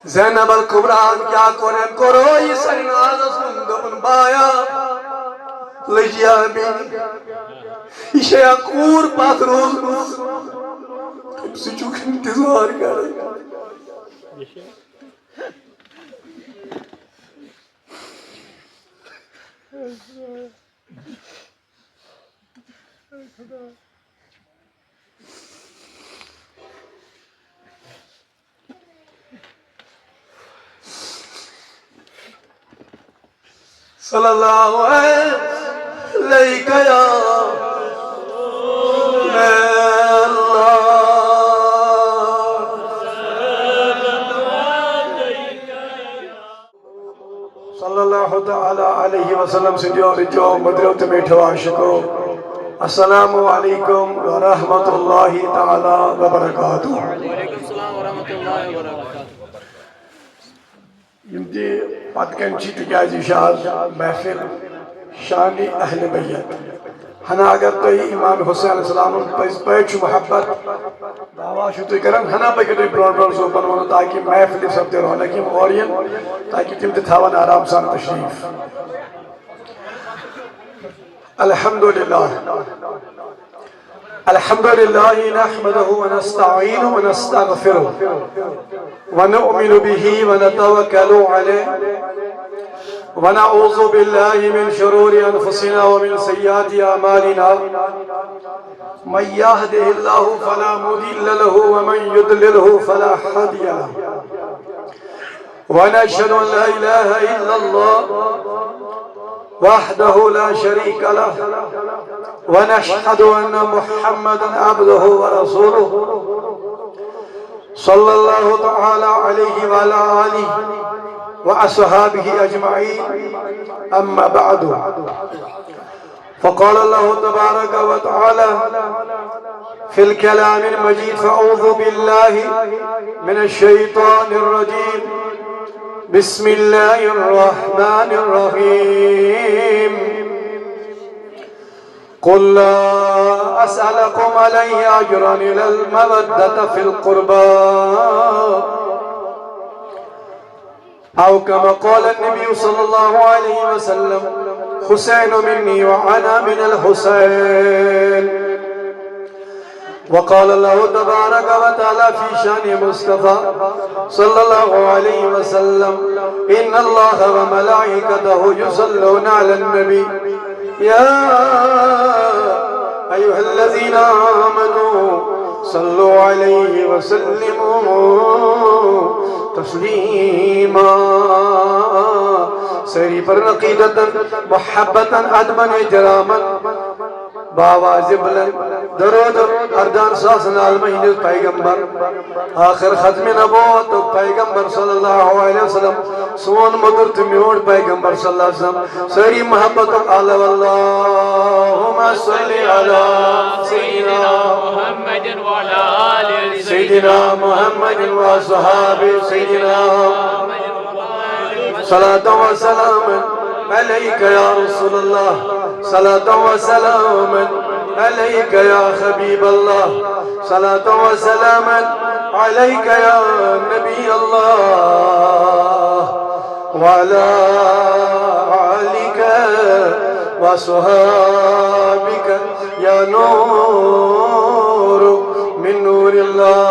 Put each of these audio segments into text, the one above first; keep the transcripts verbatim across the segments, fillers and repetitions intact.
زینب الکبریٰ ہن کیٛاہ کوٚر؟ أمۍ کوٚر یہِ سرنازس ووٚن، دوٚپُن، "بایا، لٔجیا بیٚنہِ، یہِ چھےٚ یا کوٗر پتھ روٗزمٕژ؟ أمۍ سٕے چھُکھ انتظار کران۔" صلی اللہ علیک یا رسول اللہ۔ صلی اللہ تعالی علیہ وسلم سٕنٛدیو رٕتیو مٔدرٮ۪و تہٕ میٖٹھیو عاشقو، السلام علیکم ورحمۃ اللہ تعالی وبرکاتہ۔ یِم تہِ پتہٕ کَنہِ چھِ، تِکیٛازِ یہِ چھِ آز محفل شانِ اہلِ بیت۔ ہنا اگر تُہۍ امام حسین علیہ السلامن پٔزۍ پٲٹھۍ چھُ محبت، دعویٰ چھِو تُہۍ کران، ہنا پٔکِو تُہۍ برونٛٹھ برونٛٹھ صوفن وَنو، تاکہِ محفلہِ سپدِ رونق، یِم اورٕ یِن، تاکہِ تِم تہِ تھاوَن آرام سان تشریٖف۔ الحمدللہ۔ الحمد لله نحمده ونستعينه ونستغفره ونؤمن به ونتوكل عليه ونعوذ بالله من شرور أنفسنا ومن سيئات أعمالنا، من يهده الله فلا مضل له ومن يضلله فلا هادي له، ونشهد أن لا إله إلا الله وحده لا شريك له، ونشهد أن محمدا عبده ورسوله، صلى الله تعالى عليه وعلى آله وأصحابه أجمعين. أما بعد، فقال الله تبارك وتعالى في الكلام المجيد، فأعوذ بالله من الشيطان الرجيم، بسم الله الرحمن الرحيم، قل لا أسألكم عليه أجرا إلا المودة في القربى، أو كما قال النبي صلى الله عليه وسلم، حسين مني وأنا من الحسين. وقال الله تبارك وتعالى في شأن مصطفى صلى الله عليه وسلم، إن الله وملائكته يصلون على النبي، يا أيها الذين آمنوا صلوا عليه وسلموا تسليما۔ سٲری پرن عقیدتن، محبتن، ادبن، احترامن، باوازِ بلند درود اردان ساس عالمن ہٕنٛدِس پیغمبر، آخر ختم نبوت پیغمبر صلی اللہ علیہ وسلم، سون مدر تہٕ میون پیغمبر صلی اللہ علیہ وسلم۔ سٲری محبت آلو، اللهم صل على سيدنا محمد وعلى آل سيدنا محمد وأصحاب سيدنا محمد، صلاة وسلام عليك يا رسول الله، صلاة وسلام عليك يا حبيب الله، صلاة وسلام عليك يا نبي الله، وعلى آلك وصحابك يا نور من نور الله۔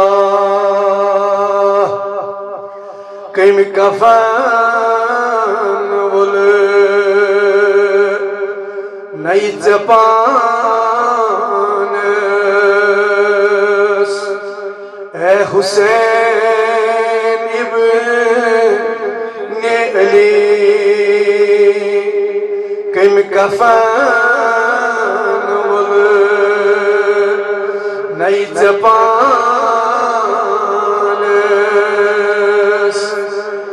کٔمۍ کفن وول نَے ژےٚ پانس، اے حسین ابن علی؟ کٔمۍ کفن وول نَے ژےٚ پانس،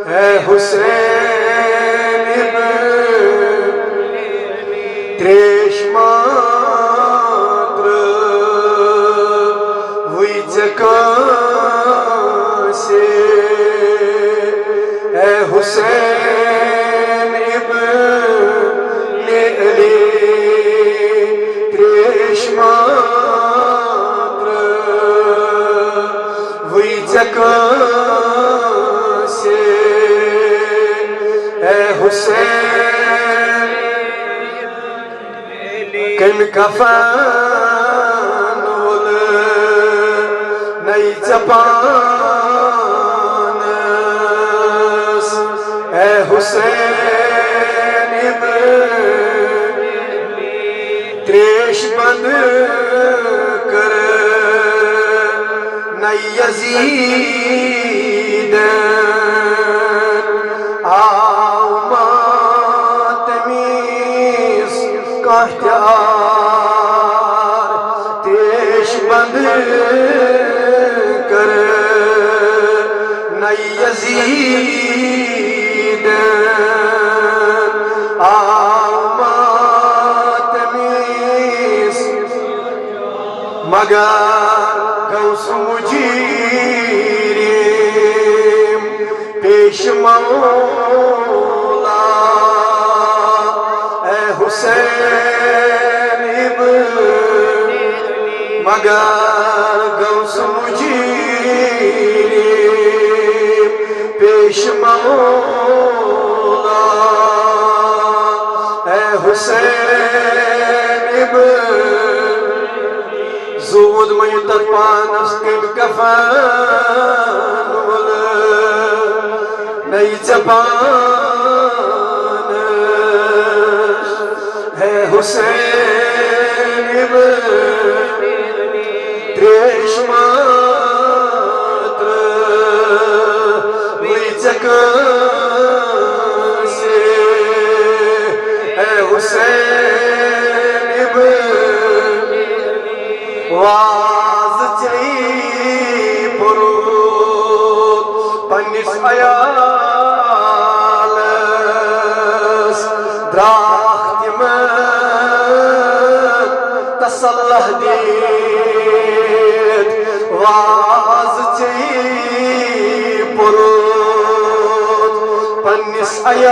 اے حسین ابن، تریش ما ترٲوٕے ژےٚ کٲنٛسہِ، اے حسین ابن علی؟ تریش ما ترٲوٕے ژےٚ کٲنٛسہِ، حسین، کمہِ کفن وول نَے ژےٚ پانس؟ اے حسین ابن تریش بند کر نَے یزیدن۔ آو ماتمیس کانٛہہ تہِ آر تریش بند کر نَے یزیدن۔ آو ماتمیس مگر غوث مجیریم پیش مولا۔ اے حسین ابن، مگر غوث مجیریم پیش مولا۔ اے حسین ابن، زود مَے تتھ پانس کمہِ کفن وول نَے ژےٚ پانس؟ ہے حسین ابن، تریش ماتر وٕے ژےٚ کٲنٛسہِ؟ اے حسین ابن، واز ژےٚ پوٚرمُت پننِس عیالس، درٛاکھ تِمن تسلح دِتھ۔ واز ژےٚ پوٚرمُت پننِس عیالس،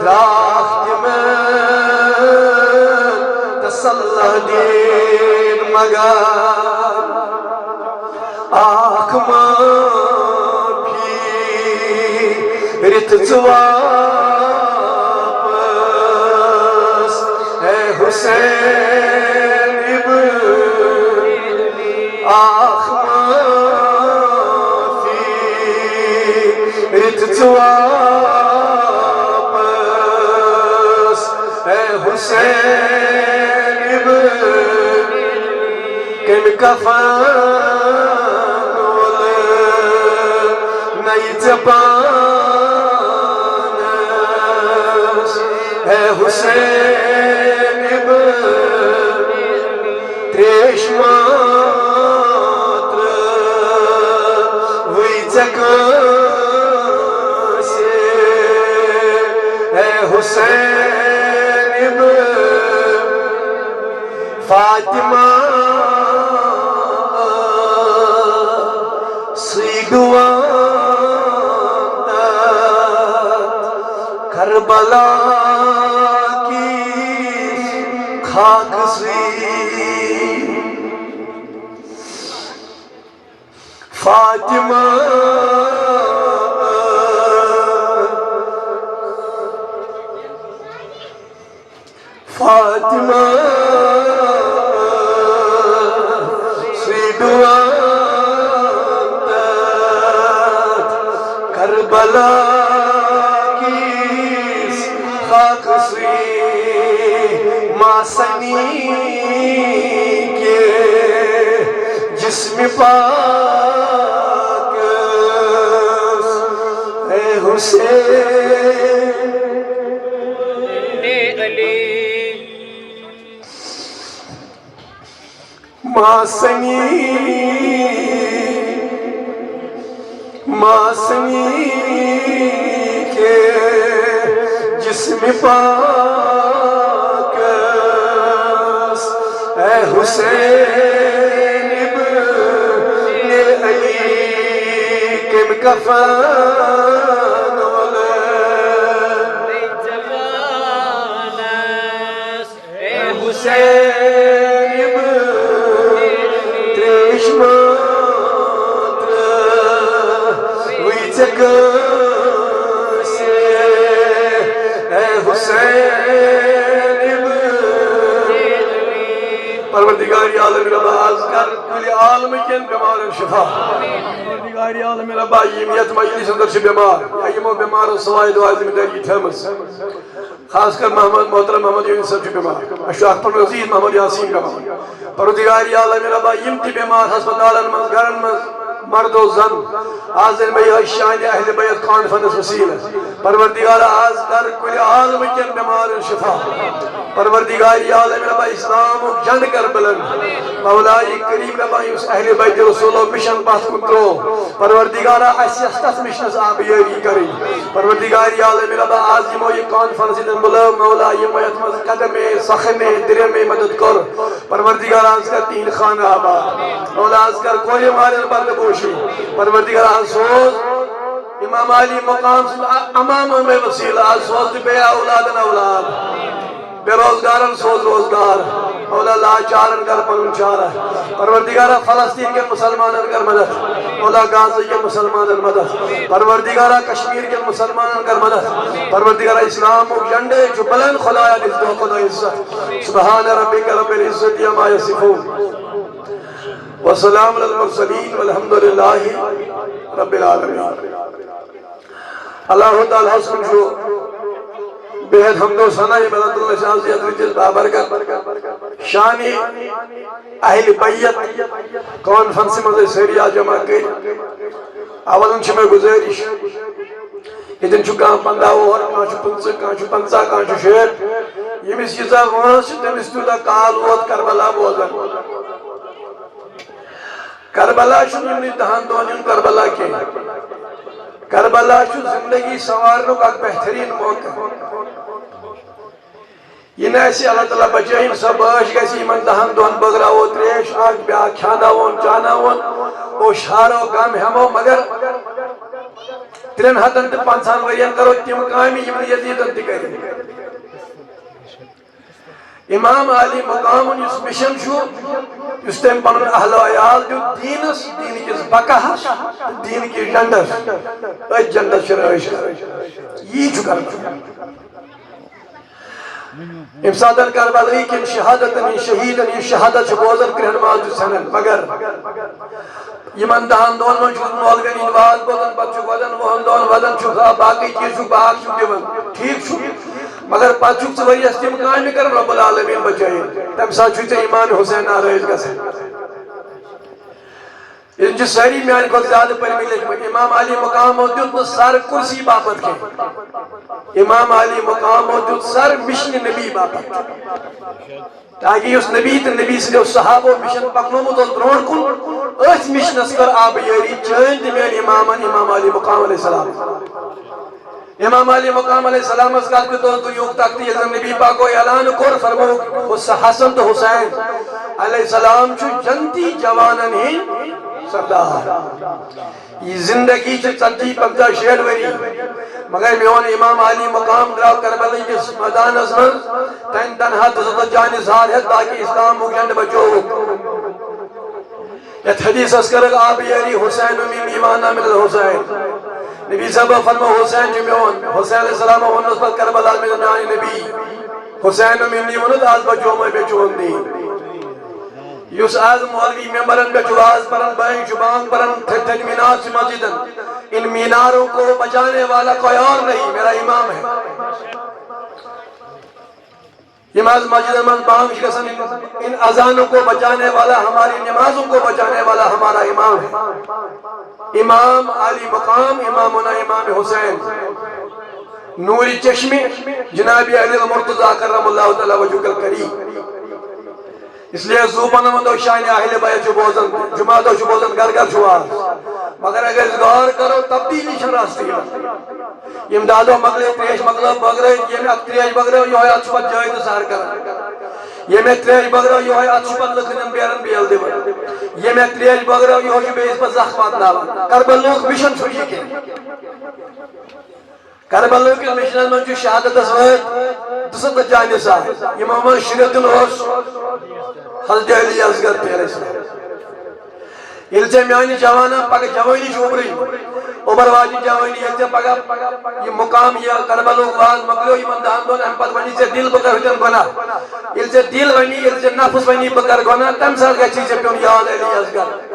درٛاکھ تِمن تسلح دِتھ۔ مگر اکھ معافی رِتھ ژٕ واپس، اے حسین ابن، اکھ معافی رِتھ ژٕ واپس، اے حسین ابن۔ کمہِ کفن وول نَے ژےٚ پانس؟ اے حسین ابن، تریش ماتر وٕے ژےٚ کٲنٛسہِ؟ اے حسین ابن، فاطمہ سٕے ڈُوان تتھ کربلا کِس خاکہٕ سٕے۔ فاطمہ فاطمہ سٕے ڈُوان تتھ کربلا کِس خاکہٕ سٕے، ماسنی کے جسم پاکس، اے حسین۔ علی۔ ماسنی، ماسنی کے جسم پاکس، اے حسین ابن علی، کمہِ کفن وول حسین ابن تریش ماتر وٕے کٲنٛسہِ، اے حسین ابن۔ پروردگار عالم ربا، از کر کُلہِ عالمہٕ کٮ۪ن بٮ۪مارن شفا۔ پروردگار عالم ربا، یِم یتھ مجلس اندر چھِ بٮ۪مار، یا یِمو بٮ۪مارو سوائے دعا ذمہ داری تھٲومٕژ، خاص کر محمد، محترم محمد یونس صٲب چھُ بٮ۪مار۔ اَسہِ چھُ اکھ پنُن عزیز محمد یاسین بٮ۪مار۔ پروردگار عالم ربا، یِم تہِ بٮ۪مار ہسپتالن منٛز، گرن منٛز، مرد و زن، آز دِن مےٚ یِہوٚے شانہِ اہل بیت کانفرنس وسیلہٕ۔ پروردگار، از کر کُلہِ عالمہٕ کٮ۪ن بٮ۪مارن شفا۔ پروردگار عالم ربا، اسلامُک جنڈٕ کر بلند۔ مولائے کریم ربا، یُس اہل بیت رسولو مشن پتھ کُن ترٛوو، پروردگارا، اَسہِ یَس تَتھ مِشنَس آبیٲری کَرٕنۍ۔ پروردگار عالم ربا، آز یِمو یہِ کانفرنس ییٚتٮ۪ن بُلٲو، مولا، یِمو یَتھ منٛز قدمے، سخمے، دِرمے مدد کوٚر۔ پروردگار، آز کر تِہِنٛدۍ خانہٕ آباد۔ مولا، آز کر کورِ مالٮ۪ن پردٕ پوشی۔ پروردگار، آز سوز امام علی مقام سُنٛد اَ-، امام امے وسیلہٕ، آز سوز تہٕ بیٚیہِ اولادن اولاد۔ بے روزگارن سوز روزگار۔ مولا، لاچارن کر پنُن چارہ۔ پروردگارا، فلسطین کٮ۪ن مسلمانن کر مدد۔ مولا، غزہ کٮ۪ن مسلمانن مدد۔ پروردگارا، کشمیر کٮ۪ن مسلمانن کر مدد۔ پروردگارا، اسلامُک جنڈٕ چھُ بلند، خدایا، دِس دۄہ خداے عزت۔ سبحان ربک رب العزت عما یصفون۔ وسلام علی المرسلین والحمد للہ رب العالمین۔ اللہ تعالیٰ ہس کُن چھُ بے حد حمد و ثنا، ییٚمۍ اللہ تعالیٰ ہن اَسہِ آز یتھ رٕژس بابرکت شانِ اہل بیت کانفرنسہِ منٛز أسۍ سٲری آز جمع کٔرۍ۔ اولن چھِ مےٚ گُزٲرِش، ییٚتٮ۪ن چھُ کانٛہہ پنٛداہ وُہر، کانٛہہ چھُ پٕنٛژٕہ، کانٛہہ چھُ پنٛژاہ، کانٛہہ چھُ شیٹھ، ییٚمِس ییٖژاہ وٲنٛس چھِ، تٔمِس تیوٗتاہ کال ووت کربلا بوزن۔ کربلا چھُنہٕ یِمنٕے دَہَن دۄہَن ہُنٛد کربلا کینٛہہ۔ کربلا چھُ زندگی سنوارنُک اکھ بہتریٖن موقعہٕ۔ یہِ نہٕ اَسہِ اللہ تعالیٰ بچٲیِن، سۄ بٲش گژھِ یِمن دَہَن دۄہَن، بٲگراوو ترٛیش اکھ، بیٛاکھ کھیٛاناوون، چاناوون، او شہرو غم ہٮ۪مو، مگر ترٛٮ۪ن ہَتَن تہٕ پنٛژاہَن ؤرین کرو تِم کامہِ، یِم نہٕ یزیٖدن تہِ کٔرِن۔ امام عالی مقامن یُس مشن چھُ، یُس تٔمۍ پنُن اہل و عیال دیُت دیٖنس، دیٖن کِس بقاہس تہٕ دیٖن کِس جنڈس، أتھۍ جنڈس چھِ رٲچھ کرٕنۍ۔ یی چھُ کرُن۔ ییٚمہِ ساتہٕ کربلہٕکۍ کٮ۪ن شہادتن ہٕنٛز، شہیدن ہٕنٛز شہادت چھِ بوزان، کرٛہن ماز چھُ ژھٮ۪نان، مگر یِمن دَہَن دۄہَن منٛز چھُکھ مولوین ہٕنٛدۍ واز بوزان، پتہٕ چھُکھ وَدان وُہَن دۄہَن، وَدان چھُکھ، آ، باقٕے چیٖز چھُکھ، باغ چھُکھ دِوان، ٹھیٖک چھُ، مگر پتہٕ چھُکھ ژٕ ؤریَس تِم کامہِ کران، رب العالمین بچٲیِن۔ تَمہِ ساتہٕ چھُے ژےٚ ایمان حسین ناراض گژھان۔ یِم چھِ سٲری میانہِ کھۄتہٕ زیادٕ پٔرمٕتۍ لیکھمٕتۍ۔ امام علی مقامو دیُت نہٕ سر کُرسی باپتھ کینٛہہ۔ امام علی مقامو دیُت سر مشنہِ نبی باپتھ۔ تاکہ یُس نبی تہٕ نبی سٕنٛدیو صحابو مشن پکنومُت اوس برونٛٹھ کُن، أتھۍ مشنس کٔر آبیٲری چٲنۍ تہٕ میٲنۍ امامن، امام علی مقام علیہ السلام۔ امام علی مقام علیہ السلامس کتھ کیُتھ اوس دُنیہُک تختہٕ، ییٚلہِ زن نبی پاکو اعلان کوٚر، فرمووُکھ، حس-، حسن تہٕ حسین علیہ السلام چھُ جنتی جوانن ہٕنٛدۍ سردار۔ یہِ زندگی چھِ ژتجی، پنٛژاہ، شیٹھ ؤری، مگر میون امام علی مقام درٛاو کربلہٕ کِس مٲدانس منٛز تن تنہا تہٕ زٕ ژتجی ہن اظہار ہٮ۪تھ، تاکہ اسلامُک جنڈٕ بچووُکھ۔ یتھ حدیثس کٔرٕکھ آبیٲری، "حسین منی وانا من الحسین"۔ نبی صٲبو فرموو، "حسین چھُ میون۔" حسین علیہ السلامو ووٚننس پتہٕ کربلا، "مےٚ میانہِ نبی حسین منی ووٚنُتھ، از بچومے مےٚ چون دیٖن۔" یُس از مولوی ممبرن پٮ۪ٹھ چھُ واز پران، بٲنۍ چھُ بانگ پران، تھٔدۍ تھٔدۍ مینار چھِ مسجدن، ان میناروں کو بچانے والا کوئی اور نہیں، میرا امام ہے۔ یِم از مسجدن منٛز بانگ چھِ گژھان، ان، ان اذانوں کو بچانے والا ہماری نمازوں کو بچانے والا ہمارا امام ہے۔ امام علی مقام، امامنا امام حسین، نور چشم جناب علی المرتضی کرم اللہ تعالی وجهه الكريم۔ اس لیے زوبن منٛز دۄہ شانہِ اہل بیت چھُ بوزان، جمعہ دۄہ چھُ بوزان، گرٕ گرٕ چھُ واز۔ مگر اگر أسۍ غور کرو، تبدیلی چھنہٕ راستہٕ یِوان۔ یِم دَہ دۄہ مۄکلے، ترٛیش مۄکلٲو بٲگرٲوِتھ، ییٚمۍ اَتھ ترٛیش بٲگرٲو، یِہوٚے اَتھ چھُ پَتہٕ جٲے تہٕ سَر کران۔ ییٚمۍ اَتھ ترٛیش بٲگرٲو، یِہوٚے اَتھ چھُ پَتہٕ لُکَن ہٕنٛدٮ۪ن بیرَن بیل دِوان۔ ییٚمۍ اَتھ ترٛیش بٲگرٲو، یِہوٚے چھُ بیٚیِس پَتہٕ زَخ واتناوان۔ کربلُک مِشن چھُنہٕ یہِ کینٛہہ۔ کربلُک یُس مِشنَس منٛز چھُ شہادتَس وٲتۍ دُسَتتھ جانہِ سان۔ یِمو منٛز شُرٮ۪تُن اوس حضرت علی اصغر تہِ علیہ السلام۔ ییٚلہِ ژےٚ میانہِ جوانہ پگاہ جوٲنی چھِ اُبرٕنۍ، اُبر واجہِ جوٲنی، ییٚلہِ ژےٚ پگاہ یہِ مُقام، یہِ کربلُک واز مۄکلیو، یِمن دَہن دۄہن اَمہِ پتہٕ وَنہِ ژےٚ دِل، بہٕ کرٕ ہُتٮ۪ن گۄناہ۔ ییٚلہِ ژےٚ دِل وَنہِ، ییٚلہِ ژےٚ نفس وَنہِ، بہٕ کرٕ گۄناہ، تَمہِ ساتہٕ گژھی ژےٚ پیوٚن یاد علی اصغر۔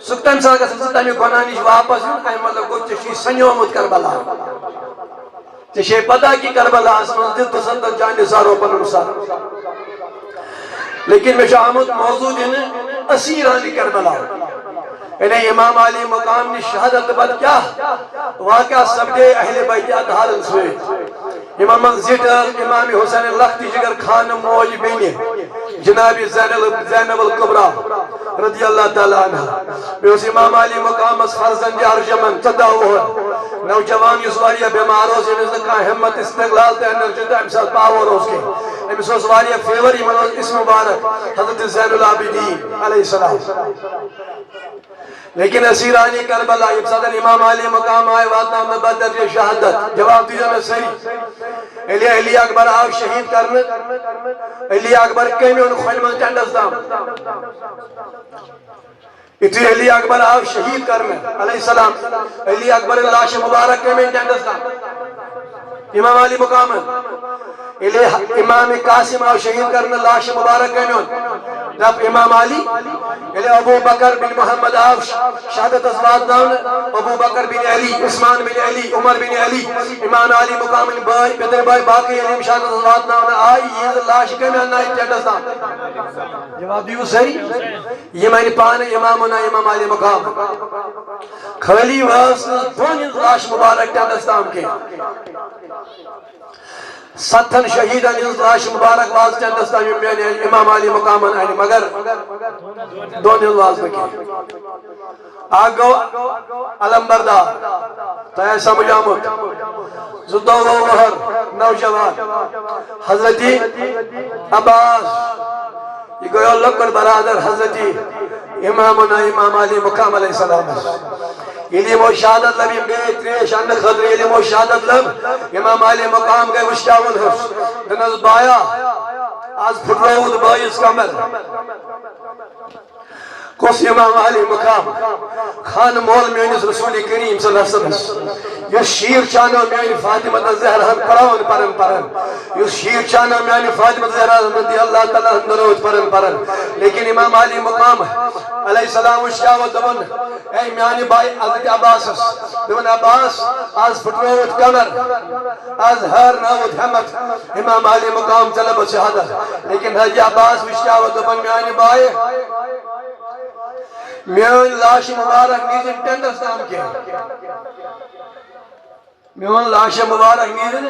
سُہ تَمہِ ساتہٕ گژھِ ژٕ تَمہِ گۄناہ نِش واپس یُن۔ اَمہِ مطلب گوٚو، ژےٚ چھُے سَنیومُت کربلا۔ ژےٚ چھے پتہ کہِ کربلاہس منٛز دیُت دُسَتتھ جانہِ سارو پنُن سر۔ لیکن مےٚ چھُ آمُت موضوع دِنہٕ اسیرانِ کربلا۔ یعنی امام علی مقام نِش شہادت پتہٕ کیٛاہ واقعہ سپدے اہلِ بیتِ اطہارن سۭتۍ؟ یِمن منٛز زِٹھ ٲس امام حسین لخت جگر خانہٕ موج بیٚنہِ۔ جناب زین ال-، زینب الکبریٰ رضی اللہ تعالیٰ عنہا۔ بیٚیہِ اوس امام علی مقامس فرزند ارجمند، ژۄداہ وُہُر نوجوان، یُس واریاہ بٮ۪مار اوس، ییٚمِس نہٕ کانٛہہ ہمت، استقلال تہٕ انرجی تہٕ امہِ ساتہٕ پاور اوس کینٛہہ۔ أمِس اوس واریاہ فیور، یِمن اوس اسم مبارک حضرت زین العابدین علیہ السلام۔ لیکن اسیرانِ کربلا، ییٚمہِ ساتہٕ امام علی مقام آے واتناونہٕ بدرجہ شہادت، جواب دیٖزیو مےٚ سٲری۔ ییٚلہِ علی اکبر آو شہید کرنہٕ، علی اکبر کٔمۍ اوٚن خۄنہِ منٛز ٹٮ۪نٹس تام؟ یُتھُے علی اکبر آو شہید کرنہٕ، علیہ السلام، علی اکبر لاشِ مبارک کٔمۍ أنۍ ٹٮ۪نٹس تام؟ امام علی مقامن۔ ییٚلہِ امام قاسم آو شہید کرنہٕ، لاشِ مبارک کٔمۍ اوٚن؟ دپ امام علی۔ ییٚلہِ ابو بکر بن محمد آو ش-، شہادتس واتناونہٕ، ابو بکر بن علی، عثمان بن علی، عمر بن علی، امام علی مقامٕنۍ بٲے، پِتٕرۍ بٲے، باقٕے ییٚلہِ یِم شہادتس واتناونہٕ آے، یِہٕنٛز لاشہِ کٔمۍ اننایہِ ٹٮ۪نٹس تام؟ جواب دِیِو سٲری۔ یِم انہِ پانہٕ امامنا امام علی مقام۔ خٲلی ٲس نہٕ دۄن ہٕنٛز لاش مبارک ٹٮ۪نٹس تام کینٛہہ۔ ستن شہیدن ہٕنٛز لاش مبارک واژ ٹٮ۪نٹس تام، یِم میٲنۍ امام علی مقامن انہِ، مگر دۄن ہٕنٛز واژ نہٕ کینٛہہ۔ اکھ گوٚو علمبردار، تۄہہِ آسہِ سمجھ آمُت، زٕتووُہ وُہر نوجوان حضرت عباس، یہِ گوٚو لۄکُٹ برادر حضرت امامنا امام علی مقام علیہ السلام۔ ییٚلہِ یِمو شہادت لب، یِم گٔے تریش اننہٕ خٲطرٕ، ییٚلہِ یِمو شہادت لب، امام علی مقام گٔے وٕشکاوُن ہیوٚر۔ دوٚپنس، بایا، از پھُٹرووُتھ بٲیِس کمر۔ کُس امام علی مقام؟ خانہٕ مول میٲنِس رسول کریم صلی اللہ علیہ وسلم، یُس شیٖر چانو میٲنۍ فاطمہ تہٕ زہرا ہن قرآن پران پران، یُس شیٖر چانو میانہِ فاطمہ تہٕ زہرا رضی اللہ تعالیٰ عنہ درود پران پران۔ لیکن امام علی مقام علیہ السلام وٕچھاوت، دوٚپُن، اے میانہِ بایہِ حضرت عباسس، دوٚپُن، عباس، از پھُٹرووُتھ کمر، از ہارنٲوُتھ ہمت، امام علی مقام ژےٚ لبس شہادت۔ لیکن حضرت عباس وٕچھاوت، دوٚپُن، میانہِ بایہِ، میٲنۍ لاش مبارک نیٖزِن ٹینٹس تام کینٛہہ۔ میون لاش مبارک نیٖرِن۔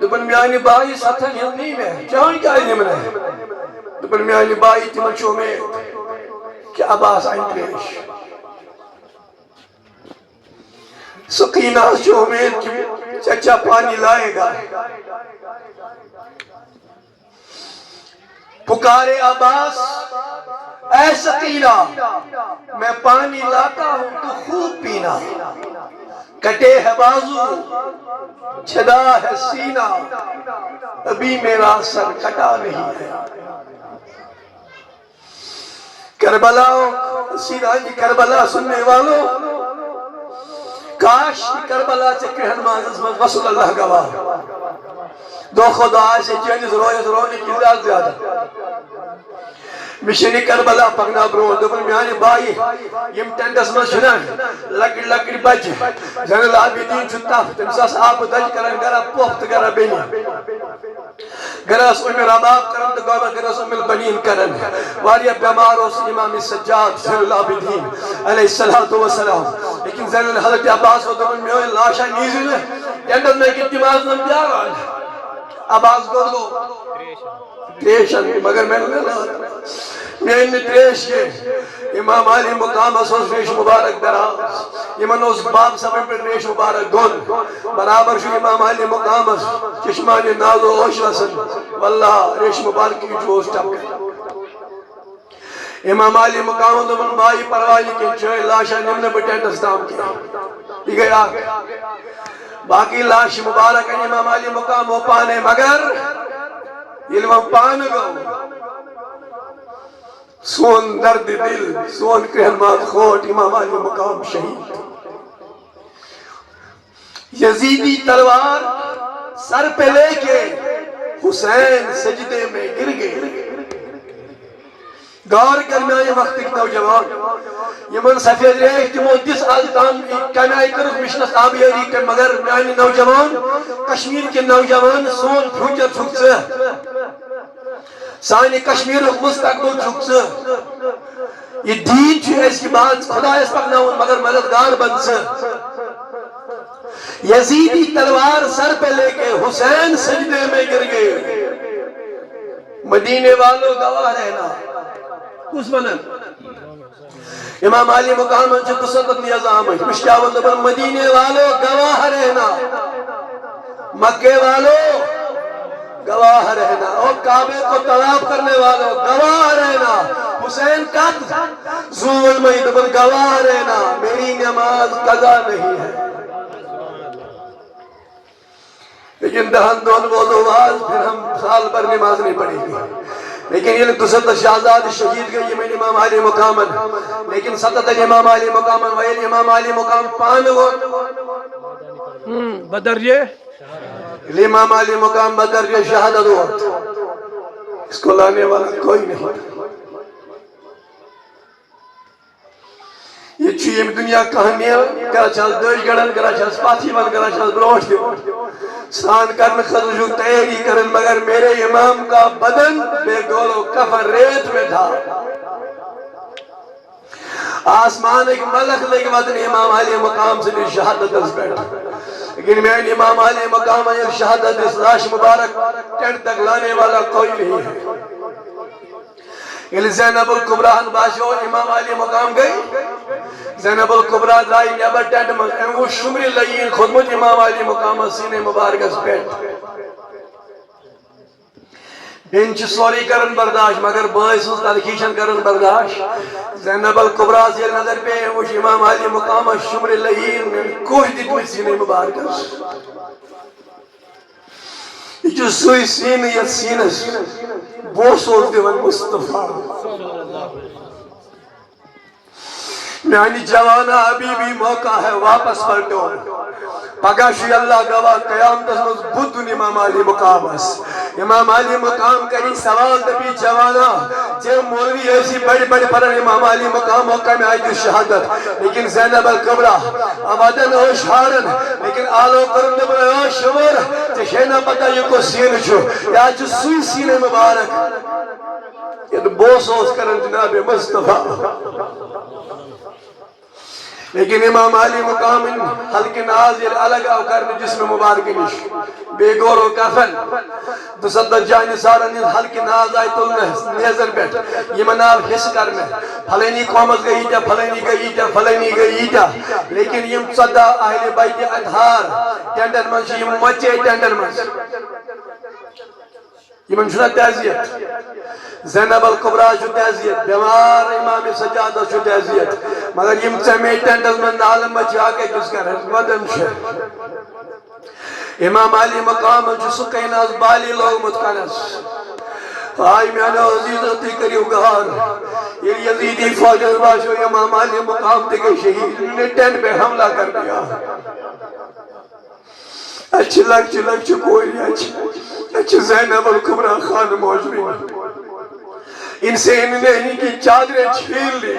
دوٚپُن، میانہِ بایہِ ستن ہٕنٛز نی مےٚ، چٲنۍ کیازِ نِم نہٕ؟ دوٚپُن، میانہِ بایہِ، تِمن چھُ اُمید کہِ عباس انہِ تریش۔ سقیٖناہس چھُ اُمید کہِ چچا پانی لائے گا۔ پکارے عباس، اے سقینا، میں پانی لاتا ہوں، تو خوب پینا۔ کٹے ہے بازو، چھدا ہے سینہ، ابھی میرا سر کٹا نہیں ہے۔ کربلا، سیدھا جی کربلا سننے والوں، کاش کہ کربلا چہ کرہن مازس منٛز وصل اللہ گواہ۔ دۄہ کھۄتہٕ دۄہ آسہِ چٲنِس رویس رونق زیادٕ زیادٕ۔ مےٚ چھِ نہٕ کربلا پکناو برونٛٹھ۔ دوٚپُن، میانہِ بایہِ، یِم ٹینٹس منٛز چھِنہ لۄکٕٹۍ لۄکٕٹۍ بچہِ، زین العابدین چھُ تپھ، تٔمِس آسہٕ آبہٕ دجہِ کران گرا پۄپھ تہٕ گرا بیٚنہِ۔ گرس اُمہِ رباب کران تہٕ گۄڈٕ گرس اُمِل بنیٖن کران۔ واریاہ بٮ۪مار اوس امام سجاد زین العابدین علیہ الصلوۃ والسلام۔ لیکن زین حضرت عباس اوس دوٚپُن، میٲنۍ لاشا نیٖزِ نہٕ ٹینٹس منٛز کہِ تِم آسہٕ نہٕ پیاران۔ عباس کوٚت گوٚو؟ تریش اننہِ، مگر مےٚ نہٕ لٲر۔ مےٚ أنۍ نہٕ تریش کینٛہہ۔ امام علی مقامس اوس ریش مبارک دراز۔ یِمن اوس باب صٲبن پٮ۪ٹھ ریش مبارک دۄن۔ برابر چھُ امام علی مقامس چشمانِ ناز و ہوش وسان۔ واللہ، ریش مبارک یہِ جوش ٹپکان۔ امام علی مقامن دوٚپُن، بایہِ، پرواے نہٕ کینٛہہ، چٲنۍ لاشا نِمہٕ نہٕ بہٕ ٹینٹس تام کینٛہہ۔ یہِ گٔے اکھ۔ باقٕے لاش مبارک انہِ امام علی مقام وۄنۍ پانے، مگر ییٚلہِ وۄنۍ پانہٕ گوٚو، سون درد دل، سون کرہن ماز کھوٹ، امام علی مقام شہید۔ یزیدی تلوار سر پہ لے کے حسین سجدے میں گر گئے۔ غور کر میانہِ وقتٕکۍ نوجوان، یِمن سفید ریش تِمو دِژ از تام، کمہِ آیہِ کٔرٕکھ مِشنس آبیٲری تہٕ، مگر میانہِ نوجوان، کشمیر کہِ نوجوان، سون future چھُکھ ژٕ، سانہِ کشمیرُک مستقبل چھُکھ ژٕ۔ یہِ دیٖن چھُ أزکہِ بعد خدایس پکناوُن، مگر مددگار بن ژٕ۔ یزیدی تلوار سر پہ لے کے حسین سجدے میں گر گئے۔ مدینے والو گواہ رہنا۔ کُس ونان؟ امام علی مقامن چھِ دُسَتتھ نیزٕ آمٕتۍ۔ مِشکیاوَن دوٚپُن، مدینے والو گواہ رہنا، مکے والو گواہ رہنا، اور کعبے کو طواف کرنے والو گواہ رہنا۔ حسین کت زول میں دوٚپُن، گواہ رہنا، میری نماز قضا نہیں ہے۔ لیکن دہن دۄہن ووت واز، پھر ہم سال بھر نماز نہیں پڑھیں گے۔ لیکن ییٚلہِ دُسَتتھ شہزاد شہید گٔے یِمن امام علی مقامن، لیکن ستتھ امام علی مقامن، وۄنۍ ییٚلہِ امام علی مقام پانہٕ ووت، ہم، بدر یہ۔ ییٚلہِ امام علی مقام بدر یہ شہادت ووت، اس کو لانے والا کوئی نہیں۔ ییٚتہِ چھُ ییٚمہِ دُنیا کانٛہہ نیران، کران چھِ آز دٔج گڑان، کران چھِ آز پتھ یِوان، کران چھِ آز برونٛٹھ یِوان۔ سرٛان کرنہٕ خٲطرٕ چھُ تیٲری کران، مگر میرے امام کا بدن بے گول و کفن ریت میں تھا۔ آسمانٕکۍ ملک لٔگۍ وَدنہِ امام علی مقام سٕنٛدِس شہادتس پٮ۪ٹھ، لیکن میٛانہِ امام علی مقامن ییٚلہِ شہادت دِژ، لاش مبارک ٹینٹ تک لانے والا کوئی نہیں ہے۔ ییٚلہِ زینب الکبریٰ ہن باسیو امام علی مقام گٔے، زینب الکبریٰ درٛایہِ نٮ۪بر ٹینٹ منٛز، أمۍ وُچھ شُمرِ لعین کھوٚتمُت امام علی مقامس سیٖنے مبارکس پٮ۪ٹھ۔ بیٚنہِ چھِ سورُے کران برداشت، مگر بٲے سٕنٛز تلخی چھَنہٕ کران برداشت۔ زینب الکبریٰ ہس ییٚلہِ نظر پیٚیہِ، أمۍ وُچھ امام علی مقامس شُمرِ لعین، أمۍ کوٚش دِتمٕتۍ سیٖنے مبارکس۔ یہِ چھُ سُے سیٖنہٕ یَتھ سیٖنَس بوسہٕ اوس دِوان مصطفیٰ۔ میٛانہِ جوانا، ابھی بھی موقع ہے، واپس پلٹو۔ پگاہ چھُ اللہ گواہ، قیامتس منٛز بُدھ دِیُن امام علی مقامس۔ امام علی مقام کری سوال، دپی، جوانا، ژےٚ مولوی ٲسی بڑِ بڑِ پران، امام علی مقام ہو کمہِ آیہِ دِژ شہادت؟ لیکن زینب الکبریٰ ابدن ٲس ہاران، لیکن آلو کوٚرُن، دوٚپُن، اے شُمر، ژےٚ چھے نا پتہ یہِ کُس سیٖنہٕ چھُ؟ یہِ حظ چھُ سُے سیٖنہٕ مبارک یَتھ بوسہٕ اوس کران جناب مصطفیٰ۔ لیکن امام علی مقامٕنۍ حلقہٕ ناز ییٚلہِ الگ آو کرنہٕ جسم مبارک نِش، بیٚیہِ گورو کفن، دُسَتتھ جانہِ سارن ہٕنٛز حلقہٕ ناز آیہِ تُلنہٕ نیزن پٮ۪ٹھ، یِمن آو حصہٕ کرنہٕ، فلٲنی قومس گٔے ییٖتیٛاہ، فلٲنی گٔے ییٖتیٛاہ، فلٲنی گٔے ییٖتیٛاہ۔ لیکن یِم ژۄداہ اہلِ بیتِ اطہار ٹینٹن منٛز چھِ، یِم مۄچے ٹینٹن منٛز۔ یِمن چھُنہ تعزیت؟ زینب الکبریٰ چھُ تعزیت، بیمار امام سجادس چھُ تعزیت، مگر یِم ژَمے ٹینٹس منٛز نالہٕ مۄچہِ اکھ أکِس کران ودان چھِ۔ امام علی مقامن چھُ سُہ قیناز بالی لوگمُت کنس۔ آے میانیو عزیزو، تُہۍ کٔرِو غور، ییٚلہِ یزیدی فوجس باسیو امام علی مقام تہِ گٔے شہید، انہوں نے ٹینٹ پہ حملہ کر دیا۔ اَتہِ چھِ لۄکچہِ لۄکچہِ کورِ، اَتہِ چھِ، اَتہِ چھِ زینب الکبریٰ خانہٕ موجود۔ ان سے انہوں نے ان کی چادریں چھین لی۔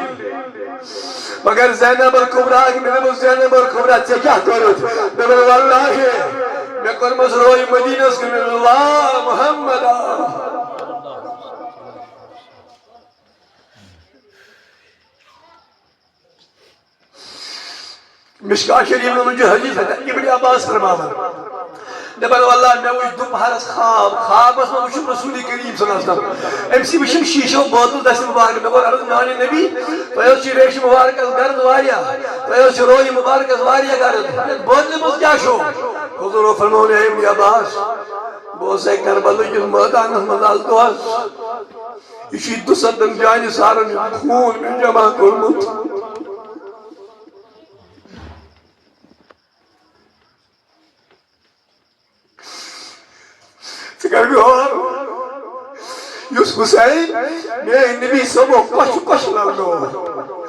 مگر زینب الکبریٰ، مےٚ دوٚپُس، زینب الکبریٰ، ژےٚ کیٛاہ کوٚرُتھ؟ مےٚ دوٚپ، واللہ، مےٚ کوٚرمَس روے مدینس کُن، مےٚ دوٚپ، واہ محمد آ۔ مشکاہ شریف منٛز چھُ حدیث حضرت ابن عباس فرماوان، دپان، واللہ، مےٚ وُچھ دُپہرس خواب، خوابس منٛز وُچھُم رسول کریم صلی اللہ علیہ وسلم، أمۍ سٕے وُچھُم شیٖشو بوتل دستہِ مبارک، مےٚ کوٚر عرض، میانہِ نبی، تۄہہِ حظ چھِ ریشہِ مبارکس غرض واریاہ، تۄہہِ حظ چھِ رویہِ مبارکس واریاہ غرض، یتھ بوتلہِ منٛز کیٛاہ چھُو؟ حضور فرموو، اے ابن عباس، بہٕ اوسُس کربلہٕ کِس مٲدانس منٛز از دۄہس، یہِ چھُ دُسَتتھن جانہِ سارن ہُنٛد خوٗن مےٚ جمع کوٚرمُت۔ ژٕ کر غور، یُس حسین، میٲنۍ نبی صٲبو کۄچھِ کۄچھِ للنوو۔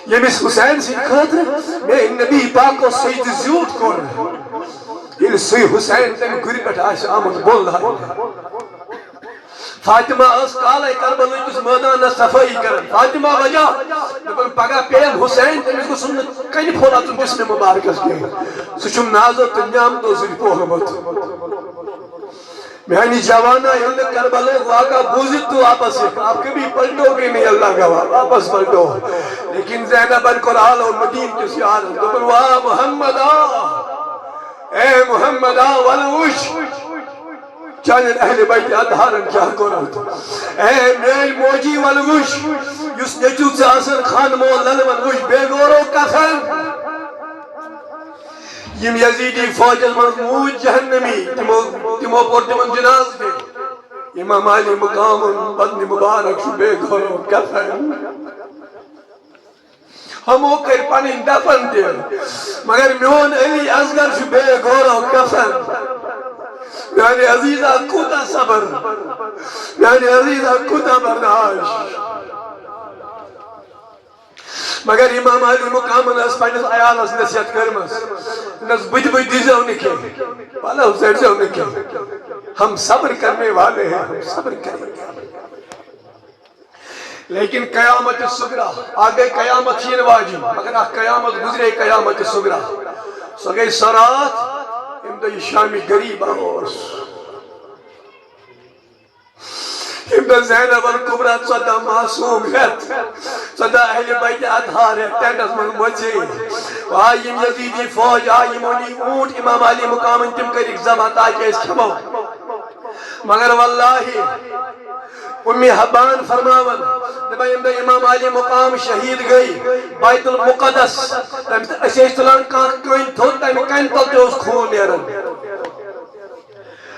ییٚمِس حسین سٕنٛدِ خٲطرٕ میٲنۍ نبی پاکو سجدٕ زیوٗٹھ کوٚر، ییٚلہِ سُے حسین تَمہِ گُرِ پٮ۪ٹھ آسہِ آمُت بۄن لاگنہِ۔ فاطمہ ٲس کالے کربلہٕ کِس مٲدانس صفٲیی کران۔ فاطمہ وجہ، دَپان، پگاہ پیٚیَم حسین، تٔمِس گوٚژھ نہٕ کنہِ پھوٚل اژُن جسمِ مبارکس کینٛہہ۔ سُہ چھُم نازو تہٕ نعمتو سۭتۍ پوٚہلمُت۔ میانہِ جوانا، ییٚلہِ نہٕ کربلُک واقعہ بوٗزِتھ تہٕ واپس یِکھ، آپ کبھی پلٹو گے نہیں، اللہ گواہ، واپس پلٹو۔ لیکن زینبن کوٚر آلو مدیٖنہٕ کِس یارس، دوٚپُن، واہ محمد آ، اے محمد آ، وَلہٕ وٕچھ، چانٮ۪ن اہلِ بیتِ اطہارن کیٛاہ کوٚرُتھ۔ اے میٲنۍ موجی، وَلہٕ وٕچھ، یُس نیٚچوٗ ژےٚ آسن خانہٕ مول لَلہٕ، وَلہٕ وٕچھ، بے گورو کفن۔ یِم یزیدی فوجس منٛز موٗدۍ جہنمی، تِمو، تِمو پوٚر تِمن جنازٕ تہِ۔ امام علی مقامن بدنِ مبارک چھُ بے گورو کفن۔ ہمو کٔرۍ پنٕنۍ دفن تہِ، مگر میون علی اصغر چھُ بے گورو کفن۔ میانہِ عزیزا، کوٗتاہ صبر، میانہِ عزیزا، کوٗتاہ برداشت۔ مگر امام علی مقامن ٲس پننِس عیالس نصیحت کٔرمٕژ، دوٚپنس، بٕتھِ بٕتھِ دیٖزیو نہٕ کینٛہہ، پلو ژٔٹزیو نہٕ کینٛہہ، ہم صبر کرنے والے ہیں، ہم صبر کریں گے۔ لیکن قیامت صغری، اکھ گٔے قیامت یِنہٕ واجِنۍ، مگر اکھ قیامت گُزرے، قیامت صغری۔ سۄ گٔے سۄ راتھ، ییٚمہِ دۄہ یہِ شامِ غریب اوس۔ ییٚمہِ دۄہ زینب الکبریٰ ژۄداہ معصوم ہٮ۪تھ، ژۄداہ اہلِ بیتِ اطہار ہٮ۪تھ ٹینٹس منٛز مۄژے۔ آے یِم یزیدی فوج، آے یِمو نی اوٗنٹ امام علی مقامن، تِم کٔرِکھ ذبح تاکہِ أسۍ کھٮ۪مو۔ مگر واللہ، اُمِ حبان فرماوان، دپان، ییٚمہِ دۄہ امام علی مقام شہید گٔے، بیت المقدس، تمہِ ساتہٕ أسۍ ٲسۍ تُلان کانٛہہ کٔنۍ تھوٚد، تمہِ کَنہِ تل تہِ اوس خوٗن نیران۔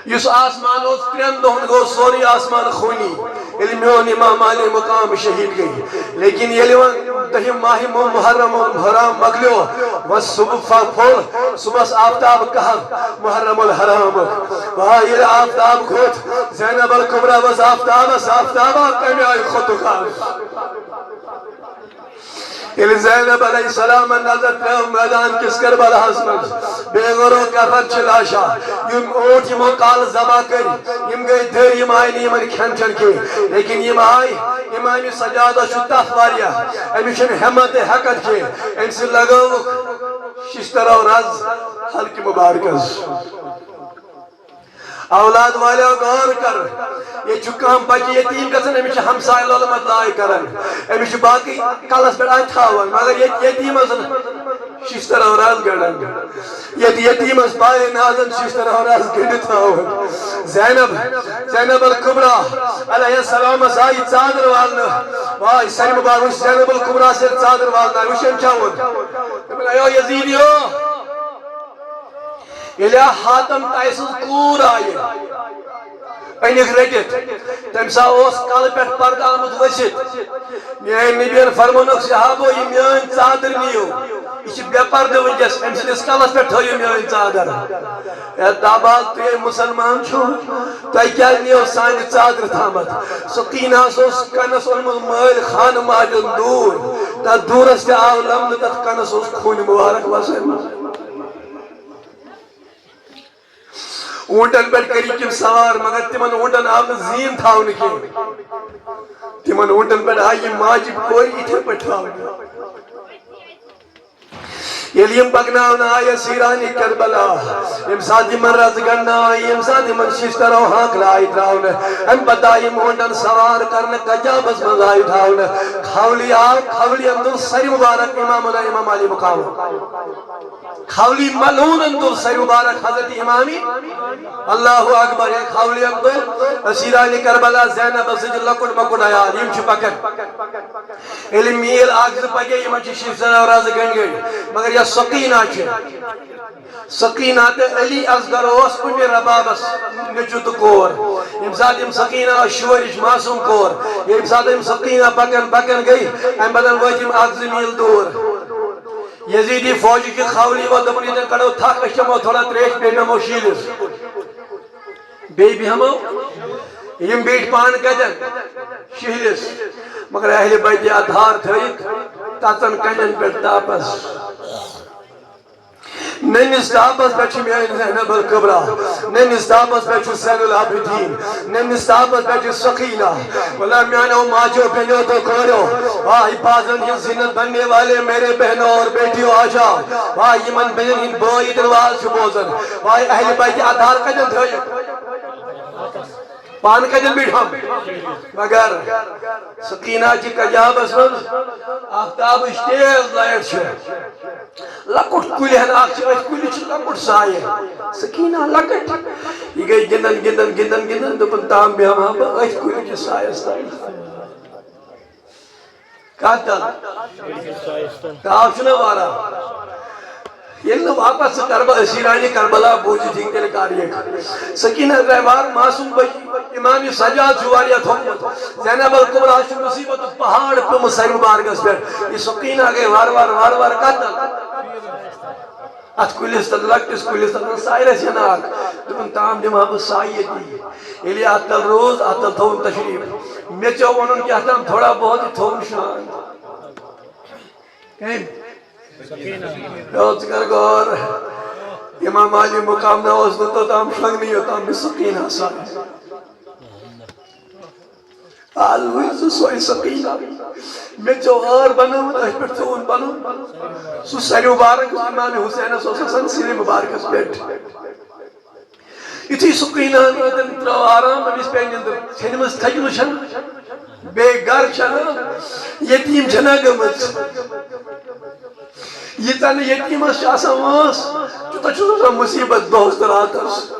یُس آسمان اوس، ترٛٮ۪ن دۄہن گوٚو سورُے آسمان خوٗنی، ییٚلہِ میون امام علی مقام شہید گٔے۔ لیکن ییٚلہِ وۄنۍ دٔہِم ماہِ مُ-، محرم الحرام مۄکلیو، وۄنۍ صبح پھۄ-، پھوٚل، صبحس آفتاب کہف محرم الحرامُک۔ وۄنۍ ییٚلہِ آفتاب کھوٚت، زینب الکبریٰ ؤژھ آفتابس، آفتابا، کمہِ آیہِ کھوٚتُکھ از؟ ییٚلہِ زینب علیہ السلامن نظر ترٲو میدان کِس کربلاہس منٛز، بے گورو کفن چھِ لاشا۔ یِم اوٗنٹ یِمو کالہٕ ذبح کٔرۍ، یِم گٔے دٔرۍ، یِم آیہِ نہٕ یِمن کھٮ۪ن چٮ۪ن کینٛہہ۔ لیکن یِم آیہِ، امام سجادس چھُ تپھ واریاہ، أمِس چھُنہٕ ہٮ۪مت تہٕ ہٮ۪کتھ کینٛہہ۔ أمۍ سۭتۍ لگٲوُکھ شِشتٕرو رز حلقہِ مبارکس۔ اولاد والٮ۪و، غور کر، ییٚتہِ چھُ کانٛہہ بچہِ یتیٖم گژھان، أمِس چھِ ہمساے لولہٕ مدلاے کران، أمِس چھِ باقٕے کلس پٮ۪ٹھ اتھِ تھاوان، مگر ییٚتہِ یتیٖمس زن شِشتٕرو رز گنٛڈان، ییٚتہِ یتیٖمس پایہِ نازن شِشتٕرو رز گنٛڈِتھ تھاوان۔ زینب، زینب الکبریٰ علیہ السلامس آیہِ ژادر والنہٕ، واے سرِ مبارک، وٕچھ زینب الکبریٰ سٕنٛز ژادر والنہٕ، وٕچھ أمۍ کیٛاہ ووٚن۔ دوٚپُن، اے یزیدیو، ییٚلہِ حاتم طیسٕز کوٗر آیہِ، أنِکھ رٔٹِتھ، تٔمۍ سا اوس کلہٕ پٮ۪ٹھ پردٕ آمُت ؤسِتھ۔ میٲنۍ نبیَن فرمونُکھ، صحابو، یہِ میٲنۍ ژادر نِیِو، یہِ چھِ بے پردٕ وٕنکیٚس، أمۍ سٕنٛدِس کلس پٮ۪ٹھ تھٲیِو میٲنۍ ژادر۔ اے داباغ، تُہۍ مُسلمان چھِو، تۄہہِ کیٛازِ نِیو سانہِ ژادرِ تھامتھ؟ سُہ قیٖناہس اوس کنس اوٚنمُت مٲلۍ خانہٕ ماجہِ ہُنٛد دوٗر، تتھ دوٗرس تہِ آو لمنہٕ، تتھ کنس اوس خوٗنہِ مُبارک وسان۔ اوٗنٹن پٮ۪ٹھ کٔرِکھ تِم سوار، مگر تِمن اوٗنٹن آو نہٕ زیٖن تھاونہٕ کینٛہہ۔ تِمن اوٗنٹن پٮ۪ٹھ آیہِ یِم ماجہِ کورِ یِتھے پٲٹھۍ تھاونہٕ۔ ییٚلہِ یِم پکناونہٕ آیہِ اسیرانِ کربلا، ییٚمہِ ساتہٕ یِمن رزٕ گنڈنہٕ آیہِ، ییٚمہِ ساتہٕ یِمن شِشتٕرو ہانکلہٕ آیہِ ترٛاونہٕ، اَمہِ پتہٕ آیہِ یِم اوٗنٹن سوار کرنہٕ، کجابس منٛز آیہِ تھاونہٕ۔ کھاولی آو، کھاولی اندُل سرِ مبارک امامنا امام علی مقام۔ کھاولی ملعون اندُل سرِ مبارک حضرت امامی۔ اللہ اکبر، اے کھاولی اندُل اسیرانِ کربلا زینب سۭتۍ لۄکُٹ مۄکُٹ عیال، یِم چھِ پکان۔ ییٚلہِ میٖل اکھ زٕ پکے، یِمن چھِ شیٖشتٕرو رزٕ گٔنڈۍ گٔنڈۍ۔ مگر یۄس سکینہ چھِ، سکینہ تہٕ علی اصغر اوس اُمہِ ربابس نیٚچوٗ تہٕ کور۔ ییٚمہِ ساتہٕ یِم سکینہ ٲس شُرۍ ہِش معصوٗم کور، ییٚمہِ ساتہٕ یِم سکینہ پکان پکان گٔے، امہِ بدل وٲتۍ یِم اکھ زٕ میٖل دوٗر۔ یزیدی فوجہِ کہِ کھاولی ووت، دوٚپُن، ییٚتٮ۪ن کڑو تھکھ، أسۍ چٮ۪مو تھوڑا ترٛیش، بیٚیہِ بیٚہمو شیٖلِس۔ بیٚیہِ بیٚہمو۔ یِم بیٖٹھۍ پانہٕ کَتٮ۪ن؟ شِہلِس۔ مگر اہلِ بیتِ اطہار تھٲیِکھ تَژَن کَنٮ۪ن پٮ۪ٹھ تاپَس۔ نٔنِس تاپَس پٮ۪ٹھ چھِ میٛٲنۍ زینب الکبریٰ، نٔنِس تاپَس پٮ۪ٹھ چھُ زین العابدین، نٔنِس تاپَس پٮ۪ٹھ چھِ سکینہ۔ وَلا میٛانیو ماجیو بیٚنیو تہٕ کورِیو، واے بازَن ہٕنٛز زینت بننے والے میرے بہنوں اور بیٹیوں آ جاؤ۔ واے یِمَن بیٚنٮ۪ن ہٕنٛدۍ بٲے ییٚتٮ۪ن واز چھِ بوزان۔ واے اہلِ بیتِ اطہار کَتٮ۪ن تھٲیِکھ؟ پانہٕ کَتٮ۪ن بیٖٹھۍ ہم؟ مگر سکینہ چھِ کجابس منٛز آفتابٕچ تیز لایٹ چھِ۔ لۄکُٹ کُلۍ ہن اکھ چھِ، أتھۍ کُلِس چھُ لۄکُٹ سایہِ۔ سکینہ لۄکٕٹ۔ یہِ گٔے گِنٛدان، گِنٛدان، گِنٛدان، گِنٛدان، دوٚپُن، "تام بیٚہمہٕ ہا بہٕ أتھۍ کُلہِ کِس سایَس تل۔" کَتھ تل؟ تاپھ چھُنہ واران۔ ییٚلہِ نہٕ واپس سُہ کربلا، اسیرانِ کربلا بوٗزِتھ ہیٚکہِ، تیٚلہِ کر ییٚکھ؟ سکینہ درٛاے وارٕ، معصوم بچی، امام سجاد چھُ واریاہ تھوٚکمُت۔ زینب الکبریٰ چھُ مصیبتُک پہاڑ پیوٚمُت سرِ مبارکس پٮ۪ٹھ۔ یہِ سکینہ گٔے وارٕ وارٕ، وارٕ وارٕ کتھ تل؟ اتھ کُلِس تل، لۄکٹِس کُلِس تل، سایہِ رژھِ ہنا اکھ۔ دوٚپُن، "تام دِمہٕ ہا بہٕ سایہِ ییٚتی۔" ییٚلہِ یہِ اتھ تل روٗز، اتھ تل تھوٚوُن تشریف۔ مےٚ ژےٚ ووٚنُن کیٛاہ تام تھوڑا بہت، یہِ تھوٚوُن شانت۔ کٔمۍ؟ یو ژٕ کر غور۔ امام عالی مقام نہ اوس نہٕ توٚتام شۄنٛگنٕے، یوٚتام نہٕ سکینہ آسان۔ آز وٕچھ ژٕ سۄے سکینہ۔ مےٚ ژےٚ ٲر بنٲومٕژ، أتھۍ پٮ۪ٹھ ژوٗن پنُن۔ سُہ سرِ مبارک یُس امام حسینس اوس آسان سرِ مبارکس پٮ۪ٹھ۔ یُتھُے سُہ کُنہِ نانہٕ تٔمۍ ترٲو آرام، أمِس پیٚیہِ نِندٕر۔ ژھیٚنمٕژ تھٔجمٕژ چھَنہٕ، بے گَر چھَنہٕ، یتیٖم چھَنہٕ گٔمٕژ۔ ییٖژاہ نہٕ یتیٖمَس چھِ آسان وٲنٛس، تیوٗتاہ چھُس آسان مُصیٖبت دۄہَس تہٕ راتَس۔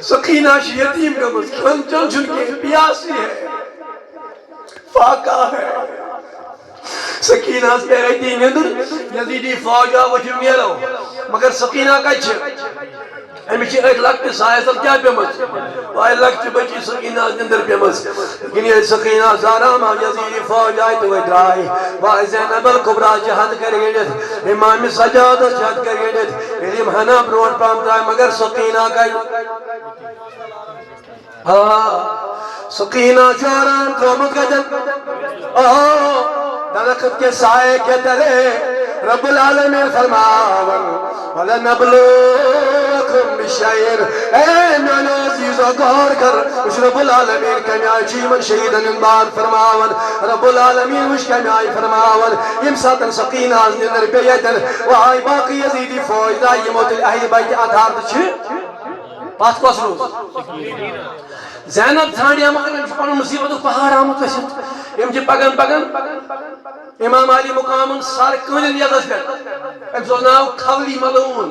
سکینہ چھِ یتیٖم گٔمٕژ، کھیوٚن چیوٚن چھُنہٕ کینٛہہ، پیاسی ہے۔ فاقہ ہے۔ سکینہ ہس پیٚیہِ أتی نیٚنٛدٕر، یزیدی فوج آو، ؤتھِو نیرو۔ مگر سکینہ کتہِ چھِ؟ أمِس چھِ أتھۍ لۄکٹِس سایس تل کیٛاہ پیٚمٕژ؟ واے لۄکچہِ بچی سکینہ ہس نیٚنٛدٕر پیٚمٕژ۔ لیکن ییٚلہِ سکینہ ہس آرام آو، یزیدی فوج آیہِ تہٕ وۄنۍ درٛاے۔ واے زینب الکبریٰ چھِ حد کٔرۍ گٔنڈِتھ، امام سجادس چھِ حد کٔرۍ گٔنڈِتھ۔ ییٚلہِ یِم ہنا برونٛٹھ پہم درٛاے، مگر سکینہ کتہِ؟ آ، سکینہ چھُ آرام تھوٚومُت کتٮ۪ن؟ آ، درخت کے سائے کے تلے رب العالمین فرماون، "ولنبلوکم بشیء"۔ اے میانیو عزیزو، غور کر، وٕچھ رب العالمین کمہِ آیہِ چھُ یِمن شہیدن ہُنٛد بار فرماون۔ رب العالمین وٕچھ کمہِ آیہِ فرماون۔ ییٚمہِ ساتن سکینہ ہٕنٛز نِندٕر پیٚیہِ اتٮ۪ن، وۄنۍ آیہِ باقٕے یزیدی فوج، درٛاے یِمو تیٚلہِ اہلِ بیتِ اطہار تہٕ چھِ پتھ کۄس روٗز؟ زینب ژھانٛڈے، مگر أمِس چھُ پنُن مُصیبتُک پہاڑ آمُت ؤسِتھ۔ أمۍ چھِ پکان پکان امام علی مقامن سر کٕہٕنٛدِ نیزس پٮ۪ٹھ۔ أمِس اوس ناو کھولی ملعون۔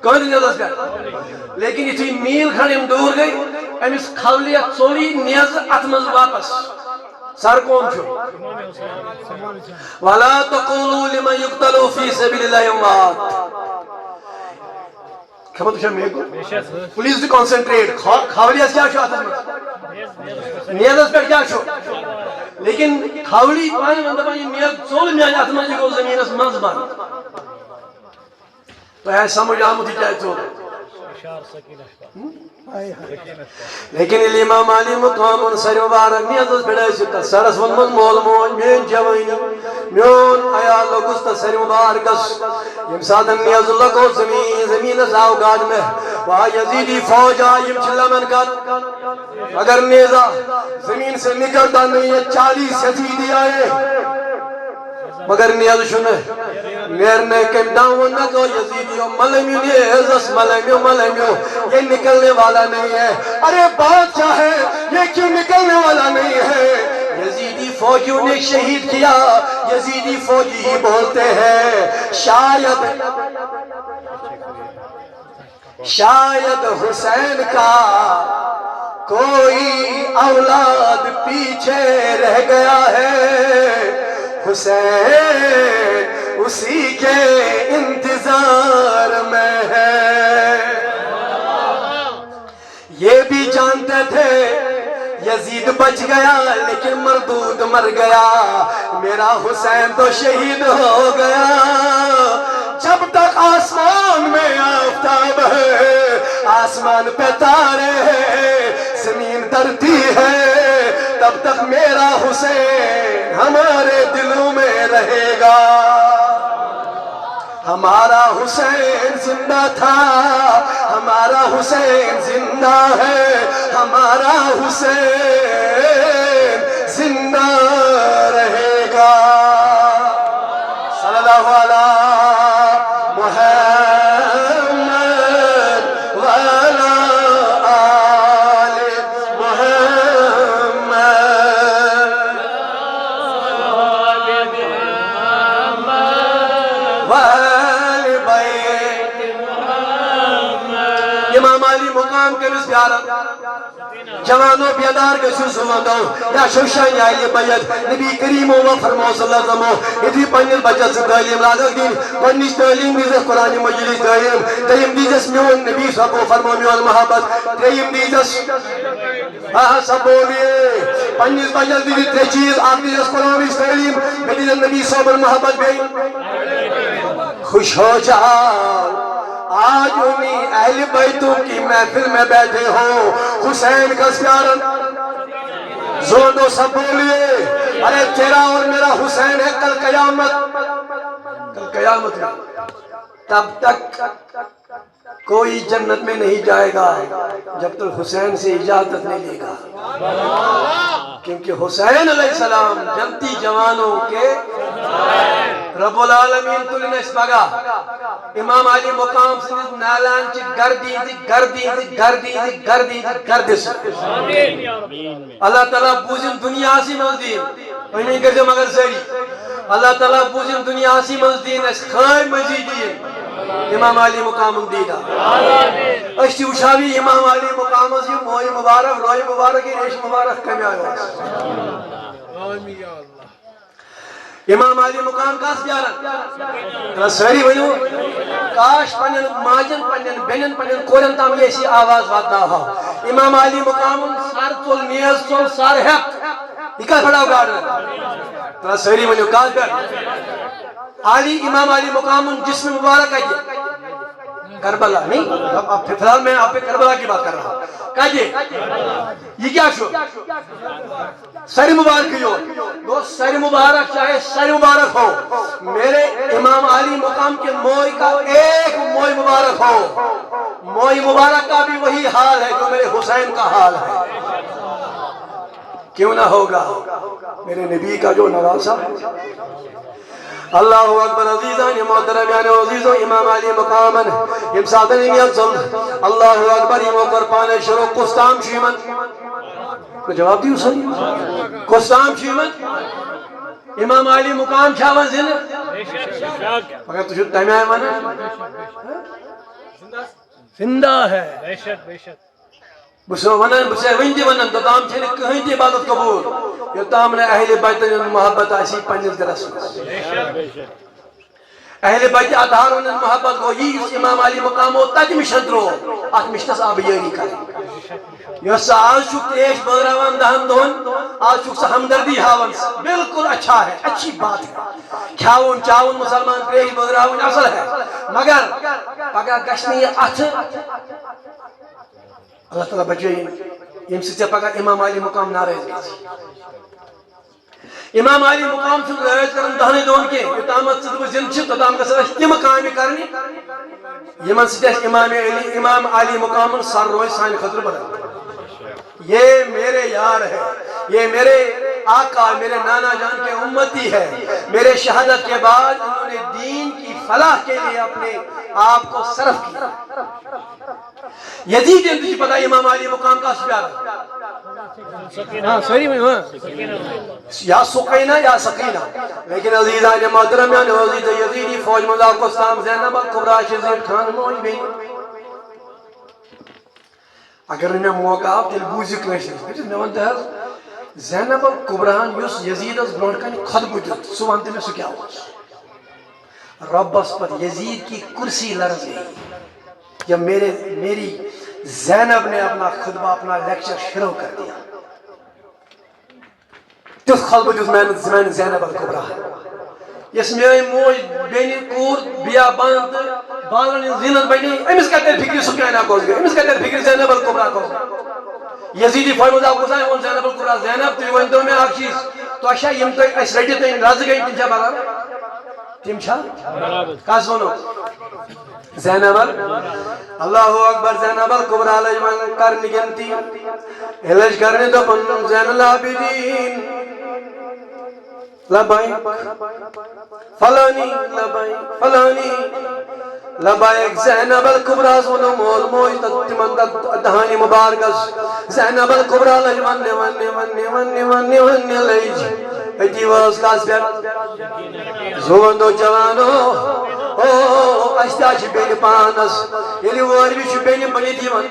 کٕہٕنٛدِ نیزس پٮ۪ٹھ۔ لیکن یُتھُے میٖل کھنٛڈ أمۍ دوٗر گٔے، أمِس کھولی ژوٚل یہِ نیزٕ اتھ منٛز واپس۔ سر کون چھُ؟ ولا تقولوا لمن يقتل في سبيل الله اموات۔ خدمت وٕچھان مےٚ گوٚو؟ Please be concentrate۔ کھا-، کھاولیس کیٛاہ چھُ اَتھَس منٛز؟ نیزَس پٮ۪ٹھ کیٛاہ چھُ؟ لیکن کھاولی پانہٕ وۄنۍ دَپان، یہِ نیز ژوٚل میٛانہِ اَتھٕ منٛز، یہِ گوٚو زٔمیٖنَس منٛز بنٛد۔ تۄہہِ آسہِ سمجھ آمُت، یہِ کیٛازِ ژوٚل؟ لیکن ییٚلہِ امام علی مقامن سرِ مبارک نیزس پٮ۪ٹھ ٲسِتھ تتھ سرس ووٚنمُت، "مول موج، میٲنۍ جوٲنی، میون عیال لوٚگُس تتھ سرِ مبارکس۔" ییٚمہِ ساتہٕ نیزٕ لگوو زمین، زمینس آو گاڈنہٕ، واے یزیدی فوج آے، یِم چھِ لمن کتھ۔ اگر نیزہ زمین سے نکلتا نہیں ہے، چالیس یزیدی آئے۔ مگر نیز چھُنہٕ نیرنہٕ۔ کٔمۍ تام ووٚن، نہ گوٚو یزیدیو ملٲمِو نیزس، ملٲمِو، ملٲمِو، یہ نکلنے والا نہیں ہے۔ ارے بات کیا ہے، یہ کیوں نکلنے والا نہیں ہے؟ یزیدی فوجیوں نے شہید کیا، یزیدی فوجی ہی بولتے ہیں، شاید شاید حسین کا کوئی اولاد پیچھے رہ گیا ہے، حسین اسی کے انتظار میں ہے۔ یہ بھی جانتے تھے یزید بچ گیا، لیکن مردود مر گیا، میرا حسین تو شہید ہو گیا۔ جب تک آسمان میں آفتاب ہے، آسمان پہ تارے ہیں، زمین کرتی ہے، تب تک میرا حسین ہمارے دلوں میں رہے گا۔ ہمارا حسین زندہ تھا، ہمارا حسین زندہ ہے، ہمارا حسین زندہ رہے گا۔ صلی اللہ علی محمد وعلی آل محمد وآل بیت محمد۔ امام علی مقام کٔمِس پیاران؟ جوانو بیدار گٔژھِو، زٕ وَنو، یا چھو شانہِ اہلِ بیت۔ نبی کریم و فرمو صلی اللہ علیہ وسلم، یُتھُے پننِس بچس ژٕ تعلیٖم لاگکھ دِنۍ، گۄڈٕنِچ تعلیٖم دیٖزٮ۪س قرآن مجیدٕچ تعلیٖم، دوٚیِم دیٖزٮ۪س میون نبی صٲب فرمو میون محبت، ترٛیٚیِم دیٖزٮ۪س، ہاں ہاں سب بولیے، پننِس بچس دیٖزِ ترٛےٚ چیٖز، اکھ دیٖزٮ۪س قرآنٕچ تعلیٖم، بیٚیہِ دیٖزٮ۪س نبی صٲبُن محبت، بیٚیہِ خوش ہو جاؤ، آج انہیں اہل بیتوں کی محفل میں بیٹھے ہو۔ حسین کس پیارن؟ زور دو سب بولیے، ارے تیرا اور میرا حسین ہے کل قیامت۔ کل قیامت میں تب تک کوئی جنت میں نہیں جائے گا جب تک حسین سے اجازت نہیں لے گا، کیونکہ حسین علیہ السلام جنتی جوانوں کے، رب العالمین تُلہِ نہٕ اَسہِ پگاہ امام علی مقام سٕنٛدِس نالان چہِ گردِ ہٕنٛزِ، گردِ ہٕنٛزِ، گردِ ہٕنٛزِ، گردِ ہٕنٛزِ، گردِ سۭتۍ۔ اللہ تعالیٰ بوٗزِن دُنیاہسٕے منٛز دِیِن۔ آمیٖن کٔرۍزیو مگر سٲری۔ اللہ تعالیٰ بوٗزِن دُنیاہسٕے منٛز دِیِن اَسہِ خٲے مٔنٛزی دِیِن امام علی مقامُن دیٖدار۔ أسۍ تہِ وٕچھو یہِ امام علی مقامس یہِ موے مُبارک، روے مُبارک، یہِ ریش مُبارک کَمہِ آیہِ اوس۔ امام علی مقام کس پیاران؟ ترٛا سٲری ؤنِو، کاش پننٮ۪ن ماجن، پننٮ۪ن بیٚنٮ۪ن، پننٮ۪ن کورٮ۪ن تام یہِ اَسہِ یہِ آواز واتناوہو۔ امام علی مقامُن سر ژوٚل، نیز ژوٚل، سر ہٮ۪تھ۔ یہِ کتھ پھٹاو گاڈٕ؟ ترٛا سٲری ؤنِو، کتھ پٮ۪ٹھ؟ علی، امام علی مقامُن جسم مبارک کتہِ؟ کربلا، نہیں؟ اب، اب فی الحال میں آپ پہ کربلا کی بات کر رہا ہوں۔ کتہِ؟ یہِ کیٛاہ چھُ؟ سر مبارک یوت۔ گوٚو سر مبارک، چاہے سر مبارک ہو، میرے امام علی مقام کے موئے کا ایک موئے مبارک ہو، موئے مبارک کا بھی وہی حال ہے جو میرے حسین کا حال ہے۔ کیوں نہ ہوگا؟ میرے نبی کا جو نواسہ۔ اللہ اکبر۔ عزیزان محترم، یعنی عزیزو، امام علی مقامن، یم ساتن یم یتھ زن، اللہ اکبر، یمو کر پانے شروع۔ کس تام چھُ یمن؟ جواب دیو سا۔ کس تام چھُ یمن؟ امام علی مقام چھا وۄنۍ زندٕ؟ مگر تُہۍ چھِو تَمہِ آیہِ وَنان۔ زندہ ہے۔ بہٕ چھُسو وَنان، بہٕ چھُسے وٕنہِ تہِ وَنان، توٚتام چھےٚ نہٕ کٕہٕنۍ تہِ عبادت قبوٗل، یوٚتام نہٕ اہلِ بیتَن ہُنٛد محبت آسی پنٛنِس دِلَس منٛز۔ اہلِ بیتِ اطہارَن ہُنٛد محبت گوٚو یی، یُس امام علی مقام اوس، تَتہِ مِشَن ترٛوو، اَتھ مِشنَس آبہٕ یٲری کَرٕنۍ۔ یۄس سا آز چھُکھ تریش بٲگراوان دَہَن دۄہَن، آز چھُکھ سا ہمدردی ہاوان، بالکل اچھا ہے، اچھی بات ہے۔ کھیاوُن چاوُن مُسلمان تریش بٲگراوٕنۍ اَصٕل ہے، مگر پگاہ گژھِ نہٕ یہِ اَتھٕ۔ اللہ تعالیٰ بچٲیِن، ییٚمہِ سۭتۍ ژےٚ پگاہ امام علی مقام ناراض گژھِ۔ امام علی مقام چھُنہٕ رٲضۍ کران دہنٕے دۄہن کینٛہہ، یوٚتامَتھ ژٕ تہٕ بہٕ زِندٕ چھِ، توٚتام گژھن اَسہِ تِم کامہِ کرنہِ، یِمن سۭتۍ اَسہِ امام علی، امام علی مقامُن سر روزِ سانہِ خٲطرٕ بدل۔ یہ میرے یار ہے، یہ میرے آقا، میرے نانا جان کے امتی ہے، میرے شہادت کے بعد انہوں نے دین کی فلاح کے لیے اپنے آپ کو صرف کیا۔ یزید تہِ چھِ پتہ امام علی مقام کَس چھُ پیاران۔ ہاں، سٲری ؤنِو، ہاں۔ یا سقینہ یا سقینہ۔ لیکن عزیزان محترم، یعنی عزیز یزیدی فوج منٛز آو کُس تام زینب الکبریٰ چھِ زیٖٹھ خان موج بیٚنہِ۔ اگر نہٕ مےٚ موقع آو، تیٚلہِ بوٗزِ کٲنٛسہِ نِش۔ دٔپِس، مےٚ وَن تہٕ حظ، زینب الکبریٰ ہن یُس یزیدس برونٛٹھ کنہِ خطبہٕ دیُت، سُہ وَن تہٕ مےٚ، سُہ کیٛاہ اوس؟ رۄبس پتھ یزید کی کرسی لرز گئی جب میرے، میری زینب نے اپنا خطبہ، اپنا لیکچر شروع کر دیا۔ تیُتھ خطبہٕ دیُت میانہِ، میانہِ زینب الکبریٰ۔ یۄس میٲنۍ موج، بیٚنہِ، کوٗر، بیا بان تہٕ بالن ہٕنٛز زینت بنے، أمِس کتہِ ترِ فکرِ سفیانہ کۄس گٔے؟ أمِس کتہِ ترِ فکرِ زینب الکبریٰ کۄس گٔے؟ یزیدی فرموو، کُس آیہِ ووٚن زینب الکبریٰ؟ زینب، تُہۍ ؤنۍ تو مےٚ اکھ چیٖز، تۄہہِ چھا یِم تۄہہِ اَسہِ رٔٹِتھ أنۍ رَزٕ گٔے، تِم چھا برابر؟ تِم چھا؟ کَس ووٚنُو؟ زینب ال-، اللہ اکبر، زینب الکبریٰ لٔج وۄنۍ کرنہِ گِنتی۔ ییٚلہِ لٔج کرنہِ، دوٚپُن، زین العابدین، لبیک۔ فلانی، لبیک، فلانی، لبیک۔ زینب الکبریٰ ہس ووٚنُن مول موج تہٕ تِمن تتھ دہانہِ مبارکس۔ زینب الکبریٰ لٔج وننہِ، وننہِ، وننہِ، وننہِ، وننہِ، وننہِ لٔج۔ أتی وٲژ کس پٮ۪ٹھ؟ زُوَندو جوانو، او، اَسہِ تہِ حظ چھِ بیٚنہِ پانس۔ ییٚلہِ وٲرۍوِ چھُ بیٚنہِ بٔنِتھ یِوان،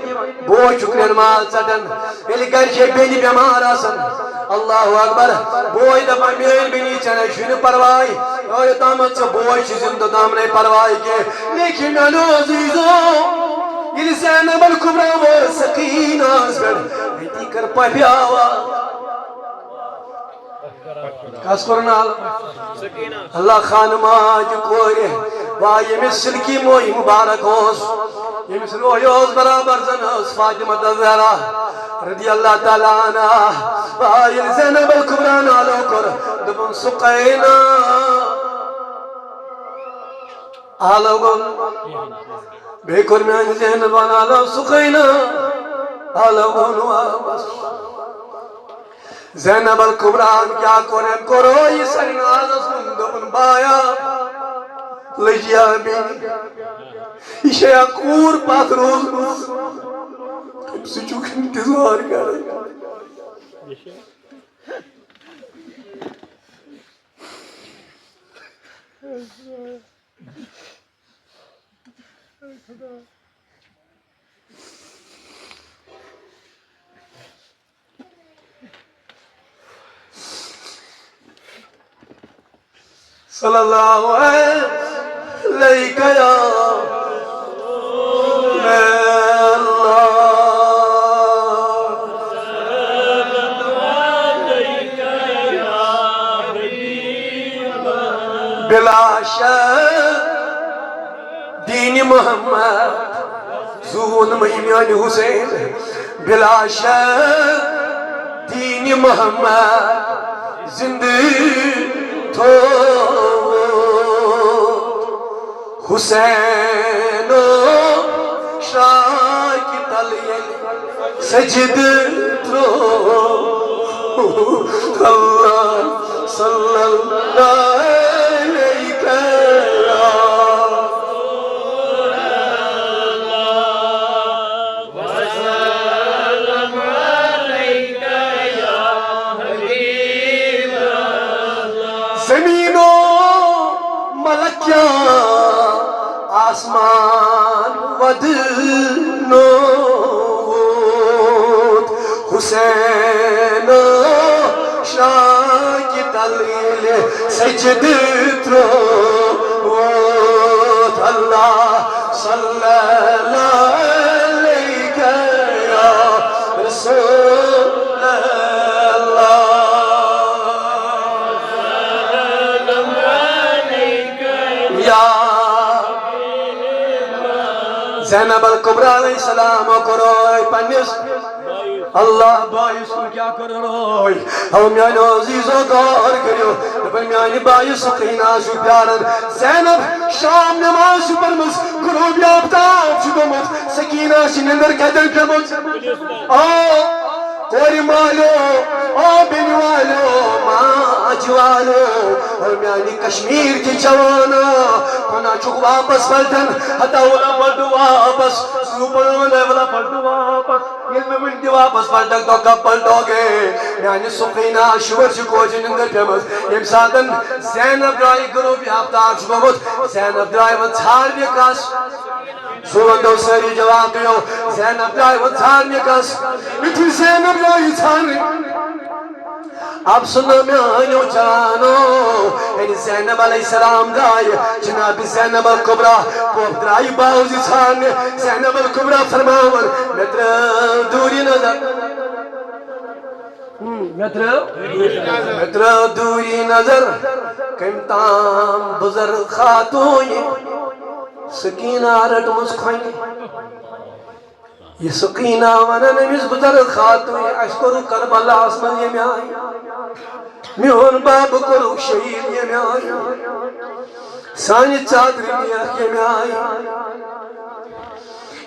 بوے چھُ کرٛٮ۪ن ماز ژٹان۔ ییٚلہِ گرِ چھے بیٚنہِ بٮ۪مار آسان، اللہ اکبر، بوے دپان، میٲنۍ بیٚنہِ، ژےٚ نَے چھُے نہٕ پرواے، یوٚتامَتھ ژےٚ بوے چھُ زِندٕ، توٚتام نَے پرواے کینٛہہ۔ لیکن میانیو عزیزو، ییٚلہِ زینب الکبریٰ وٲژ سکیٖنہس پٮ۪ٹھ، أتی کٔر پۄپھِ آواز۔ کس کوٚر نہٕ حال؟ اللہ خان ماجہِ کورِ، وا ییٚمِس صدقی موے مبارک اوس، ییٚمِس روحی اوس برابر زن ٲس فاطمہ الزہرا رضی اللہ تعالیٰ عنہا۔ وا ییٚلہِ زینب الکبریٰ ہن آلو کوٚر، دوٚپُن، سُقینا، آلو گوٚو نہٕ۔ بیٚیہِ کوٚر میانہِ زینب ہن آلو، سُقینا، آلو گوٚو نہٕ واپس۔ زینب الکبریٰ ہن کیٛاہ کوٚر؟ أمۍ کوٚر ہو یہِ سرِ نازس کُن، دوٚپُن، بایا، لٔجیا بیٚنہِ، یہِ چھےٚ یا کوٗر پتھ روٗزمٕژ، أمۍ سۭتۍ چھُکھ انتظار کران۔ صلی اللہ علیک یا رسول اللہ۔ بلا شک دین محمد زون مہی میانہِ حسین، بلا شک دین محمد زندٕ تھوٚو حسینو شاکہِ تل ییٚلہِ سجدٕ ترٛوو۔ اللہ صلی اللہ علیک یا رسول اللہ۔ وسلم علیک یا حبیب اللہ۔ زمین و ملک کیا آسمان ودنوت حسین شاہ کی تلیل سجد تروت۔ اللہ صلی اللہ علیک یا رسول اللہ۔ یا زینب الکبریٰ علیہ السلام کوٚر روے پننِس اللہ بٲیِس کُن کیٛاہ کوٚر روے؟ او میانیو عزیزو، غور کٔرِو۔ دوٚپُن، میانہِ بایہِ سکینہ چھُ پیاران۔ زینب شام نماز چھِ پٔرمٕژ، غروب آفتاب چھُ گوٚمُت، سکینہ چھِ نِندٕر کتٮ۪ن پیمٕژ؟ آ، کورِ مالیو، او بیٚنہِ والیو، ماجہِ والیو، او میانہِ کشمیر کہِ جوانا، پناہ چھُکھ واپس پلٹن، ہتا ولا پلٹو واپس، سُہ پلو ولا پلٹو واپس، ییٚلہِ مےٚ وٕنہِ تہِ واپس پلٹکھ، تو کب پلٹو گے؟ میانہِ سکینہ شُر چھِ کوچہِ نِندٕر پیمٕژ، ییٚمہِ ساتن زینب درایہِ غروب آفتاب چھُ گوٚمُت، زینب درایہِ وۄنۍ ژھانڈنہِ کس؟ سُہ وَنو سٲری جواب دِیو۔ زینب درٛاے وۄنۍ ژھانڈنہِ کس؟ یُتھُے زینب درٛایہِ ژھانڈنہِ، اب سُنو میانیو جانو، ییٚلہِ زینب علیہ السلام درٛایہِ، جناب زینب الکبریٰ پوٚپ درٛایہِ باوزِ ژھانڈنہِ۔ زینب الکبریٰ فرماوان، مےٚ ترٛٲو دوٗری نظر۔ ہم، مےٚ ترٛٲو، مےٚ ترٛٲو دوٗری نظر، کٔمۍ تام بُزرگ خاتوٗنہِ سکینہ رٔٹمٕژ کھۄنہِ۔ یہِ سکینہ ونان أمِس بزرگ خاتون، اَسہِ کوٚرُکھ کربلاہس منٛز ییٚمہِ آیہِ، میون باب کوٚرُکھ شہید ییٚمہِ آیہِ، سانہِ ژادرِ بیکھ ییٚمہِ آیہِ۔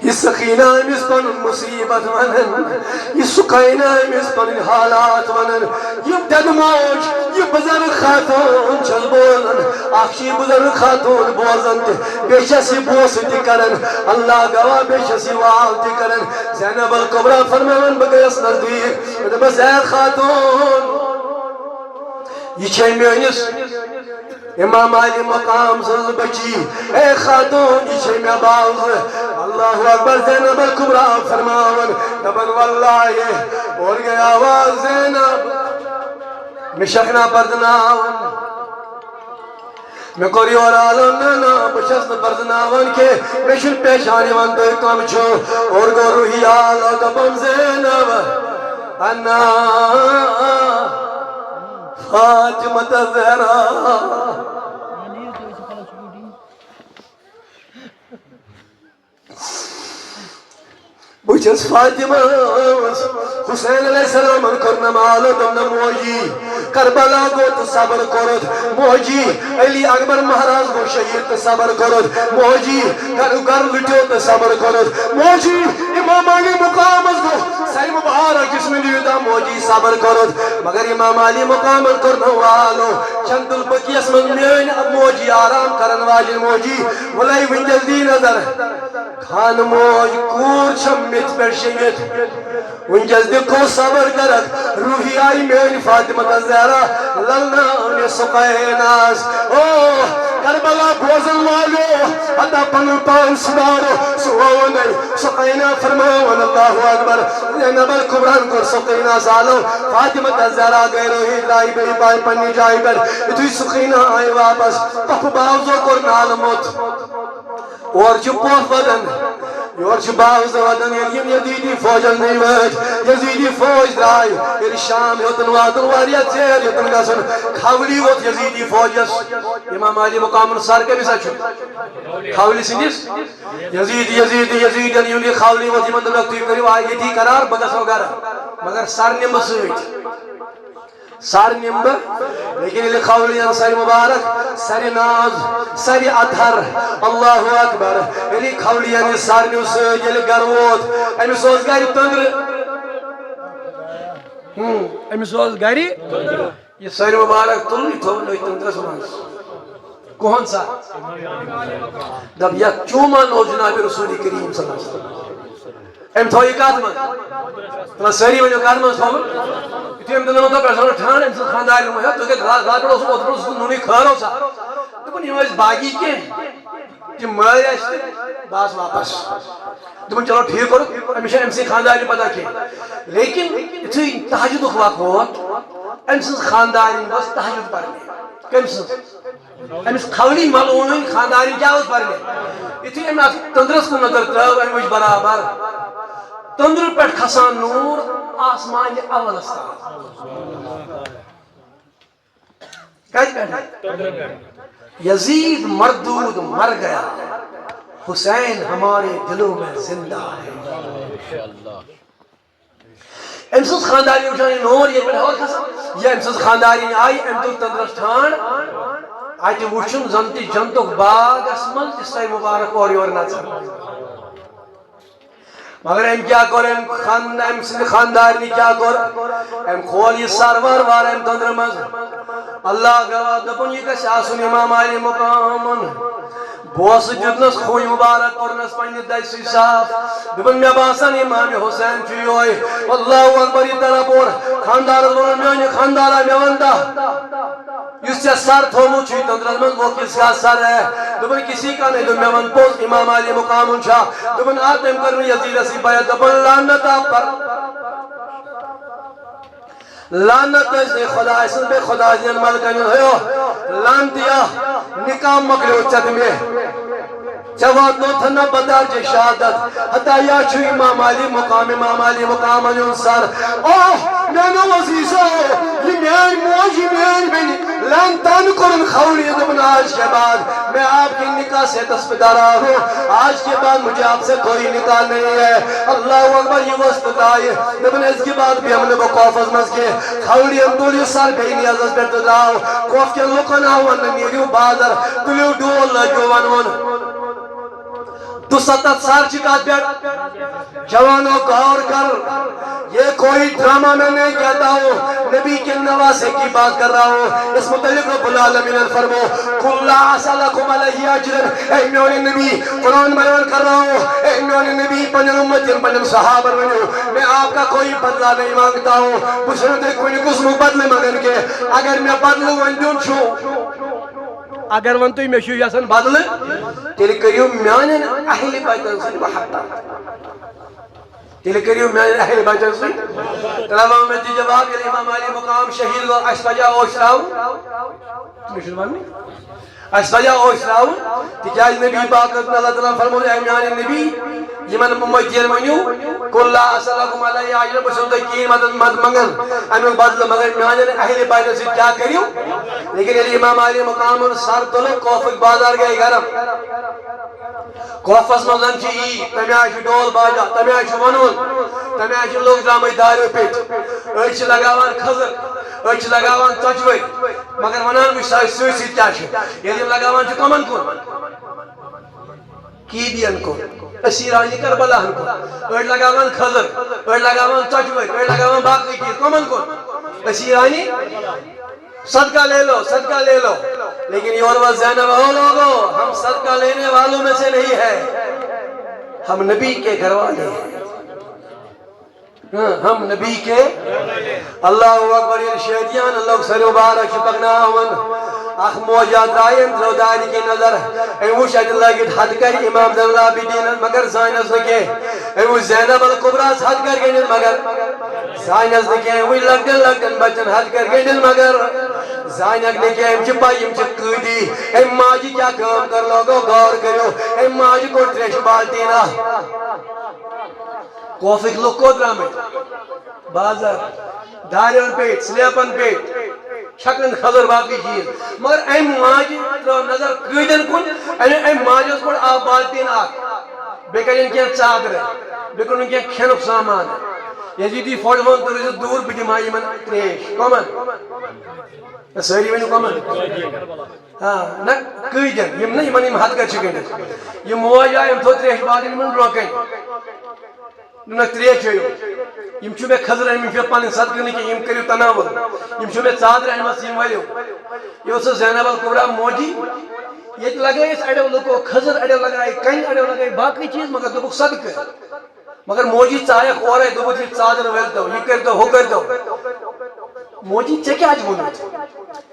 یہِ سکینہ أمِس پنُن مصیبت ونان، یہِ سکینہ أمِس پنٕنۍ حالات ونان، یہِ دٮ۪دٕ موج، یہِ بزرگ خاتون چھَس بوزان، اکھ چھِ یہِ بزرگ خاتون بوزان تہِ، بیٚیہِ چھَس یہِ بوسہٕ تہِ کران، اللہ گواہ، بیٚیہِ چھَس یہِ واو تہِ کران۔ زینب الکبریٰ فرماوان، بہٕ گٔیَس نزدیٖک، مےٚ دوٚپمَس، اے خاتون، یہِ چھے میٲنِس امام عالی مقام سٕنٛز بچی، اے خاتون، یہِ چھے مےٚ باوزٕ۔ اللہ اکبر، زینب الکبریٰ فرماوان، دپان، واللہ، اور گٔے آواز، زینب، مےٚ چھَکھ نا پرزناوان۔ مےٚ کوٚر یورٕ عالم، نہ، نہ، بہٕ چھَس نہٕ پرزناوان کینٛہہ، مےٚ چھُنہٕ پہچان یِوان تُہۍ کم چھِو۔ اور گوٚو روحی آلو، دوٚپُن، زینب، انا فاطمہ زہرا۔ بہٕ چھَس فاطمہ ٲس۔ حسین علیہ السلامن کوٚر نہٕ مالو، دوٚپ نہٕ موجی، کربلا گوٚو تہٕ صبر کوٚرُتھ۔ موجی، علی اکبر مہراز گوٚو شہید تہٕ صبر کوٚرُتھ۔ موجی، گرٕ گرٕ لُٹیو تہٕ صبر کوٚرُتھ۔ موجی، امام علی مقامس گوٚو سر مبارک جسم لیوٗدہ، موجی صبر کوٚرُتھ۔ مگر امام علی مقامن کوٚر نہٕ والو۔ جنت البقیعس منٛز میٲنۍ موجی آرام کرن واجٮ۪ن موجی۔ وۄلے وٕنکیٚس دی نظر۔ خان موج کوٗر چھم میٚژِ پٮ۪ٹھ شیٚنگِتھ۔ وٕنکیٚس دِ کو صبر کرکھ، روحی آیہِ میٲنۍ فاطمہ تہٕ زہرا للناونہِ سُقیناہس۔ او کربلا بوزن والو، ہتا پنُن پان سُدارو، سُہ وونے۔ سُقینا فرماوان، اللہ اکبر۔ زینب الکبریٰ ہن کوٚر سُقینا سالو، فاطمہ تہٕ زہرا گٔے روحی، درٛایہِ بیٚیہِ پایہِ پننہِ جایہِ پٮ۪ٹھ۔ یُتھُے سُقینا آیہِ واپس، پۄپھٕ باوزو کوٚر نالہٕ موٚت۔ اورٕ چھُ پوٚپھ وَدان، یورٕ چھُ باوزٕ وَدان۔ ییٚلہِ یِم یزیٖدی فوجَن نِش وٲتۍ، یزیٖدی فوج درٛاے، ییٚلہِ شام ہیوٚتُن واتُن، واریاہ ژیر ہیوٚتُن گژھُن، کھولی ووٚتھ یزیٖدی فوجَس۔ امام علی مقامُن سر کٔمِس اَتھِ چھُ؟ کھولی سٕنٛدِس۔ یزیٖد، یزیٖد، یزیٖدَن یُن یہِ کھولی ووٚتھ، یِمَن دوٚپُکھ، تُہۍ کٔرِو آ ییٚتی قرار، بہٕ گژھو گرٕ، مگر سر نِمہٕ بہٕ سۭتۍ۔ سر نِمہٕ بہٕ، لیکن ییٚلہِ کھولی یَن سرِ مبارک، سرِ ناز، سرِ اطہر، اللہ اکبر، ییٚلہِ کھولی یَن یہِ سر نیوٗ سۭتۍ، ییٚلہِ گرٕ ووت، أمِس اوس گرِ تٔنٛدرٕ۔ ہُم، أمِس اوس گرِ، یہِ سرِ مبارک تُل، یہِ تھوٚو أتھۍ تٔنٛدرَس منٛز۔ کون سا؟ دَپ، یَتھ چوٗمَن اوس جناب رسول کریم صلی اللہ علیہ وسلم۔ أمۍ تھوٚو یہِ کَتھ منٛز؟ تِمن سٲری ؤنِو، کَتھ منٛز تھوٚوُن؟ یُتھُے أمۍ دوٚپُن، مطلب، پٮ۪ٹھ ٲس ٹھانٛڈ، أمۍ سٕنٛز خانٛدارِنۍ ووٚن، "ہے، تُہۍ کَتہِ راتھ، راتھ پٮ۪ٹھ اوسُکھ، اوترٕ اوسُکھ نوٗنٕے خٲر اوسا؟" دوٚپُن، "یِم ٲسۍ باغی کینٛہہ، تِم مٲرۍ اَسہِ تہٕ بہٕ آس واپس۔" دوٚپُن، "چلو، ٹھیٖک کوٚرُکھ، أمِس چھَنہٕ أمۍ سٕنٛدِ خانٛدارِنۍ پَتہ کینٛہہ۔" لیکن یُتھُے تہجدُک وقت ووت، أمۍ سٕنٛز خانٛدارِنۍ ؤژھ تہجد پَرنہِ۔ کٔمۍ سٕنٛز؟ أمِس کھولی ملعوٗنٕنۍ خانٛدارِنۍ کیٛاہ ٲس پرنہِ؟ یُتھُے أمۍ اَتھ تٔنٛدرَس کُن نظر ترٛٲو، أمۍ وٕچھ برابر تٔنٛدرٕ پٮ۪ٹھ کھسان نوٗر آسمانہِ اولس تام۔ کَتہِ پٮ۪ٹھ؟ یزید مردود مر گیا، حسین ہمارے دلوں میں زندہ ہے۔ أمۍ سٕنٛز خانٛدارِنۍ وٕچھان یہِ نوٗر ییٚتہِ پٮ۪ٹھ ہیوٚر کھسان، یہِ أمۍ سٕنٛز خانٛدارِنۍ آیہِ، أمۍ تُل تٔنٛدرَس ٹھانٛڈ، اَتہِ وٕچھُن زَن تہِ جنتُک باغَس منٛز یہِ سرِ مبارک اورٕ یورٕ نَژان۔ مگر أمۍ کیٛاہ کوٚر؟ أمۍ خان-، أمۍ سٕنٛدِ خانٛدارِنہِ کیٛاہ کوٚر؟ أمۍ کھول یہِ سَر وار وار اَمہِ تٔنٛدرٕ منٛز۔ اللہ گواہ، دوٚپُن، یہِ گژھِ آسُن امام عالی مقامن۔ بوسہٕ دیُتنس، خوٗنہِ مُبارک کوٚرنس پننہِ دَسہِ سۭتۍ صاف۔ دوٚپُن، مےٚ باسان، امام حسین چھُ یِہوٚے۔ اللہ اکبر، یہِ طرف اور خانٛدارس ووٚنُن، میٛانہِ خانٛدارا، مےٚ وَن تہ، یُس ژےٚ سر تھوٚومُت چھُے تٔنٛدرس منٛز، وہ کس کا سر ہے؟ دوٚپُن، کسی کا نہیں۔ دوٚپُن، مےٚ وَن پوٚز، امام عالی مقامن چھا؟ دوٚپُن، آ، تٔمۍ کٔر نہٕ یزیدس سۭتۍ بیعت۔ دوٚپُن، لعنت آپ پر۔ لعنت ٲسۍ نہٕ خۄداے سٕنٛز، بیٚیہِ خۄداے سٕنٛدٮ۪ن ملکن ہٕنٛز۔ ہیو، لعنتیا، نکاح مۄکلیو ژےٚ تہٕ مےٚ۔ ژےٚ واتنوتھ نہ بدرجہ شہادت۔ ہتا یا چھُ امام علی مقام، امام علی مقامن ہُنٛد سر۔ اوہ، میانیو عزیزو، یہ میٲنۍ موج، یہ میٲنۍ بیٚنہِ، لن تن کوٚرُن کھوڑی، دوٚپُن، "آج کے بعد میں آپ کے نکاح سے دستبردار ہوں، آج کے بعد مجھے آپ سے کوئی نکاح نہیں ہے۔" اللہ اکبر، یہ وسط آیہِ۔ دوٚپُن، "أزکہِ بعد بیٚہمہٕ نہٕ بہٕ کوفس منٛز کینٛہہ۔" کھوڑین تُل یہِ سر بیٚیہِ نیزس پٮ۪ٹھ تہٕ درٛاو۔ کوف کٮ۪ن لُکن آو وننہٕ، "نیٖرِو بازر، تُلِو ڈول، لٲگِو ونُن۔" دُستتھ سر چھِ کتھ پٮ۪ٹھ؟ جوانو، غور کر، یہ کوئی ڈرامہ میں نہیں کہتا ہوں، نبی کے نواسے کی بات کر رہا ہوں۔ اس متعلق رب العالمین نے فرمو، "قل لا اسألکم علیہ اجرا"، اے میون نبی، قرآن بیان کر رہا ہوں، اے میون نبی، پنن امتین، پنن صحابہ ونیو، میں آپ کا کوئی بدلہ نہیں مانگتا ہوں، بہٕ چھُس نہٕ تۄہہِ کُنہِ قٕسمُک بدلہٕ منگان کینٛہہ، اگر مےٚ بدلہٕ وۄنۍ دیُن چھُ، اگر وۄنۍ تُہۍ مےٚ چھِو یژھان بدلہٕ، تیٚلہِ کٔرِو میانٮ۪ن اہلِ بیتن سۭتۍ محبت۔ تیٚلہِ کٔرِو میانٮ۪ن اہلِ بیتن سۭتۍ۔ تیٚلہِ وَنو مےٚ تہِ جواب، ییٚلہِ امام علی مقام شہید گوٚو، اَسہِ پَزیٛا اوش ترٛاوُن؟ مےٚ چھُنہٕ وَننُے۔ اَسہِ پَزیٛا اوش ترٛاوُن؟ تِکیٛازِ نبی پاکَن، اللہ تعالیٰ ہَن فرموو، "اے میانہِ نبی، یِمَن اُمتیَن ؤنِو، قل لا اسألکم علیہ اجرا، بہٕ چھُس نہٕ تۄہہِ کِہیٖنۍ مدد، مدد منٛگان، اَمیُک بدلہٕ، مگر میانٮ۪ن اہلِ بیتن سۭتۍ کیٛاہ کٔرِو؟" لیکن ییٚلہِ امام علی مقامُن سر تُلُکھ، کوفٕکۍ بازار گٔے گرم۔ کوفس منٛز زن چھِ عیٖد، تمہِ آیہِ چھُ ڈول باجا، تمہِ آیہِ چھُ ونُن، تمہِ آیہِ چھِ لُکھ درٛامٕتۍ داریو پیٚٹھۍ، أڑۍ چھِ لگاوان کھٔزٕر، أڑۍ چھِ لگاوان ژۄچہِ ؤرۍ، مگر ونان وٕچھ سا سۭتۍ سۭتۍ کیٛاہ چھُ، ییٚلہِ یِم لگاوان چھِ کمن کُن؟ قیدین کُن، اسیرانِ کربلاہن کُن، أڑۍ لگاوان کھٔزٕر، أڑۍ لگاوان ژۄچہِ ؤرۍ، أڑۍ لگاوان باقٕے چیٖز، کمن کُن؟ اسیرانِ صدقہ لے لو، صدقہ لے لو، لیکن یور وۄنۍ زینب، "او لوگو، ہم صدقہ لینے والوں میں سے نہیں ہے، ہم نبی کے گھر والے ہیں۔" ہاں، ہم نبی کے، اللہ اکبر، ییٚلہِ شٲدیانہٕ لوٚگ سٲرِو مبارک چھِ پکناوان۔ اکھ موج درٛایہِ، أمۍ ترٲو دارِ کِنۍ نظر، أمۍ وٕچھ اَتہِ لٲگِتھ ہتہٕ کَرِ امام زین العابدین، مگر زانٮ۪س نہٕ کینٛہہ۔ أمۍ وٕچھ زینب الکبریٰ ہَس ہتہٕ کَرِ گٔنٛڈِتھ، مگر زانٮ۪س نہٕ کینٛہہ، وٕنہِ لۄکٹٮ۪ن لۄکٹٮ۪ن بچن ہتہٕ کٔرۍ گٔنٛڈِتھ، مگر زانٮ۪کھ نہٕ کینٛہہ، أمۍ چھِ پَے، یِم چھِ قٲدی۔ أمۍ ماجہِ کیٛاہ کٲم کٔر، لوگو غور کٔرِو، أمۍ ماجہِ کوٚڑ ترٛیشہِ بالٹیٖن اکھ۔ کوفٕکۍ لُکھ کوٚت درٛامٕتۍ؟ بازر، دارٮ۪ن پیٚٹھۍ، سلیپن پیٚٹھۍ، چھکن کھٔزٕر باقٕے چیٖز۔ مگر أمۍ ماجہِ ترٲو نظر قٲدٮ۪ن کُن، أمۍ، أمۍ ماجہِ ٲس گۄڈٕ اکھ بالٹیٖن اکھ، بیٚیہِ کَرٮ۪ن کینٛہہ ژادرٕ، بیٚیہِ کٕنُن کینٛہہ کھٮ۪نُک سامان۔ یزیدی فوج ووٚن، "تُہۍ روٗزِو دوٗر، بہٕ دِمہٕ ہا یِمن ترٛیش۔" کمن؟ ہے، سٲری ؤنِو کمن؟ آ، نہ، قٲدٮ۪ن، یِم نہٕ یِمن یِم ہتہٕ کٔرۍ چھِ گٔنٛڈِتھ۔ یِم موج آے، أمۍ تھوٚو ترٛیش بالٹیٖن یِمن برونٛہہ کنہِ۔ دوٚپنَکھ، "ترٛیش چیٚیِو۔ یِم چھِو مےٚ کھٔزٕر أنمٕتۍ، یِم چھِ مےٚ پنٕنۍ، صدقہٕ نہٕ کینٛہہ، یِم کٔرِو تناول۔ یِم چھِو مےٚ ژادرِ أنمٕژ، یِم ؤلِو۔" یہِ اوس سُہ زینب الکبریٰ موجی۔ ییٚتہِ لگٲے اَسہِ اَڑیو لُکو کھٔزٕر، اَڑیو لگایہِ کَنہِ، اَڑیو لگایہِ باقٕے چیٖز، مگر دوٚپُکھ، "صدقہٕ۔" مگر موجی ژایَکھ اورَے، دوٚپُکھ، "یہِ ژادر ؤلۍتو، یہِ کٔرۍتو، ہُہ کٔرۍتو۔" موجی، "ژےٚ کیٛازِ ووٚنُتھ؟"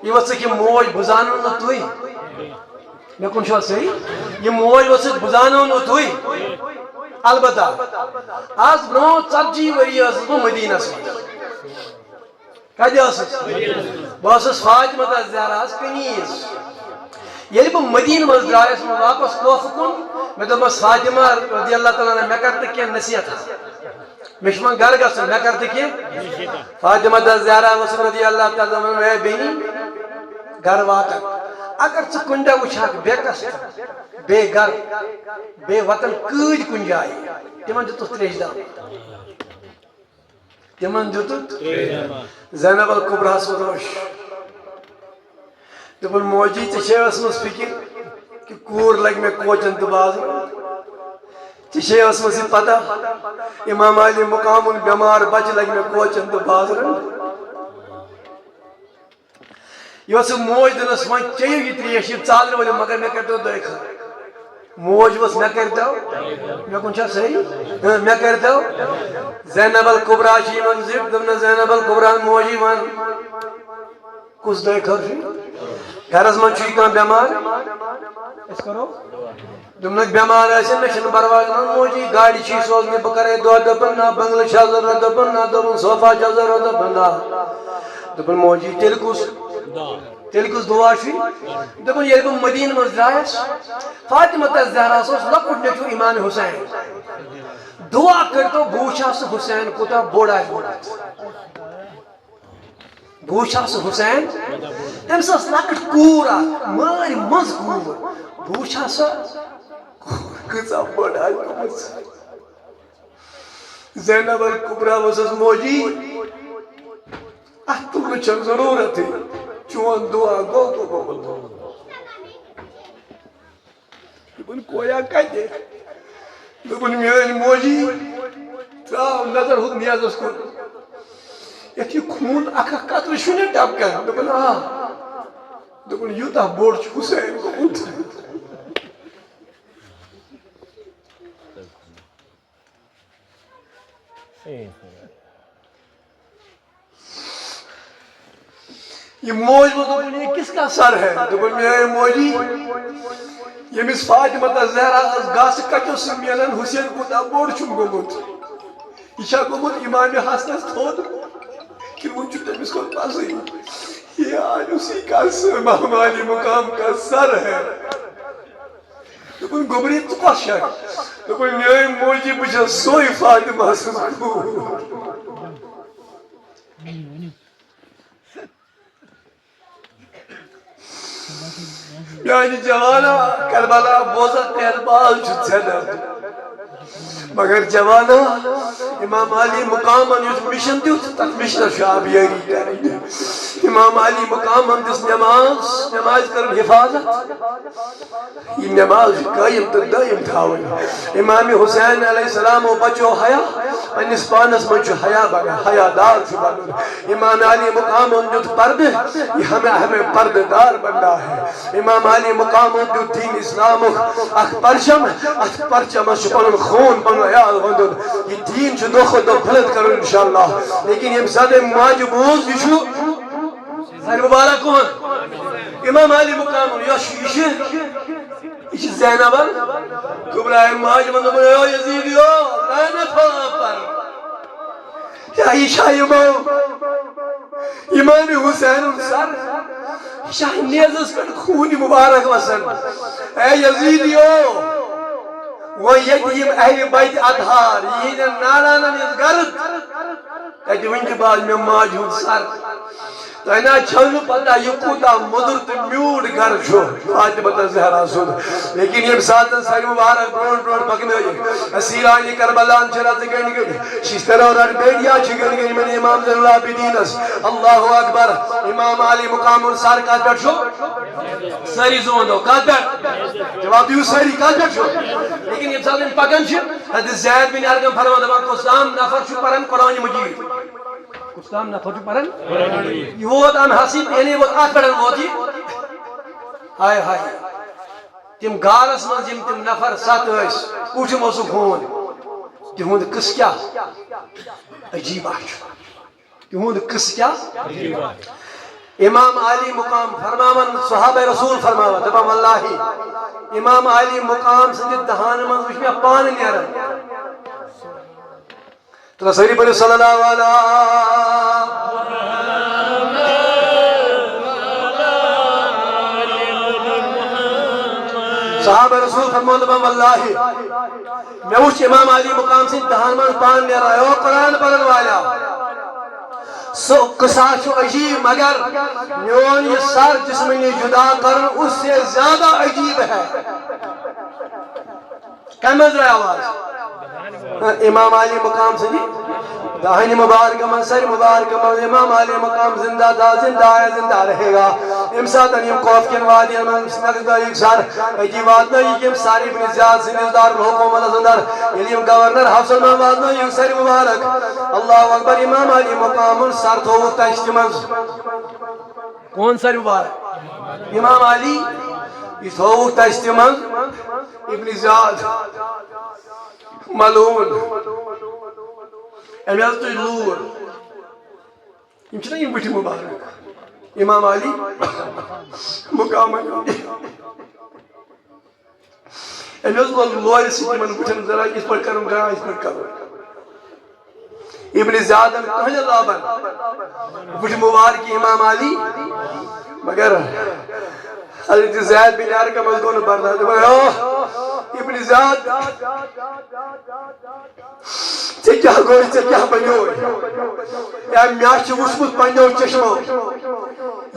یہِ ؤژھٕکھ یہِ موج، بہٕ زانَن نہٕ تُہۍ۔ مےٚ کُن چھُوا صحیح؟ یہِ موج ؤژھٕکھ، بہٕ زانَن نہٕ تُہۍ۔ البتہ، آز برونٛہہ ژتجی ؤری ٲسٕس بہٕ مدیٖنَس منٛز۔ کَتہِ ٲسٕس؟ بہٕ ٲسٕس فاطمہ تہٕ زہراہَس کنیز۔ ییٚلہِ بہٕ مدیٖنہٕ منٛز درٛایَس واپس کوفہٕ کُن، مےٚ دوٚپمَس، "فاطمہ رضی اللہ تعالیٰ عنہا، مےٚ کَر تہٕ کینٛہہ نصیحت۔ مےٚ چھُ وۄنۍ گَرٕ گژھُن، مےٚ کَر تہٕ کینٛہہ۔" فاطمہ تہٕ زہرا ٲسٕم رضی اللہ تعالیٰ عنہا، "اے بیٚنہِ، گَرٕ واتَکھ۔ اگر ژٕ کُنہِ دۄہ وٕچھَکھ بے کس، بے گَرٕ، بے وطن قۭدۍ کُنہِ جایہِ، تِمَن دِتُکھ ترٛیشہِ دام۔" تِمن دِتُکھ۔ زینب الکبریٰ ہس ووٚن، دوٚپُن، "موجی، ژےٚ چھے ٲسمٕژ فِکر کہِ کوٗر لگہِ مےٚ کوچن تہٕ بازرن؟ ژےٚ چھے ٲسمٕژ یہِ پتہ، امام علی مقامُن بٮ۪مار بچہِ لگہِ مےٚ کوچن تہٕ بازرن؟" یہِ ٲس موج دِنَس، "وۄنۍ چیٚیِو یہِ ترٛیش، یہِ ژادرِ ؤلِو، مگر مےٚ کٔرۍتو دۄیہِ خٲر۔" موج ؤژھ، "مےٚ کٔرۍتو۔" مےٚ کُن چھا صحیح؟ ہاں، مےٚ کٔرۍتو۔ زینب الکبریٰ چھِ یِمن زِٹھ، دوٚپنَس، "زینب الکبریٰ ہن موجی وَن، کُس دۄیہِ خٲر چھُ؟ گرس منٛز چھُے کانٛہہ بٮ۪مار؟ أسۍ کرو۔" دوٚپنَکھ، "بٮ۪مار ٲسِن، مےٚ چھُنہٕ پرواے۔" دوٚپُن، "موجی، گاڑِ چھی سوزنہِ، بہٕ کرے دۄہ۔" دوٚپُن، "نہ۔" "بنگلہٕ چھا ضروٗرت؟" دوٚپُن، "نہ۔" دوٚپُن، "صوفہ چھا ضروٗرت؟" دوٚپُن، "نہ۔" دوٚپُن، "موجی، تیٚلہِ کُس، تیٚلہِ کُس دُعا چھُے؟" دوٚپُن، "ییٚلہِ بہٕ مدیٖنہٕ منٛز درٛایَس، فاطمہ تہٕ زہراہَس اوس لۄکُٹ نیٚچوٗ امام حسین۔ دُعا کٔرۍتو، بہٕ وٕچھِ ہا سُہ حسین کوٗتاہ بوٚڑ آسہِ گوٚمُت۔" بہٕ وٕچھِ ہا سُہ حسین، أمِس ٲس لۄکٕٹ کوٗر اکھ، مٲرۍ منٛز کوٗر۔ بہٕ وٕچھِ ہا سۄ کوٗر کۭژاہ بٔڑ آسہِ گٔمٕژ۔ زینب الکبریٰ ؤژھٕس موجی، اتھ تُلنٕچ چھنہٕ ضروٗرتٕے، چون دعا گوٚو قبوٗل۔ دوٚپُن، کویا کتہِ؟ دوٚپُن، میٲنۍ موجی۔ تراو نظر ہُتھ نیزس کُن، یتھ یہِ خوٗن اکھ اکھ قطرٕ چھُنہ ٹپکان؟ دوٚپُن، آ۔ دوٚپُن، یوٗتاہ بوٚڑ چھُ حسین گوٚمُت۔ یہ موج ووٚن، دوٚپُن، یہ کس کا سر ہے؟ دوٚپُن، میٲنۍ موجی، ییٚمِس فاطمہ تہٕ زہرا ٲس گاسہٕ کچو سۭتۍ میلان، حسین کوٗتاہ بوٚڑ چھُم گوٚمُت۔ یہ چھا گوٚمُت امام حسنس تھوٚد؟ کِنہٕ وُنہِ چھُ تٔمِس کُن پزٕے؟ یہ آج اسی کا س-، امام علی مقام کا سر ہے۔ دوٚپُن، گوٚبری، ژٕ کۄس چھکھ؟ دوٚپُن، میٲنۍ موجی، بہٕ چھَس سۄے فاطمہ سٕنٛز کوٗر۔ میانہِ جوانا، کربلا بوزان تیرٕ بال چھُ ژھٮ۪نان۔ مگر جوانا، امام علی مقامن یُس مِشن دیُت، تتھ مِشنس چھُ آبیٲری کرٕنۍ۔ امام علی مقامن دِژ نماز، نمازِ کٔرٕن حفاظت۔ یہ نماز چھِ قٲیِم تہٕ دٲیِم تھاوٕنۍ۔ امام حسین علیہ السلام و بچو حیا، پننِس پانس منٛز چھُ حیا بنان، حیا دار چھُ بنُن۔ امام علی مقامن دیُت پردٕ، یہ ہمیں، ہمیں پردٕ دار بننا ہے۔ امام علی مقامن دیُت دین اسلامُک اکھ پرچم، اتھ پرچمس چھُ پنُن خوٗن، پنُن عیال وندُن۔ یہ دین چھُ دۄہ کھۄتہٕ دۄہ بلند کرُن انشاءاللہ۔ لیکن ییٚمہِ ساتہٕ أمۍ ماجہِ بوٗز، یہِ چھُ سر مبارک کُن۔ امام علی مقام، یۄس چھِ، یہِ چھِ، یہِ چھِ زینب الکبریٰ ماجہِ ووٚن، دوٚپُن، "او یزید، یو، لعنت ہو آپ پر۔ کیا یہ چھا امام، امام حسین سر؟ یہ چھا نیزس پٮ۪ٹھ خوٗن مبارک وسان؟ اے یزید، یو، وۄنۍ ییٚتہِ یِم اہلِ بیت اطہار، یِہِنٛدٮ۪ن نالانن یُس گرد، تتہِ ؤنۍ تہِ باز مےٚ ماجہِ ہُنٛد سر۔ تۄہہِ نہ چھو نہٕ پتہ، یہِ کوٗتاہ مٔدُر تہٕ میوٗٹھ گرٕ چھُ فاطمہ تہٕ زہرا سُنٛد۔ لیکن ییٚمہِ ساتہٕ سر مبارک برونٛٹھ برونٛٹھ پکنٲیِکھ، اسیرانِ کربلاہن چھِ رژٕ گٔنڈۍ گٔنڈۍ، ششترو رٹ بیٹیا چھِ گٔنڈۍ گٔنڈۍ یِمن امام زین العابدینس۔ اللہ اکبر۔ امام علی مقامُن سر کتھ پٮ۪ٹھ چھُ؟ سٲری زون دو۔ کتھ پٮ۪ٹھ؟ جواب دِیِو سٲری، کتھ پٮ۪ٹھ چھُ؟ لیکن ییٚمہِ ساتہٕ یِم پکان چھِ، حضرت زید بن ارقم فرمان دپان، کُس تام نفر چھُ پران قرآن مجید۔ کُس تام نفر چھُ پران؟ یہِ ووت امہِ حسیٖب، یعنی ووت اتھ پٮ۪ٹھ ووت یہِ۔ ہاے ہاے۔ تِم غارس منٛز یِم تِم نفر ستھ ٲسۍ، کُٹھۍ منٛز سُہ ہوٗن۔ تِہُنٛد قصہٕ کیٛاہ؟ عجیٖب اکھ چھُ۔ تِہُنٛد قصہٕ کیٛاہ؟ امام علی مقام فرماوان، صحابہ رسول فرماوان، دپان، واللہ، امام علی مقام سٕنٛدِ دہانہٕ منٛز وٕچھ مےٚ پانہٕ نیران۔ تہٕ سٲری پٔرِو صلی اللہ علیہ۔ صحابہ رسول فرماوان، دپان، واللہ، مےٚ وٕچھ امام علی مقام سٕنٛدِ دہانہٕ منٛز پانہٕ نیران۔ او قرآن پرن والا، سُہ قصہ چھُ عجیب، مگر میون یہِ سر جسمٲنی جدا کرُن اس سے زیادہ عجیب ہے۔ کمہِ منٛز درٛاے آواز؟ امام علی مقام سٕنٛدِ دہانہِ مبارکہ منٛز، سرِ مبارکہ منٛز۔ امام علی مقام زندہ تھا، زندہ ہے، زندہ رہے گا۔ ییٚمہِ ساتہٕ یِم کوفکٮ۪ن وادین منٛز نقد دٲیِک سر أتی واتنٲیِکھ یِم سر ابن زیاد سٕنٛدِس دارالحکومتس اندر۔ ییٚلہِ یِم گورنر حفصن منٛز واتنٲیِکھ سرِ مبارک، اللہ اکبر، امام علی مقامُن سر تھووُکھ تشتہِ منٛز۔ کون سر مبارک؟ امام علی، یہِ تھووُکھ تشتہِ منٛز۔ ابن زیاد ملعون، أمۍ حظ تُج لوٗر۔ یِم چھِنہ یِم بٕتھِ مُبارک، امام علی مقامن۔ أمۍ حظ لوگ لورِ سۭتۍ یِمن بٕتھٮ۪ن ذرا، یِتھ پٲٹھۍ کرُن، گرا یِتھ پٲٹھۍ کرُن۔ ابن زیادن کٕہٕنۍ لابن بٕتھِ مُبارک امام علی، مگر حضرت زید بن ارقمس گوٚو نہٕ برداشت۔ دوٚپُن، "او ابن زیاد، ژےٚ کیٛاہ گوٚو؟ ژےٚ کیٛاہ بنیوو؟ اے، مےٚ چھُ وُچھمُت پننیو چشمو،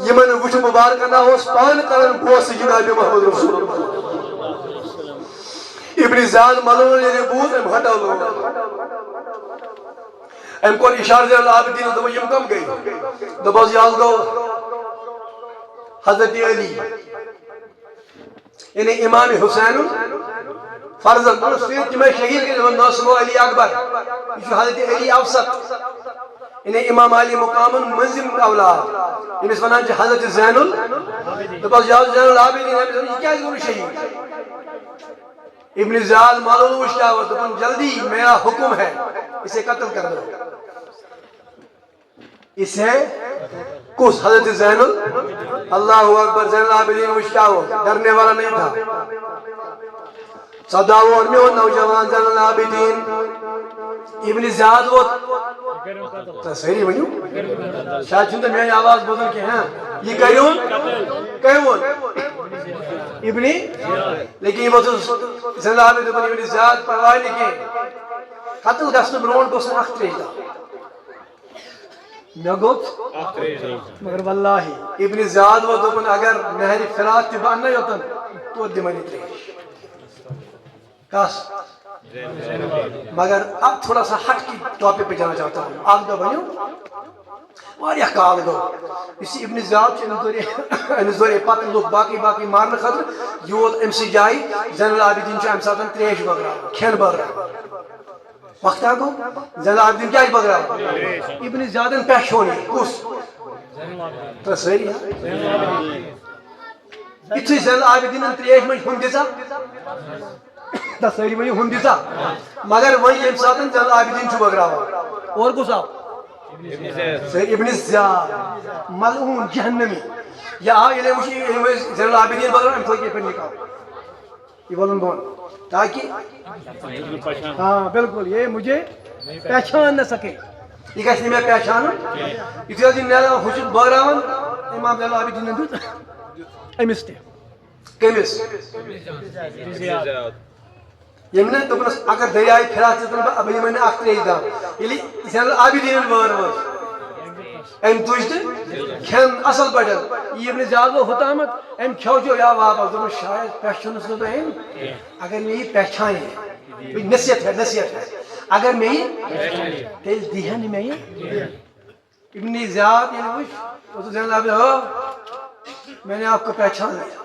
یِمن وُچھ مبارکن اوس پانہٕ کران بوسہٕ جناب محمد رسول اللہ۔ ابن زیاد ملعون ییٚلہِ بوٗز، أمۍ ہٹٲو لوگ۔ أمۍ کوٚر اشارٕ زین العابدینس، دوٚپُن، "یِم کم گٔے؟" دوٚپُس، "یہِ حظ گوٚو حضرت علی، یعنی امام حسین فرزند، دوٚپُن، سُہ ییٚلہِ تِمے شہید گٔے، دوٚپُن، نہ، سُہ گوٚو علی اکبر، یہِ چھُ حضرت علی اوسط، یعنی امام علی مقامن مٔنٛزِم اولاد، ییٚمِس ونان چھِ حضرت زین ال-" دوٚپُس، "یہِ حظ زین العابدین، أمِس، یہِ کیٛازِ گوٚو نہٕ شہید؟" ابن زیاد ملعون وُچھ کیٛاہ اوس، دوٚپُن، "جلدی، میرا حکم ہے، اسے قتل کر دو۔" اسے کُس؟ حضرت زین ال-، اللہ اکبر، زین العابدین وُچھ کیٛاہ اوس، ڈرنے والا نہیں تھا۔ سدا وُہُر میون نوجوان زین العابدین ابن زیاد ووت۔ تۄہہِ سٲری ؤنِو، شاید چھُنہٕ تۄہہِ میٲنۍ آواز بوزان کینٛہہ۔ ہاں، یہِ کٔرِوُن، کٔرِوُن ابن، لیکن یہِ ووٚتھُس زین العابدین، دوٚپُن، "ابن زیاد، پرواے نہٕ کینٛہہ، قتل گژھنہٕ برونٛٹھ گوٚژھ نہٕ اکھ ترٛیش دَگ۔" مےٚ گوٚژھ، مگر واللہ ابن زیاد ووٚتھ، دوٚپُن، "اگر نہرِ فرات تہِ بہٕ اَنہٕ نا یوٚتَن، توتہِ دِمَے نہٕ ترٛیش۔" کس؟ مگر اب تھوڑا سا ہٹ کے ٹاپک پہ جانا چاہتا ہوں۔ اکھ دۄہ بنیو، واریاہ کال گوٚو۔ یُس یہِ ابن زیاد چھُ، أمِس دورے، أمِس دورے پتہٕ لُکھ باقٕے باقٕے مارنہٕ خٲطرٕ، یہِ ووت أمۍ سٕے جایہِ۔ زین العابدین چھُ اَمہِ ساتہٕ ترٛیش بٲگراوان، کھٮ۪ن بٲگراوان۔ وقتا گوٚو، زین العابدین کیٛازِ بٲگراوان؟ ابن زیادن پہچھون یہِ۔ کُس؟ تہٕ سٲری، ہا؟ یُتھُے زین العابدینن ترٛیش منٛز ہُم دِژا، تہٕ سٲری ؤنِو، ہُم دِژا۔ مگر وۄنۍ ییٚمہِ ساتہٕ زین العابدین چھُ بٲگراوان، اورٕ کُس آو؟ سٲری ابن زیاد، ملعون جہنمی۔ یہِ آو، ییٚلہِ أمۍ وٕچھ، ییٚلہِ أمۍ وٕچھ زین العابدین بٲگراوان، أمۍ تھوٚو یِتھَے پٲٹھۍ نِکاح۔ یہِ وَلُن بۄن۔ تاکہِ، ہاں، بالکل، یہ مجھے پہچان نہ سکے۔ یہِ گژھِ نہٕ مےٚ پہچانُن۔ یُتھُے حظ یہِ نیران، ہُہ چھُ بٲگراوان، امام زین العابدینن دیُت أمِس تہِ۔ کٔمِس؟ ییٚمۍ نہٕ دوٚپنَس، اگر دٔریاے فِرات تہِ تُلہٕ بہٕ، بہٕ یِمَے نہٕ اَکھ ترٛیش دام۔ ییٚلہِ زین العابدیٖنَن وٲر وٲر، أمۍ تُج تہٕ کھٮ۪ن اَصٕل پٲٹھۍ۔ یہِ ابن زیاد گوٚو ہوٚتامَتھ، أمۍ کھیوٚو چیوٚو یا واپَس۔ دوٚپُن، شاید پہچھونُس نہٕ بہٕ أمۍ۔ اگر مےٚ یہِ پہچانہِ، وۄنۍ نصیحت ہے، نصیحت ہے۔ اگر مےٚ یہِ، تیٚلہِ دِیہِ ہا نہٕ مےٚ یہِ۔ ابن زیاد ییٚلہِ وٕچھ، اوس زین العابدین، "ہو، میں نے آپ کو پہچان لیا۔"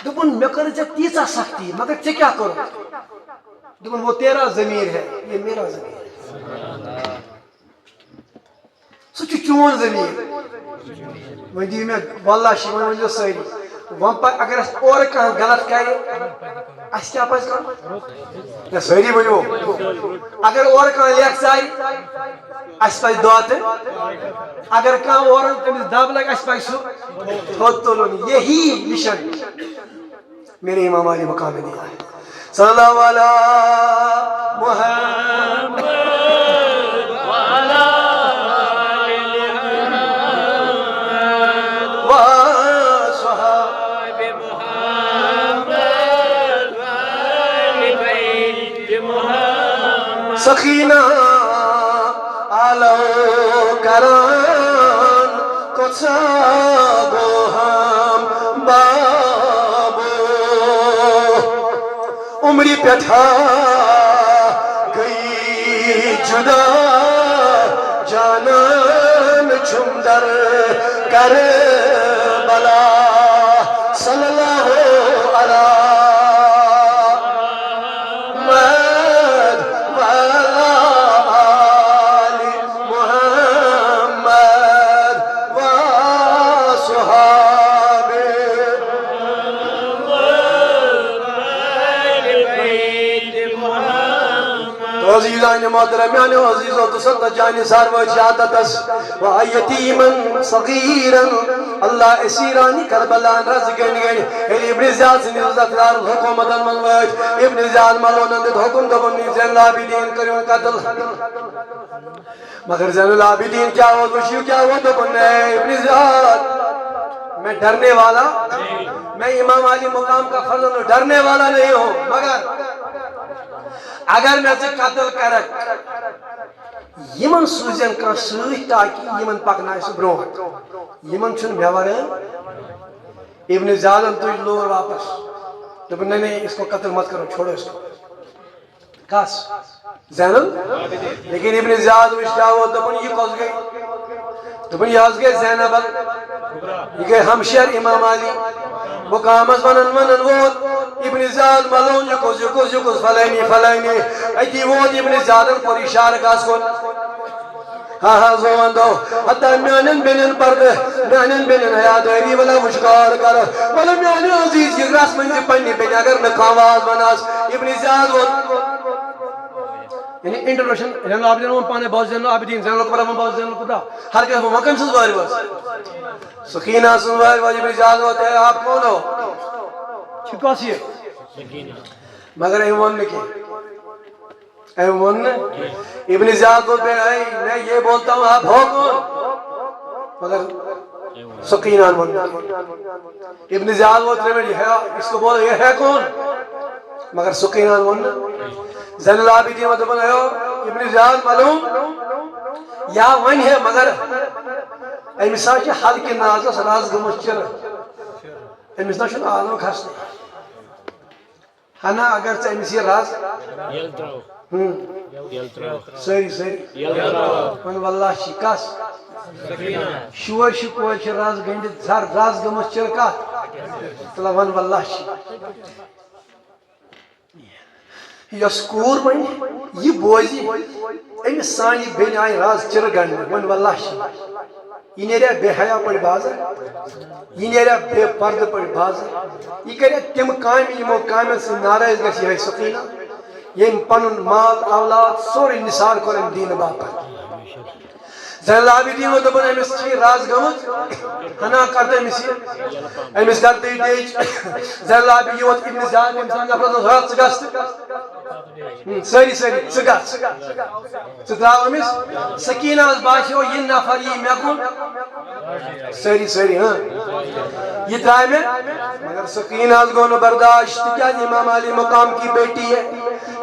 دوٚپُن، "مےٚ کٔر ژےٚ تیٖژاہ سختی، مگر ژےٚ کیٛاہ کوٚرُتھ؟" دوٚپُن، "وہ تیرا ضمیر ہے، یہ میرا ضمیر ہے۔" سُہ چھُ چون ضمیر۔ وۄنۍ دِیِو مےٚ، واللہ چھِ وۄنۍ ؤنۍزیو سٲری۔ وۄنۍ پَ-، اگر اَسہِ اورٕ کانٛہہ غلط کَرِ، اَسہِ کیٛاہ پَزِ کَرُن؟ نہ، سٲری ؤنِو۔ اگر اورٕ کانٛہہ لیکھ ژارِ، اَسہِ پَزِ دۄہ تہٕ اگر کانٛہہ اورٕ تٔمِس دَب لَگہِ، اَسہِ پَزِ سُہ تھوٚد تُلُن۔ یہی مِشن میرے امام علی مقام میں دیا ہے۔ صلی اللہ علی محمد وعلی آل محمد وصحابہ محمد وآل بیت محمد۔ سخینہ آلو کران، کوٚت سا گوٚو ہم بابو؟ عمرِ پٮ۪ٹھا گٔیی جدا، جانان چھُم در کربلا۔ صلی اللہ علی محمد وعلی آل محمد وصحابہ۔ تو عزیزان محترم، میانیو عزیزو، تو سب جانی سارو شہادتس و یتیمن صغیرن، اللہ اسیرانی کربلان رز گنڈ گنڈ، ییٚلہِ ابن زیاد سٕنٛدِ عزت دار حکومتن منٛز وٲتۍ، ابن زیاد ملعونن دیُت حکم، دوٚپُن، "زین العابدین کٔرِو قتل۔" مگر زین العابدین کیٛاہ اوس، وٕچھِو کیٛاہ ووٚن، دوٚپُن، "اے ابن زیاد، میں ڈرنے والا، میں امام علی مقام کا فرزند ہوں، ڈرنے والا نہیں ہوں، مگر اگر مےٚ ژٕ قتل کرکھ، یِمن سوٗزن کانٛہہ سۭتۍ تاکہِ یِمن پکنایہِ سُہ برونٛٹھ۔ یِمن چھُنہٕ مےٚ ورٲے۔ ابن زیادن تُج لور واپس۔ دوٚپُن، "نہیں، نہیں، اس کو قتل مت کرو، چھوڑو اس کو۔" کس؟ زینل؟ لیکن ابن زیاد وٕچھ کیٛاہ ووت، دوٚپُن، "یہِ کۄس گٔے؟" دوٚپُن، "یہِ حظ گٔے زینب ال-، یہِ گٔے ہمشیر امام علی۔" مقامس ونان ونان ووت ابن زیاد ملعون، "یہِ کُس، یہِ کُس، یہِ کُس، فلٲنی، فلٲنی۔" أتی ووت ابن زیادن کوٚر اشارٕ کس کُن؟ ہا ہا، زوان دو، حتی میانٮ۪ن بیٚنٮ۪ن پردٕ، میانٮ۪ن بیٚنٮ۪ن حیادٲری، ولا وٕچھ کار کر، ولا میانہِ عزیز جگرس منٛز یہِ پننہِ بیٚنہِ اگر نہٕ کانٛہہ واز ونس۔ ابن زیاد ووت۔ یعنی انٹروڈکشن، زین العابدین ووٚن پانے، بہٕ زین العابدین، زین الکبرا ووٚن، بہٕ زین الکبرا۔ ہر کٲنٛسہِ ووٚن، وۄنۍ کٔمۍ سٕنٛز وٲرۍ وٲژ؟ سکینہ سٕنٛز وٲرۍ وٲژ۔ ابن زیاد ووٚن، "اے، آپ کون ہو؟" چھِ کۄس یہِ؟ مگر أمۍ ووٚن نہٕ کینٛہہ۔ أمۍ ووٚن نہٕ۔ ابن زیاد ووٚن، "اے، میں یہ بولتا ہوں، آپ ہو کون؟" مگر سکینہ ووٚن نہٕ کینٛہہ۔ ابن زیاد ووٚن ترٛےٚ منٹ، "یہ ہے، اس کو بولو، یہ ہے کون؟" مگر سکینہ ووٚن نہٕ۔ زین العابدین ووٚن، دوٚپُن، "اے، ابن زیاد ملعون، یا وۄنۍ ہے، مگر أمِس حظ چھِ ہلکہِ نازس رز گٔمٕژ چِرٕ۔ أمِس نہ چھُنہٕ عالم کھسنٕے۔ ہنا اگر ژٕ أمِس یہِ رز۔" ییٚلہِ ترٛاوو۔ ہُم۔ ییٚلہِ ترٛاوو۔ سٲری، سٲری۔ ییٚلہِ ترٛاوو۔ وَن واللہ چھِ کَس؟ شور چھِ کورِ چھِ رز گٔنٛڈِتھ، زر رز گٔمٕژ چِرٕ کَتھ؟ تَلہ وَن واللہ چھِ۔ یۄس کوٗر وۄنۍ یہِ بوزِ، أمِس سانہِ بیٚنہِ آیہِ راز چِرٕ گنٛڈنہٕ، وۄنۍ واللہ چھِ۔ یہِ نیرِ ہا بے حیا پٲٹھۍ بازر، یہِ نیرِ ہا بے پردٕ پٲٹھۍ بازر، یہِ کرِ ہا تِم کامہِ، یِمو کامٮ۪ن سۭتۍ ناراض گژھِ یِہوٚے سکینہ، ییٚمۍ پنُن مال اولاد سورُے نثار کوٚر اَمہِ دیٖنہٕ باپتھ۔ زین العابدین ووٚن، دوٚپُن، أمِس چھِ راز گٔمٕژ، ہنا کر تہٕ أمِس یہِ، أمِس کر تہٕ یہِ ڈیٚچ۔ زین العابدین ووت ابن زیاد، أمِس ووٚن نفرس، "ہا، ژٕ گژھ تہٕ۔" ہم، سٲری، سٲری، "ژٕ گژھ، ژٕ ترٛاو أمِس۔" سکینہ ہس باسیو، یہِ نفر یی مےٚ کُن۔ سٲری، سٲری، ہاں، یہِ درٛاے مےٚ۔ مگر سکینہ ہس گوٚو نہٕ برداشت، تِکیٛازِ امام علی مقام کی بیٹی ہے،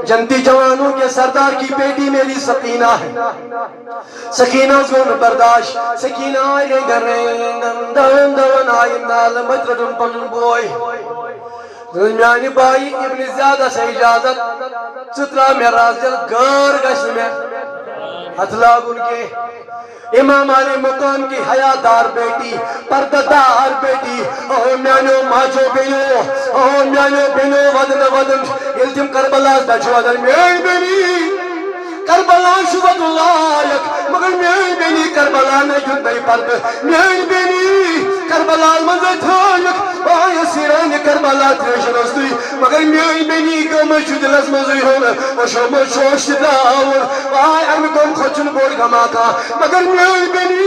جنتی جوانوں کے سردار کی بیٹی میری سکینہ ہے۔ سکینہ ہس گوٚو نہٕ برداشت۔ سکینہ آیہِ رینگن رینگن، دون دون آیہِ نالہٕ مٔتۍ رٔٹُن پنُن بوے۔ دوٚپُن، "میانہِ بایہِ ابن زیادس ہے اجازت، ژٕ ترٛاو مےٚ راز، تیٚلہِ غٲر گژھِ نہٕ مےٚ اتھٕ لاگُن کینٛہہ۔" امام علی مقام کی حیا دار بیٹی، پردہ دار بیٹی، اہو میانیو ماجو بیٚنیو، اہو میانیو بیٚنیو، ودن ودن، ییٚلہِ تِم کربلاہس پٮ۪ٹھ چھِ ودان، میٲنۍ بیٚنی، کربلا چھُ ودُن لایق، مگر میٲنۍ بیٚنی کربلا نے دیُت نے پردٕ، میٲنۍ بیٚنی کربلا منٛزے تھٲوِکھ، آے اسیرانہِ کربلا ترٛیشہِ روٚستُے، مگر میٲنۍ بیٚنی غمٕے چھُ دِلس منٛزٕے ہُن، أچھو منٛز چھُ اوٚش تہِ ترٛاوُن، آے امہِ غم کھۄتہٕ چھُنہٕ بوٚڑ غما کانٛہہ، مگر میٲنۍ بیٚنی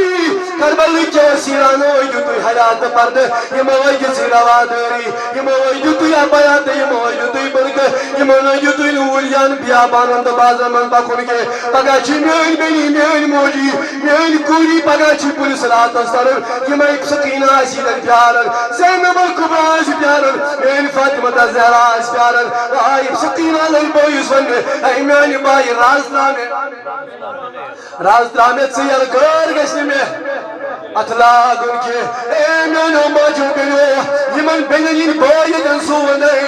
کربلٕکۍ کیو اسیرانو دیُتُے حیا تہٕ پردٕ، یِمو دیُتُے روادٲری۔ یِمو دیُتُے عبایا تہٕ یِمو دیُتُے بُرقہٕ، یِمو نہ دیُتُے نوٗر جان بیابانن تہٕ بازرن منٛز پکُن کینٛہہ۔ پگاہ چھِ میٲنۍ بیٚنی، میٲنۍ موجی، میٲنۍ کوٗری، پگاہ چھِ پُلِس راتس تران۔ یِمے سکینہ آسہِ ییٚتٮ۪ن پیاران، زینب الکبریٰ آسہِ پیاران، میٲنۍ فاطمہ تہٕ زہرا آسہِ پیاران۔ آے سکینہ لٔج بٲیِس وننہِ، اے میانہِ بایہِ، راز ترٛاو مےٚ۔ راز ترٛاو مےٚ ژٕ یَلہٕ، غٲر گژھِ نہٕ مےٚ اَتھ لاگُن کینٛہہ۔ اے میٛانیو ماجو بیٚنیو، یِمَن بیٚنٮ۪ن ہٕنٛدۍ بٲے ییٚتٮ۪ن زُوٕنے۔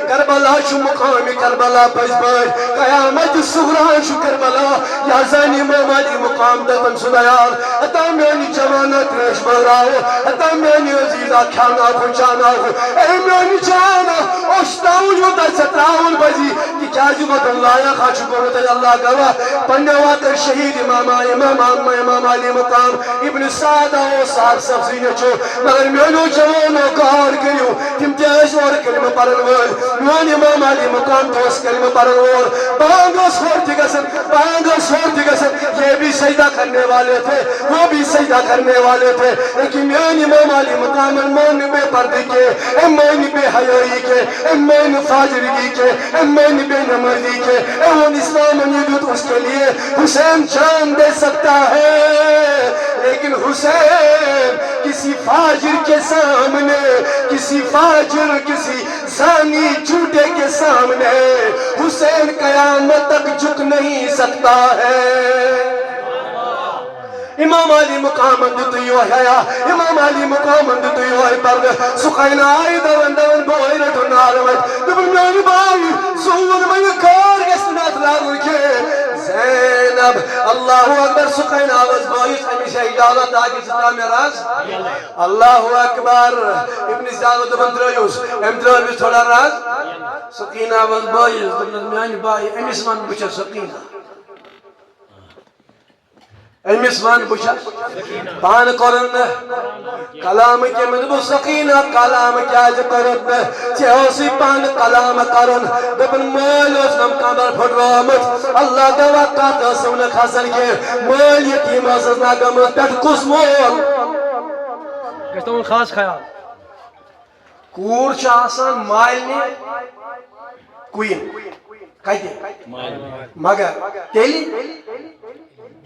کربلا چھُ مُقامِ کربلا پٔزۍ پٲٹھۍ۔ قیامت صغریٰ چھُ کربلا۔ یا زانہِ امام علی مقام تہٕ تٔمۍ سُنٛد عیال۔ ہتا میٛانہِ جوانا ترٛیش بٲگراوو۔ ہتا میٛانہِ عزیزا کھیٛاوناوہو، چاوناوہو۔ اے میٛانہِ جوانا، اوٚش ترٛاوُن یوٗتاہ ژےٚ ترٛاوُن پَزی۔ تِکیٛازِ وَدُن لایق ہا چھُ گوٚمُت، اے اللہ گواہ، پننیو واتن شہید امام، امام، امام علی مقام ابن سعد اوس صاحب صاحب سٕے نیٚچو، مگر میٛانیو جوانو غور کٔرِو، تِم تہِ ٲسۍ اورٕ کلمہٕ پرن وٲلۍ۔ میون امام علی مقام تہِ اوس کلمہٕ پرن وول۔ بانگ ٲس ہورٕ تہِ گژھان، بانگ ٲس ہورٕ تہِ گژھان، یہ بھی سجدہ کرنے والے تھے، وہ بھی سجدہ کرنے والے تھے، لیکن میون امام علی مقامن مون نہٕ بے پردٕ کینٛہہ، أمۍ مٲنۍ نہٕ بے حیٲیی کینٛہہ، أمۍ مٲنۍ نہٕ فاجرگی کینٛہہ، أمۍ مٲنۍ نہٕ بے نمٲزی کینٛہہ۔ أمۍ ووٚن، اسلامن یہِ دیُت اس کے لیے حسین جان دے سکتا ہے، لیکن حسین کسی فاجر کے سامنے، کسی فاجر، کسی زانی جھوٹے کے سامنے حسین قیامت تک جھک نہیں سکتا ہے۔ امام علی مقامن دیُت یوہے حیا، امام علی مقامن دیُت یوہے پردٕ۔ سُقینا آیہِ دون دون، بوے رٹُن نار وت۔ دوٚپُن، میانہِ بایہِ، سون وۄنۍ کار گژھِ نہٕ اتھ لگُن کینٛہہ۔ زینب، اللہ اکبر، سُقینا ٲس بٲیِس، أمِس چھےٚ اجازت تاکہِ ژٕ ترٛاو مےٚ رز۔ اللہ اکبر، ابن زیاد دوٚپُن ترٛٲیِوس، أمۍ ترٛٲو أمِس تھوڑا رز۔ سُقینا ٲس بٲیِس، دوٚپنس، میانہِ بایہِ، أمِس ون بہٕ چھَس سُقینا۔ أمِس ون بہٕ چھَس۔ پانہٕ کوٚرُن نہٕ کلام کینٛہہ، مےٚ دوٚپُس، سُقینا، کلام کیٛازِ کوٚرُتھ نہٕ؟ ژےٚ اوسُے پانہٕ کلام کرُن۔ دوٚپُن، مٲلۍ اوسنم کمبر پھُٹرومُت۔ اللہ گواہ، کتھ ٲسٕم نہٕ کھسان کینٛہہ۔ مٲلۍ یتیٖم ٲسٕس نہ گٔمٕژ، پٮ۪ٹھ کُس مول؟ گژھِ تھاوُن خاص خیال۔ کوٗر چھِ آسان مالنہِ queen۔ کتہِ؟ مگر تیٚلہِ،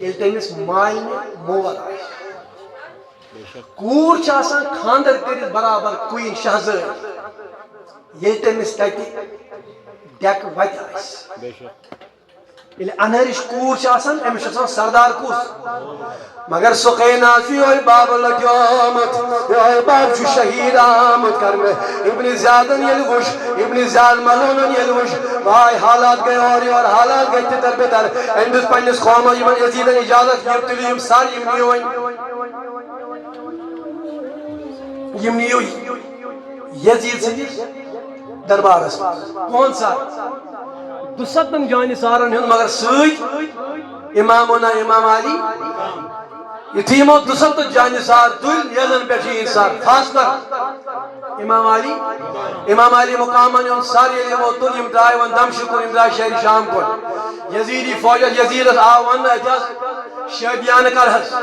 ییٚلہِ تٔمِس مالنہِ مول آسہِ۔ کوٗر چھِ آسان خانٛدر کٔرِتھ برابر queen، شہزٲدۍ، ییٚلہِ تٔمِس تتہِ ڈیکہٕ وتہِ آسہِ۔ ییٚلہِ انہرِش کوٗر چھِ آسان، أمِس چھُ آسان سردار کُس؟ مگر سُقینا چھُ یِہوٚے بب لٔٹیومُت، یِہوٚے بب چھُ شہیٖد آمُت کرنہٕ۔ ابن زیادن ییٚلہِ وُچھ، ابن زیاد ملعوٗنن ییٚلہِ وُچھ، واے، حالات گٔے اورٕ یورٕ، حالات گٔے تِتر بِتر۔ أمۍ دیُت پننِس قومس، یِمن یزیٖدن اجازت، یِم تُلِو یِم سر، یِم نِیِو وۄنۍ۔ یِم نِیِو یزیٖد سٕنٛدِس دربارس منٛز۔ کون سا؟ دُستن جانہِ سارن ہُنٛد، مگر سۭتۍ امامنا امام علی۔ یُتھُے یِمو دُستن جانہِ سار تُلۍ، نیزن پٮ۪ٹھ چھِ یِہِنٛدۍ سر، خاص کر امام علی۔ امام علی مقامن ہُنٛد سر ییٚلہِ یِمو تُل، یِم درٛاے وۄنۍ دمشق کُن، یِم درٛاے شہرِ شام کُن۔ یزیٖدی فوجس، یزیٖدس آو وننہٕ، اتہِ حظ شٲدیانہٕ کر حظ،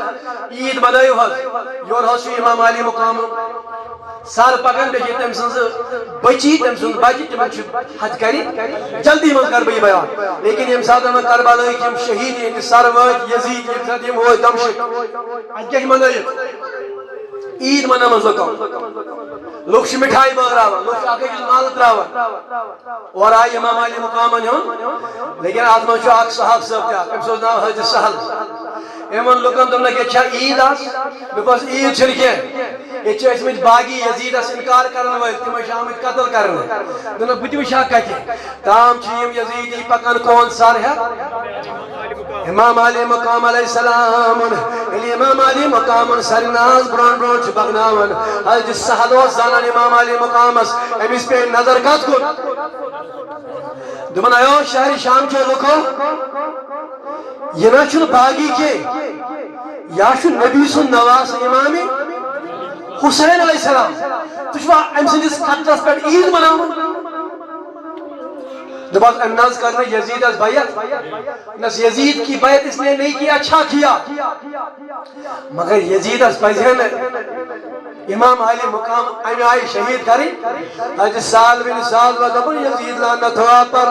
عیٖد منٲیِو حظ۔ یورٕ حظ چھُ امام علی مقامُک سر پکان، بیٚیہِ چھِ تٔمۍ سٕنٛز بچی، تٔمۍ سٕنٛز بچہِ، تِمن چھُ ہتہِ کرِ۔ جلدی منٛز کرٕ بہٕ یہِ بیان۔ لیکن ییٚمہِ ساتہٕ وۄنۍ کربلٲہٕکۍ یِم شہیٖد، یِہِنٛدِ سر وٲتۍ، یزیٖد، ییٚمہِ ساتہٕ یِم وٲتۍ دمشق، اتہِ کیٛاہ چھِ منٲیِتھ؟ عیٖد مناوان لُکو۔ لُکھ چھِ مِٹھایہِ بٲگراوان، لُکھ چھِ اکھ أکِس مال تراوان۔ اورٕ آیہِ امام علی مقامن ہُنٛد، لیکن اتھ منٛز چھُ اکھ صحابہٕ صٲب تہِ اکھ، أمِس اوس ناو حضرت سہل۔ أمۍ ووٚن لُکن، دوٚپنکھ، ییٚتہِ چھا عیٖد آز؟ دوٚپُس، عیٖد چھنہٕ کینٛہہ، ییٚتہِ چھِ ٲسۍ مٕتۍ باغی یزیدس انکار کرن وٲلۍ، تِم ٲسۍ آمٕتۍ قتل کرنہٕ۔ دوٚپنکھ، بہٕ تہِ وٕچھِ ہا کتہِ۔ تام چھِ یِم یزیدی پکان، کون سر ہٮ۪تھ؟ امام علی مقام علیہ السلام۔ ییٚلہِ امام علی مقامن سر ناز برونٛٹھ برونٛٹھ چھِ پکناوان، حضرت سہل اوس زانان امام علی مقامس، أمِس پیٚیہِ نظر کتھ کُن؟ دوٚپُن، ایو شہرِ شام کیو لُکو، یہِ نہ چھُنہٕ باغی کینٛہہ، یا چھُ نبی سُنٛد نواسہٕ امام حسین علیہ السلام۔ تُہۍ چھِوا أمۍ سٕنٛدِس قتلس پٮ۪ٹھ عیٖد مناوان؟ دوٚپہَس، أمۍ نہ حظ کٔر نہٕ یزیٖدس بیعت۔ نس یزید کی بیعت اس نے نہیں کیا، اچھا کیا۔ مگر یزیدس پزِ ہے نہٕ امام علی مقام امہِ آیہِ شہید کرٕنۍ۔ حضرت سہل بن سعد وَ دوٚپُن، یزید لعنت ہوا پر۔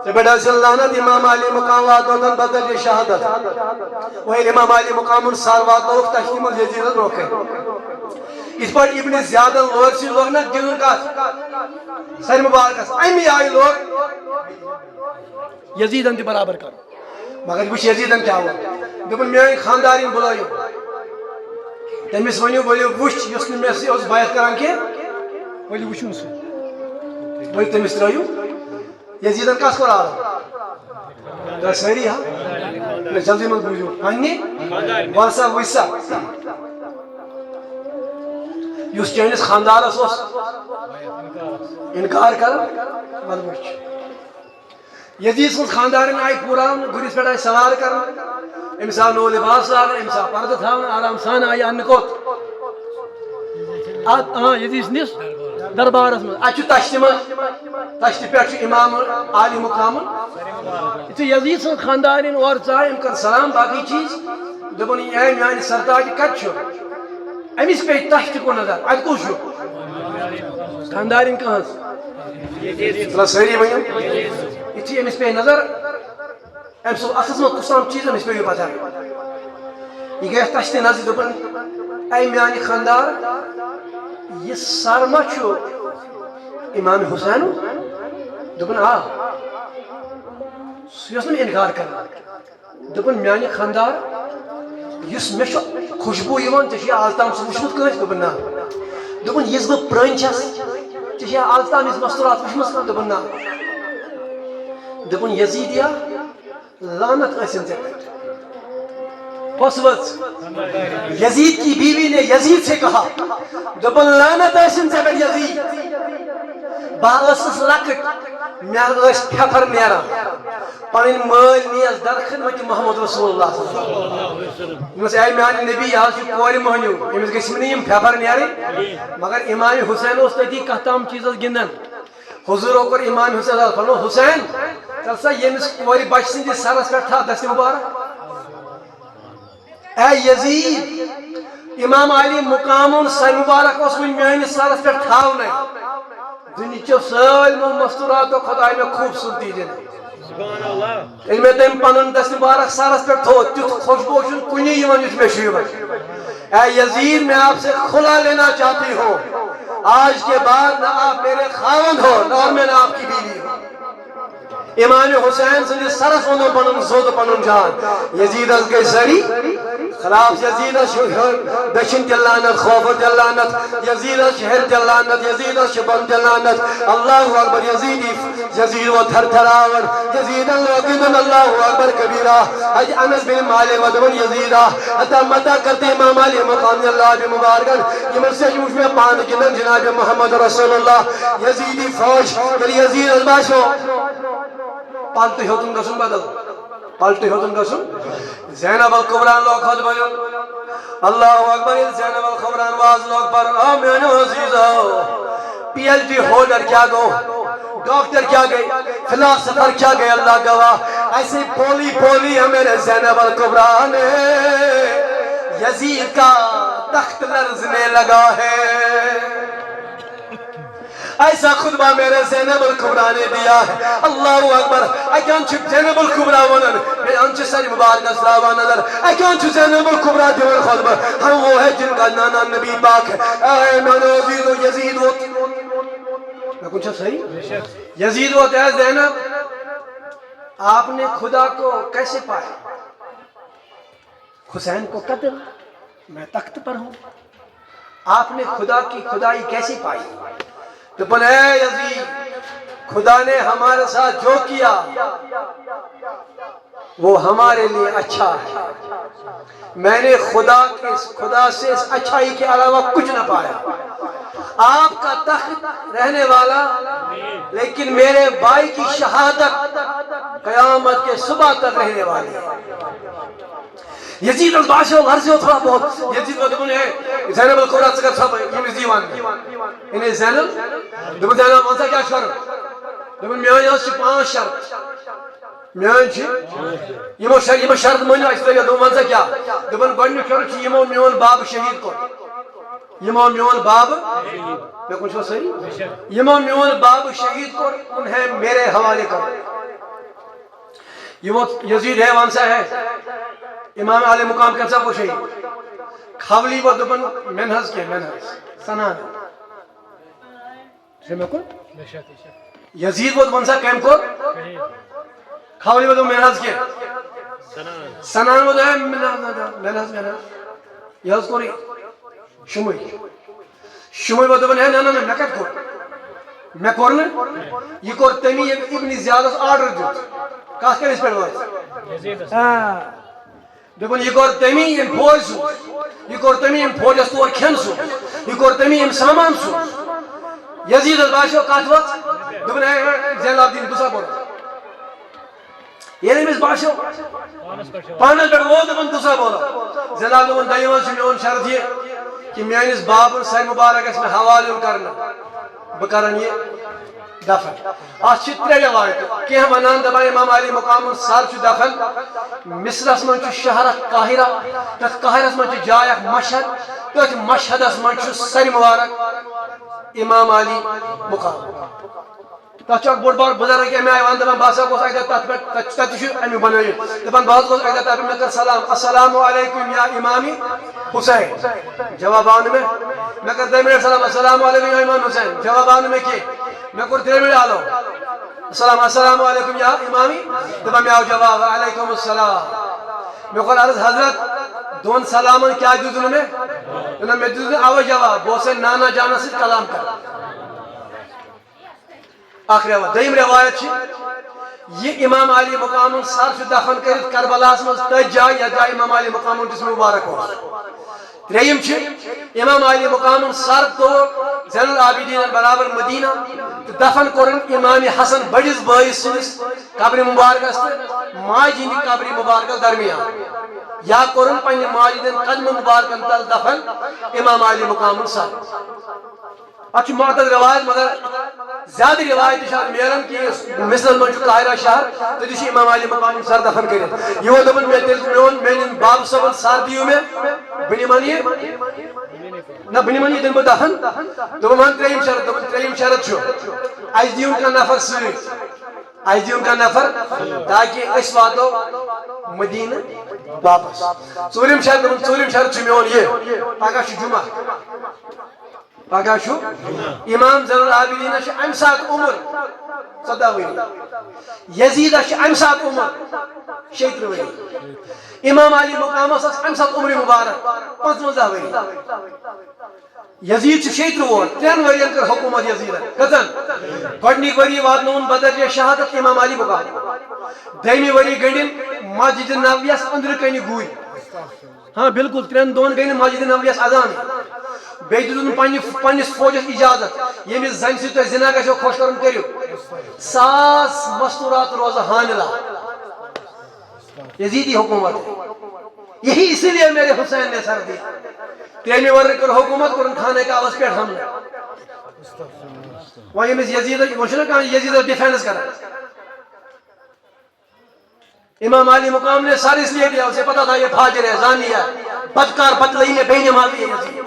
ژےٚ پٮ۪ٹھ آسہِ لعنت، امام علی مقام واتنوتن بدل یہِ شہادت۔ وۄنۍ ییٚلہِ امام علی مقامن سر واتنووُکھ تشتی منٛز یزیدس برونٛہہ کنہِ۔ یِتھ پٲٹھۍ ابن زیادن لورِ سۭتۍ لوگ نہ دیُن کتھ سرِ مبارکس، امی آیہِ لوگ یزیدن تہِ برابر کرُن۔ مگر وٕچھ یزیدن کیٛاہ ووٚن۔ دوٚپُن، میٲنۍ خاندارِنۍ بُلٲیِو، تٔمِس ؤنِو، ؤلِو وٕچھ، یُس نہٕ مےٚ سۭتۍ اوس بیعت کران کینٛہہ، ؤلِو وٕچھُن سُہ۔ ؤلِو تٔمِس ترٲیِو۔ یزیدن کس کوٚر آلو؟ تۄہہِ سٲری ہا؟ نہ، جلدی منٛز بوٗزِو۔ پننہِ وَن سا، وٕچھ سا۔ یُس چٲنِس خاندارس اوس انکار کران، وَلہٕ وٕچھ۔ یزید سٕنٛز خاندارِنۍ آیہِ پوٗراونہٕ، گُرِس پٮ۪ٹھ آیہِ سوار کرنہٕ۔ أمِس آو نوٚو لباس لاگنہٕ، أمِس آو پردٕ تھاونہٕ، آرام سان آیہِ اننہٕ کوٚت؟ اتھ، آ، یزید سٕنٛدِس دربارس منٛز۔ اتہِ چھُ تشتہِ منٛز، تشتہِ پٮ۪ٹھ چھُ امام عالی مقامُن۔ یُتھُے یزید سٕنٛز خاندارِنۍ اورٕ ژاے، أمۍ کٔر سلام، باقٕے چیٖز۔ دوٚپُن، "اے میانہِ سرتاج، کتہِ چھُ؟" أمِس پیٚیہِ تشتہِ کُن نظر، اتہِ کُس چھُ؟ خاندارِنۍ کٕہٕنٛز؟ تھوڑا سٲری ؤنِو۔ یُتھُے أمِس پیٚیہِ نظر، أمۍ سُنٛد اتھس منٛز کُس تام چیٖز، أمِس پیٚیہِ پتہ۔ یہِ گٔیَس تشتہِ نظرِ، دوٚپُن، "اے میانہِ خاندار، یہِ سر ما چھُ امام حسین؟" دوٚپُن، آ۔ سُہ یوٚژھ نہٕ اِنکار کَرُن۔ دوٚپُن، میٛانہِ خانٛدار، یُس مےٚ چھُ خوشبوٗ یِوان، ژےٚ چھُ یہِ آز تام سُہ وُچھمُت کٲنٛسہِ؟ دوٚپُن، نہ۔ دوٚپُن، یِژھ بہٕ پرٛٲنۍ چھَس، ژےٚ چھُ یہِ آز تام یِژھ مستوٗرات وُچھمٕژ کانٛہہ؟ دوٚپُن، نہ۔ دوٚپُن، یزیٖدیا، لعنت ٲسِن ژےٚ پٮ۪ٹھ۔ کۄس وٲژ؟ یزید کی بیوی نے یزید سے کہا، دوٚپُن، لعنت ٲسِن ژےٚ پٮ۪ٹھ یزید۔ بہٕ ٲسٕس لۄکٕٹ، مےٚ ٲسۍ پھٮ۪پھر نیران۔ پنٕنۍ مٲلۍ نِیَس در خدمت محمد رسول اللہ صلی اللہ علیہ وسلم۔ دوٚپمَس، اے میانہِ نبی، یہِ حظ چھُ کورِ مۄہنیو، أمِس گٔژھۍ نہٕ یِم پھٮ۪پھر نیرٕنۍ۔ مگر امام حسین اوس تٔتی کتھ تام چیٖزس گِنٛدان۔ حضوٗرو کوٚر امام حسین، فرموو، حسین، ژٕ سا ییٚمِس کورِ بچہِ سٕنٛدِس سرس پٮ۪ٹھ تھاو دستہِ مبارک۔ اے یزید، امام علی مقامُن سر مبارک اوس وُنہِ میٲنِس سرس پٮ۪ٹھ تھاونَے۔ دُنیہٕچو سٲلمو مستوراتو کھۄتہٕ آیہِ مےٚ خوٗبصوٗرتی دِنہٕ۔ ییٚلہِ مےٚ تٔمۍ پنُن دستہِ مبارک سرس پٮ۪ٹھ تھوو، تیُتھ خوشبو چھُنہٕ کُنی یِوان یُتھ مےٚ چھُ یِوان۔ اے یزید، میں آپ سے خلا لینا چاہتی ہوں، آج کے بعد نہ آپ میرے خاوند ہو اور میں نہ آپ کی بیوی ہوں۔ امام حسین سٕنٛدِس سرس ووٚنُن پنُن زوٚد، پنُن جان۔ یزیدس گٔے زٔری خلاف، یزیدس چھُ ہیوٚر دٔچھِنۍ تہِ لعنت، کھوفر تہِ لعنت، یزیدس چھِ ہیٚرِ تہِ لعنت، یزیدس چھِ بۄنہٕ تہِ لعنت۔ اللہ اکبر، یزیدی، یزید ووت تھر تھراوان، یزیدن لوگ گِنٛدُن اللہ اکبر کبیرہ۔ حضرت انس بن مالک ووت دوٚپُن، یزیدا، حتی متى کرتے امام علی مقام اللہ بمبارکن، یِمن سۭتۍ وُچھ مےٚ پانہٕ گِنٛدان جناب محمد رسول اللہ۔ یزیدی فوج، ییٚلہِ یزیدس باسیو، پلٹہٕ ہیوٚتُن گژھُن بدل۔ پلٹہٕ ہیوٚتُن گژھُن۔ زینب الکبریٰ لوگ خطبہ دیُن۔ اللہ اکبر، ییٚلہِ زینب الکبریٰ واز لوگ پرُن، آ میانیو عزیزو، پی ایچ ڈی ہولڈر کیا گو؟ ڈاکٹر کیا گئے؟ فلاسفر کیا گئے؟ اللہ گواہ، ایسے بولی بولی ہے میرے زینب الکبریٰ نے، یزید کا تخت لرزنے لگا ہے۔ ایسا خطبہ میرے زینب الکبریٰ نے دیا ہے۔ اللہ اکبر۔ اکیان چھ زینب الکبریٰ ونان، بیان چھ سر مبارکس تراوان نظر۔ اکیان چھ زینب الکبریٰ دیوان خطبہ، ہم وہ ہے جن کا نانا نبی پاک ہے۔ اے میانو عزیزو، یزید ووت۔ مےٚ کُن چھا صحیح؟ یزید ووت، اے زینب، آپ نے خدا کو کیسے پایا؟ حسین کو قتل، میں تخت پر ہوں۔ آپ نے خدا کی خدائی کیسی پائی؟ دوٚپُن، اے یزید، خدا نے ہمارے ساتھ جو کیا، وہ ہمارے لیے اچھا ہے۔ میں نے خدا کے، خدا سے اس اچھائی کے علاوہ کچھ نہ پایا۔ آپ کا تخت رہنے والا، لیکن میرے بھائی کی شہادت قیامت کے صبح تک رہنے والی ہے۔ یزیدس باسیو لرزیو تھوڑا بہت۔ یزید ووٚن، دوٚپُن، ہے زینب الکبریٰ، ژٕ کر ژھۄپہٕ، ییٚمِس دی وننہٕ۔ یعنی زینب، دوٚپُن، زینب، وَن سا کیٛاہ چھُ کرُن؟ دوٚپُن، میٲنۍ حظ چھِ پانٛژھ شرط۔ میٲنۍ چھِ یِمو شر-، یِمو شرط مٲنِو اَسہِ تۄہہِ۔ دوٚپُن، وَن سا کیٛاہ؟ دوٚپُن، گۄڈٕنیُک شرط چھُ یِمو میون باب شہیٖد کوٚر۔ یِمو میون باب، مےٚ کُن چھُوا سٲری؟ یِمو میون باب شہیٖد کوٚر، انہیں میرے حوالے کرو۔ یہِ ووت یزید ہے، وَن سا ہے، امام عالی مقام کٔمۍ سا کوٚر شہیٖد؟ کھولی ووت، دوٚپُن، مےٚ نہٕ حظ کینٛہہ، مےٚ نہٕ حظ۔ سنان۔ چھےٚ مےٚ کُن؟ یزید ووت، وَن سا کٔمۍ کوٚر؟ کھولی ووت، دوٚپُن، مےٚ نہٕ حظ کینٛہہ۔ سنان ووت، ہے، مےٚ نہٕ حظ، مےٚ نہٕ حظ، مےٚ نہٕ حظ۔ یہِ حظ کوٚر یہِ۔ شُمٕے۔ شُمٕے ووت، دوٚپُن، ہے، نہ، نہ، نہ، مےٚ کَتہِ کوٚر؟ مےٚ کوٚر نہٕ۔ یہِ کوٚر تٔمی، ییٚمۍ ابن زیادس آرڈر دیُت۔ کَتھ کٔمِس پٮ۪ٹھ وٲژ؟ آ۔ دوٚپُن، یہِ کوٚر تٔمی، ییٚمۍ فوج سوٗز۔ یہِ کوٚر تٔمی، ییٚمۍ فوجس تور کھٮ۪ن سوٗز۔ یہِ کوٚر تٔمی، ییٚمۍ سامان سوٗز۔ یزیدس باسیو، کَتھ وٲژ؟ دوٚپُن، ہے، ہے، زین العابدین، بہٕ سا کوٚر۔ ییٚلہِ أمِس باسیو، پانس پٮ۪ٹھ ووت، دوٚپُن، دوٚپُن، دوٚپُن، زین العابدین، دوٚپُن، دٔیِم حظ چھُ میون شرط یہِ کہِ میٲنِس بابن سرِ مُبارکس مےٚ حوالہٕ یُن کرنہٕ، بہٕ کرن یہِ دفن۔ اتھ چھِ ترٛےٚ رٮ۪وایتہٕ۔ کینٛہہ ونان، دپان، امام علی مقامُن سر چھُ دفن مصرس منٛز، چھُ شہر اکھ قاہرہ، تتھ قاہرس منٛز چھِ جاے اکھ مشہد، تٔتھۍ مشہدس منٛز چھُ سرِ مُبارک امام علی مقام۔ تَتھ چھُ اَکھ بوٚڑ بار بُزرگ اَمہِ آیہِ وَنان، دَپان، بہٕ ہسا گوٚژھ اَکہِ دۄہ تَتھ پٮ۪ٹھ، تَتہِ چھُ، تَتہِ چھُ اَمیُک بَنٲوِتھ۔ دَپان، بہٕ حظ گوٚژھ اَکہِ دۄہ تَتھ پٮ۪ٹھ، مےٚ کٔر سلام، "السلام علیکم یا امام حسین۔" جواب آو نہٕ مےٚ۔ مےٚ کٔر دۄیہِ مِنٹہِ سلام، "السلام علیکم یا امام حسین۔" جواب آو نہٕ مےٚ کینٛہہ۔ مےٚ کوٚر ترٛیٚیہِ مِنٹہِ، "ہیلو۔" السلام، السلام علیکم یا امامی۔ دپان مےٚ آو جواب، وعلیکم السلام۔ مےٚ کوٚر عرض، حضرت، دۄن سلامن کیٛاہ دیُت نہٕ مےٚ؟ دوٚپُن، مےٚ دیُت نہٕ اَوَے جواب، بہٕ اوسَے نانا جانَس سۭتۍ کلام کران۔ اکھ روا-، دوٚیِم روایت چھِ، یہِ امام علی مقامُن سر چھُ دفن کٔرِتھ کربلاہَس منٛز تٔتھۍ جایہِ، یَتھ جایہِ امام علی مقامُن جسم مبارک اوس۔ ترٛیٚیِم چھِ، امام علی مقامُن سر تو زین العابدین برابر مدینہ تہٕ دفن کوٚرُن امام حسن بٔڑِس بٲیِس سٕنٛدِس قبرِ مبارکس تہٕ ماجہِ ہٕنٛدِ قبرِ مبارکس درمیان، یا کوٚرُن پننہِ ماجہِ ہٕنٛدٮ۪ن قدمہٕ مبارکن تل دفن امام علی مقامُن سر۔ اتھ چھُ معتد روایت، مگر زیادٕ روایت تہِ چھِ اتھ میلان کہِ یُس مصرس منٛز چھُ قاہرہ شہر، تہٕ تہِ چھُ امام علی مقامُن سر دفن کٔرِتھ۔ یہِ ووٚن دوٚپُن، مےٚ تیٚلہِ میون، میٲنِس بابہٕ صٲبُن سر دِیِو مےٚ، بہٕ نِمن یہِ۔ نہ، بہٕ نِمن یہِ، دِمہٕ بہٕ دفن۔ دوٚپُن، وۄنۍ ترٛیٚیِم شرط، دوٚپُن، ترٛیٚیِم شرط چھُ، اَسہِ دِیِو کانٛہہ نفر سۭتۍ، اَسہِ دِیِو کانٛہہ نفر، تاکہِ أسۍ واتو مدینہ واپس۔ ژوٗرِم شرط، دوٚپُن، ژوٗرِم شرط چھُ میون یہِ، پگاہ چھُ جمعہ۔ پگاہ چھُ امام زین العابدینس چھِ امہِ ساتہٕ عمر ژۄداہ ؤری، یزیدس چھِ امہِ ساتہٕ عمر شیٚیہِ ترٕٛہ ؤری، امام علی مقامس ٲس امہِ ساتہٕ عمر مبارک پنٛژونٛزاہ ؤری۔ یزید چھُ شیٚیہِ ترٕٛہ وُہُر، ترٛٮ۪ن ؤرین کٔر حکوٗمت یزیدن۔ کٔژن؟ گۄڈٕنِکۍ ؤری واتنووُن بدر جے شہادت امام علی مقام، دوٚیمہِ ؤری گٔنٛڈِن مسجد نبویس أنٛدرٕ کنہِ گوٗرۍ۔ ہاں، بالکل، ترٛٮ۪ن دۄہن گٔے نہٕ مسجد نبویس اذان۔ بیٚیہِ دیُتُن پننہِ، پننِس فوجس اجازت، ییٚمِس زنہِ سۭتۍ تۄہہِ زنا گژھیو خۄش کرُن، کٔرِو۔ ساس مستورات روزٕ حاملہ۔ یزیدی حکومت ہے۔ یہی اسی لیے میرے حسین نے سر دیا۔ ترٛیٚیمہِ ؤرۍ کٔر حکومت، کوٚرُن خانہ کعبس پٮ۪ٹھ حملہٕ۔ وۄنۍ ییٚمِس یزیدس، وۄنۍ چھُنہ کانٛہہ یزیدس ڈیفینس کران۔ امام علی مقام نے سر اس لیے دیا، اسے پتا تھا یہ فاجر ہے، زانی ہے، بدکار، بدلئی ہے، بے نمازی ہے۔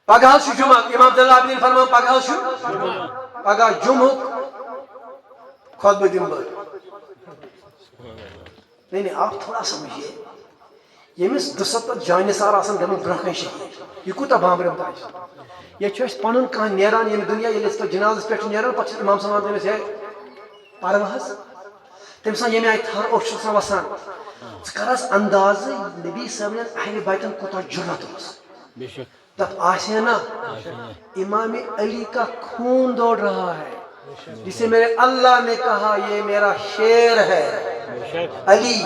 پگاہ چھُ جمعہ، امام زین العابدین فرمان، پگاہ چھُ، پگاہ جمعہ خطبہ دِمہٕ بہٕ۔ نہیں، نہیں، آپ تھوڑا سمجھیے۔ ییٚمِس دُسَتتھ جانہِ سار آسان گٔمٕتۍ برٛونٛہہ کَنہِ شہیٖد، یہِ کوٗتاہ بامبریومُت آسہِ؟ ییٚتہِ چھُ اَسہِ پَنُن کانٛہہ نیران ییٚمہِ دُنیا، ییٚلہِ أسۍ تَتھ جنازَس پٮ۪ٹھ چھِ نیران، پَتہٕ چھِ اِمام صٲبَن دَپان، "ہے پَرٕ حظ"، تٔمۍ سٕنٛز ییٚمہِ آیہِ تھَر اوٚش چھُ آسان وَسان، ژٕ کَر حظ اندازٕ نبی صٲبنٮ۪ن اَہلِ بیتَن کوٗتاہ جُرت اوس۔ بے شک۔ تب آسے نا، آسے نا۔ امام علی کا خون دوڑ رہا ہے، جسے میرے اللہ نے کہا، "یہ میرا شیر ہے۔" بے شک۔ علی،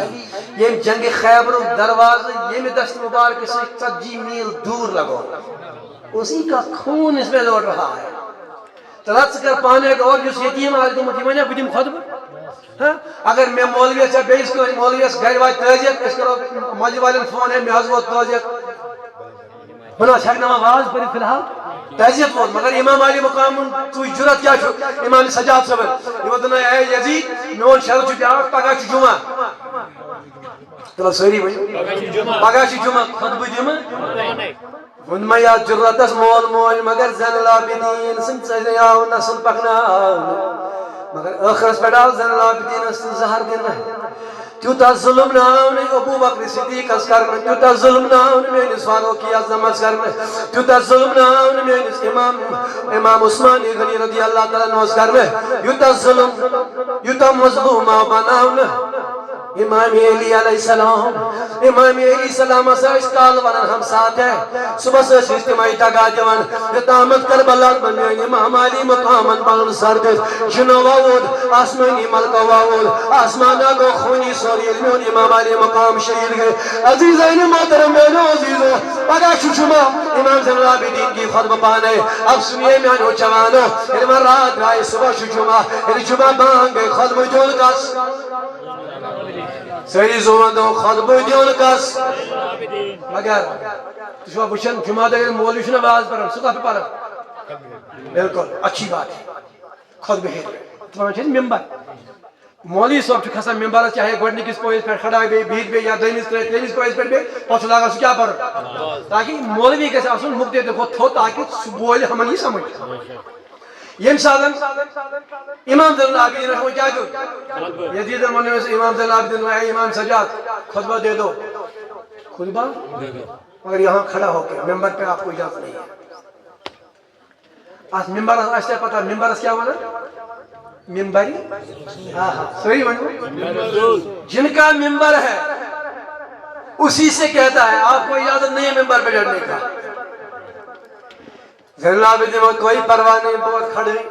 یہ جنگ خیبر دروازہ، یہ میں دست مبارک سے ژتجی میل دور لگو، اسی کا خون اس میں دوڑ رہا ہے۔ تہٕ رَژھ کر پانہٕ اَتہِ اور یُس یتیٖم آسہِ گوٚمُت، یہِ وَنہِ، "بہٕ دِمہٕ خطبہٕ۔" ہاں؟ اگر مےٚ مولویَس یا بیٚیِس کٲنٛسہِ مولویَس گَرِ واتہِ تعزیت، أسۍ کَرو مسجد والٮ۪ن فون، "ہے، مےٚ حظ ووت تعزیت۔" بہٕ نہ حظ ہٮ۪کہٕ نہٕ وۄنۍ واز پٔرِتھ فی الحال۔ تعزیت ووت، مگر امام علی مقامُن ژٕے جُرت کیٛاہ چھُ؟ امام سجاد صٲبن۔ یہِ ووٚن، دوٚپُن، "اے یزید، میون شرط چھُ بیٛاکھ، پگاہ چھُ جُمعہ۔" تُلو سٲری ؤنِو۔ پگاہ چھُ جُمعہ، خطبہٕ دِمہٕ۔ ووٚن مےٚ یَتھ جُرتَس مول موج، مگر زین العابدین سٕنٛدۍ ژَرِ آو نسل پکناونہٕ۔ مگر ٲخرس پٮ۪ٹھ آو زین العابدینس تہِ زہر دِنہٕ۔ تیوٗتاہ ظُلم نہٕ آو نہٕ ابو بکر صدیقس کرنہٕ، تیوٗتاہ ظُلم نہٕ آو نہٕ میٲنِس فاروقی اعظمس کرنہٕ، تیوٗتاہ ظُلم نہٕ آو نہٕ میٲنِس امام، امام عثمان غنی رضی اللہ تعالیٰ عنہس کرنہٕ، یوٗتاہ ظُلم، یوٗتاہ مظلوم آو بناونہٕ۔ امام علی علیہ السلام، امام علی السلام ہسا ٲسۍ کالہٕ ونان ہمساے تہِ۔ صبحس ٲسۍ أسۍ تِمے دگا دِوان، یوٚتامَتھ کربلاہَس منٛز میٲنۍ امام علی مقامن پنُن سر دِتھ جنو ووت، آسمٲنی ملکو ووت، آسمان گوٚو خوٗنی سورُے، ییٚلہِ میون امام علی مقام شہید گٔے۔ عزیزانِ محترم، میانیو عزیزو، پگاہ چھُ جمعہ، امام زین العابدین کی خطبہ پانے۔ اب سنیے میانیو جوانو، ییٚلہِ وۄنۍ راتھ درٛایہِ، صبح چھُ جمعہ، ییٚلہِ جمعہ بانگ گٔے، خطبہٕ دیُن کس؟ سٲری زوان دو خطبہٕ دیُن کس؟ مگر تُہۍ چھِوا وٕچھان، جمعہ دۄہ ییٚلہِ مولوی چھُنہ واز پران، سُہ کتھ پران؟ بالکل، اچھی بات ہے۔ خطبہٕ ہیٚتھ تِمن چھِ أسۍ ممبر۔ مولوی صٲب چھُ کھسان ممبرس، چاہے گۄڈٕنِکِس پٲیِس پٮ۪ٹھ کھڑا بیٚیہِ بِہِتھ بیٚیہِ یا دوٚیمِس ترٛےٚ، ترٛیٚیمِس پٲیِس پٮ۪ٹھ بیٚہہِ، پتہٕ چھُ لاگان سُہ کیٛاہ پرُن؟ تاکہِ مولوی گژھِ آسُن مُقتدی کھۄتہٕ تھوٚد، تاکہِ سُہ بولہِ ہمن یہِ سمجھ۔ ییٚمہِ ساتہٕ امام زین العابدین وۄنۍ کیٛاہ دیُت؟ یزیدن ووٚن أمِس امام زین العابدین، "اے امام سجاد، خطبہ دے دو۔" خطبہ؟ مگر یہاں کھڑا ہو کے، ممبر پہ آپ کو اجازت نہیں ہے۔ اتھ ممبرس آسہِ تۄہہِ پتہ، ممبرس کیٛاہ ونان؟ ممبری۔ ہاں، ہاں، صحیح ونو۔ جن کا ممبر ہے، اسی سے کہتا ہے، آپ کو اجازت نہیں ہے ممبر پہ چڑھنے کا۔ زین العابدین ووٚن، کوئی پرواہ نہیں، بہت کھڑے،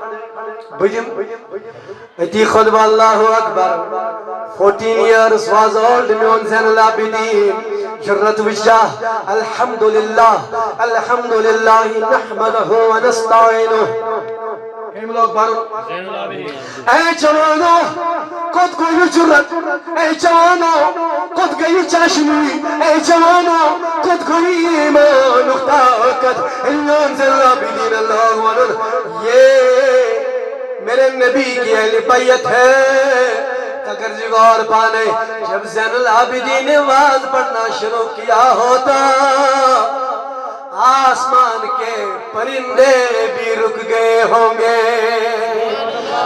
بجم۔ اتی خطبہ، اللہ Akbar. Fourteen years was old میون زین العابدین۔ جرت وچھا، الحمدللہ، الحمدللہ نحمدہ ونستعینہ۔ ہم لوگ بارو۔ اے جوانو، کوٚت گوٚو یہِ جُرت؟ اے جوانو، کوٚت گٔے یہِ چاشنی؟ اے جوانو، کوٚت گوٚو یہِ ایمانُک طاقت؟ ییٚلہِ میون زین العابدین اللہ ونُن، یہ میرے نبی کی اہل بیت ہے۔ تو کر جی غور پانے، جب زین العابدین نے واز پڑھنا شروع کیا ہوتا، آسمان کے پرندے بھی رک گئے ہوں گے۔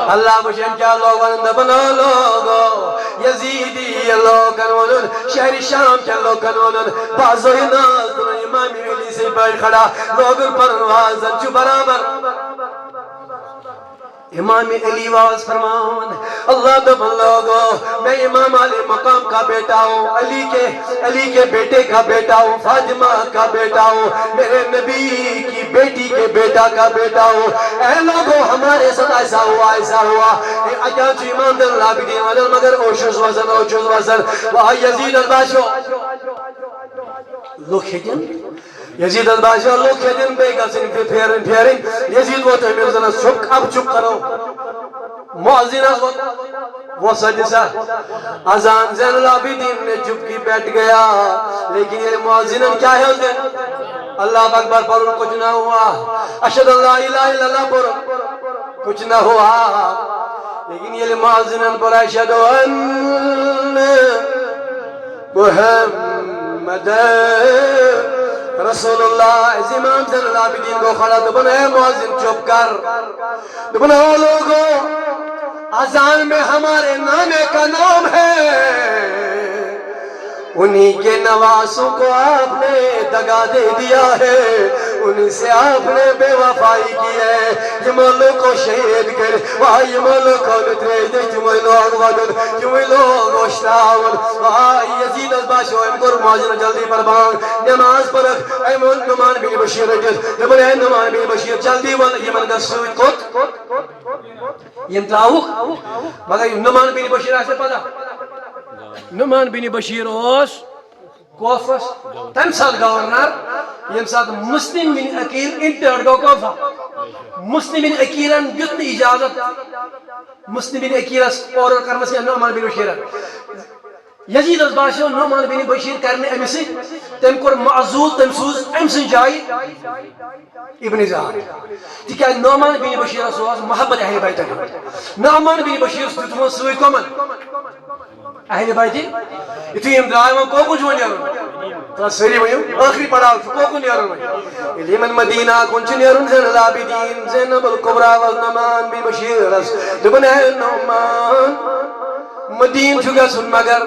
اللہ وٕچھن کیٛاہ لوگ ونان، دپان، او لوگو، یزیدی لوکن ونُن، شہر شام کٮ۪ن لوکن ونُن، بازو ناز تُلُن امام علی سے پٲٹھۍ کھڑا، لوگن پنُن واز زن چھُ برابر۔ امام علی واز فرماوان، اللہ دپان، لوگو، میں امام علی مقام کا بیٹا ہوں، علی کے، علی کے بیٹے کا بیٹا ہوں، فاطمہ کا بیٹا ہوں، میرے نبی کی بیٹی کے بیٹا کا بیٹا ہوں۔ اے لوگو، ہمارے ساتھ ایسا ہوا، ایسا ہوا۔ اے اجان چھُ امام زین العابدین ونان، مگر اوشس وزن، اوشس وزن۔ واہ یزید الباشو۔ لوگ ہیٚتن یزیدس باسیو، لوگ ہیٚتن بیٚیہِ گژھٕنۍ پھِ-، پھیرٕنۍ، پھیرٕنۍ۔ یزید ووت أمِس زنس، چُپ، اب چُپ کرو۔ مؤذنس ووت، ووت سا دِسا۔ اذان زین العابدین نے چُپکی بیٹھ گیا۔ لیکن ییٚلہِ مؤذنن کیٛاہ ہیوٚت دیُن؟ اللہ اکبر پرُن، کچھ نہ ہوا۔ اشہد ان لا الہ الا اللہ پرُن، کچھ نہ ہوا۔ لیکن ییٚلہِ مؤذنن پوٚر اشہد ان محمد رسول اللہ، از امام زین العابدین گوٚو کھڑا، دوٚپُن، اے مؤذن، چُپ کر۔ دوٚپُن، او لوگو، اذان میں ہمارے نانے کا نام ہے، انہی کے نواسوں کو آپ نے دگا دے دیا ہے، انہی سے آپ نے بے وفائی کی ہے۔ یِمو لوٗکو شہید کٔرۍ، واے، یِمو لوٗکو نہٕ ترٛیش دِژ، تِموٕے لوگ وَدُن، تِموٕے لوگ وۄشتاوُن۔ واے، یزیٖدَس باسیو، أمۍ کوٚر مؤذِنَس جلدی پَرٕ بانٛگ، نٮ۪ماز پٔرٕکھ۔ أمۍ ووٚن نعمان بن بشیٖر رٔٹِتھ، دوٚپُن، "ہے نعمان بن بشیٖر، جلدی وَل یِمَن گژھ سۭتۍ کوٚت؟" یِم ترٛاوُکھ، مگر یِم نعمان بن بشیٖر آسہِ نہٕ پَتہ۔ نعمان بن بشیٖر اوس کوفس تمہِ ساتہٕ گورنر، ییٚمہِ ساتہٕ مسلم بن عقیل انٹرڈ گوٚو کوفہ۔ مسلم بن عقیلن دیُت نہٕ اجازت مسلم بن عقیلس اورٕ کرنس یا نعمان بن بشیرن۔ یزیدس باسیو نعمان بن بشیر کرِ نہٕ أمِس سۭتۍ، تٔمۍ کوٚر معزول، تٔمۍ سوٗز أمۍ سٕنٛزِ جایہِ ابن زیاد۔ تِکیٛازِ نعمان بن بشیرس اوس محبت اہل بیتن ہُنٛد۔ نعمان بن بشیرس دیُت تِمن سۭتۍ کۄمن؟ اہل بیتہِ۔ یُتھُے یِم درٛاے، وۄنۍ کوکُن چھُ وۄنۍ نیرُن؟ تہٕ سٲری ؤنِو، ٲخری پڑاو چھُ، کوکُن نیرُن وۄنۍ؟ ییٚلہِ یِمن مدینہ کُن چھُ نیرُن، زین العابدین، زینب الکبریٰ ؤژھ نعمان بن بشیرس، دوٚپُن، "اے نعمان، مدینہ چھُ گژھُن، مگر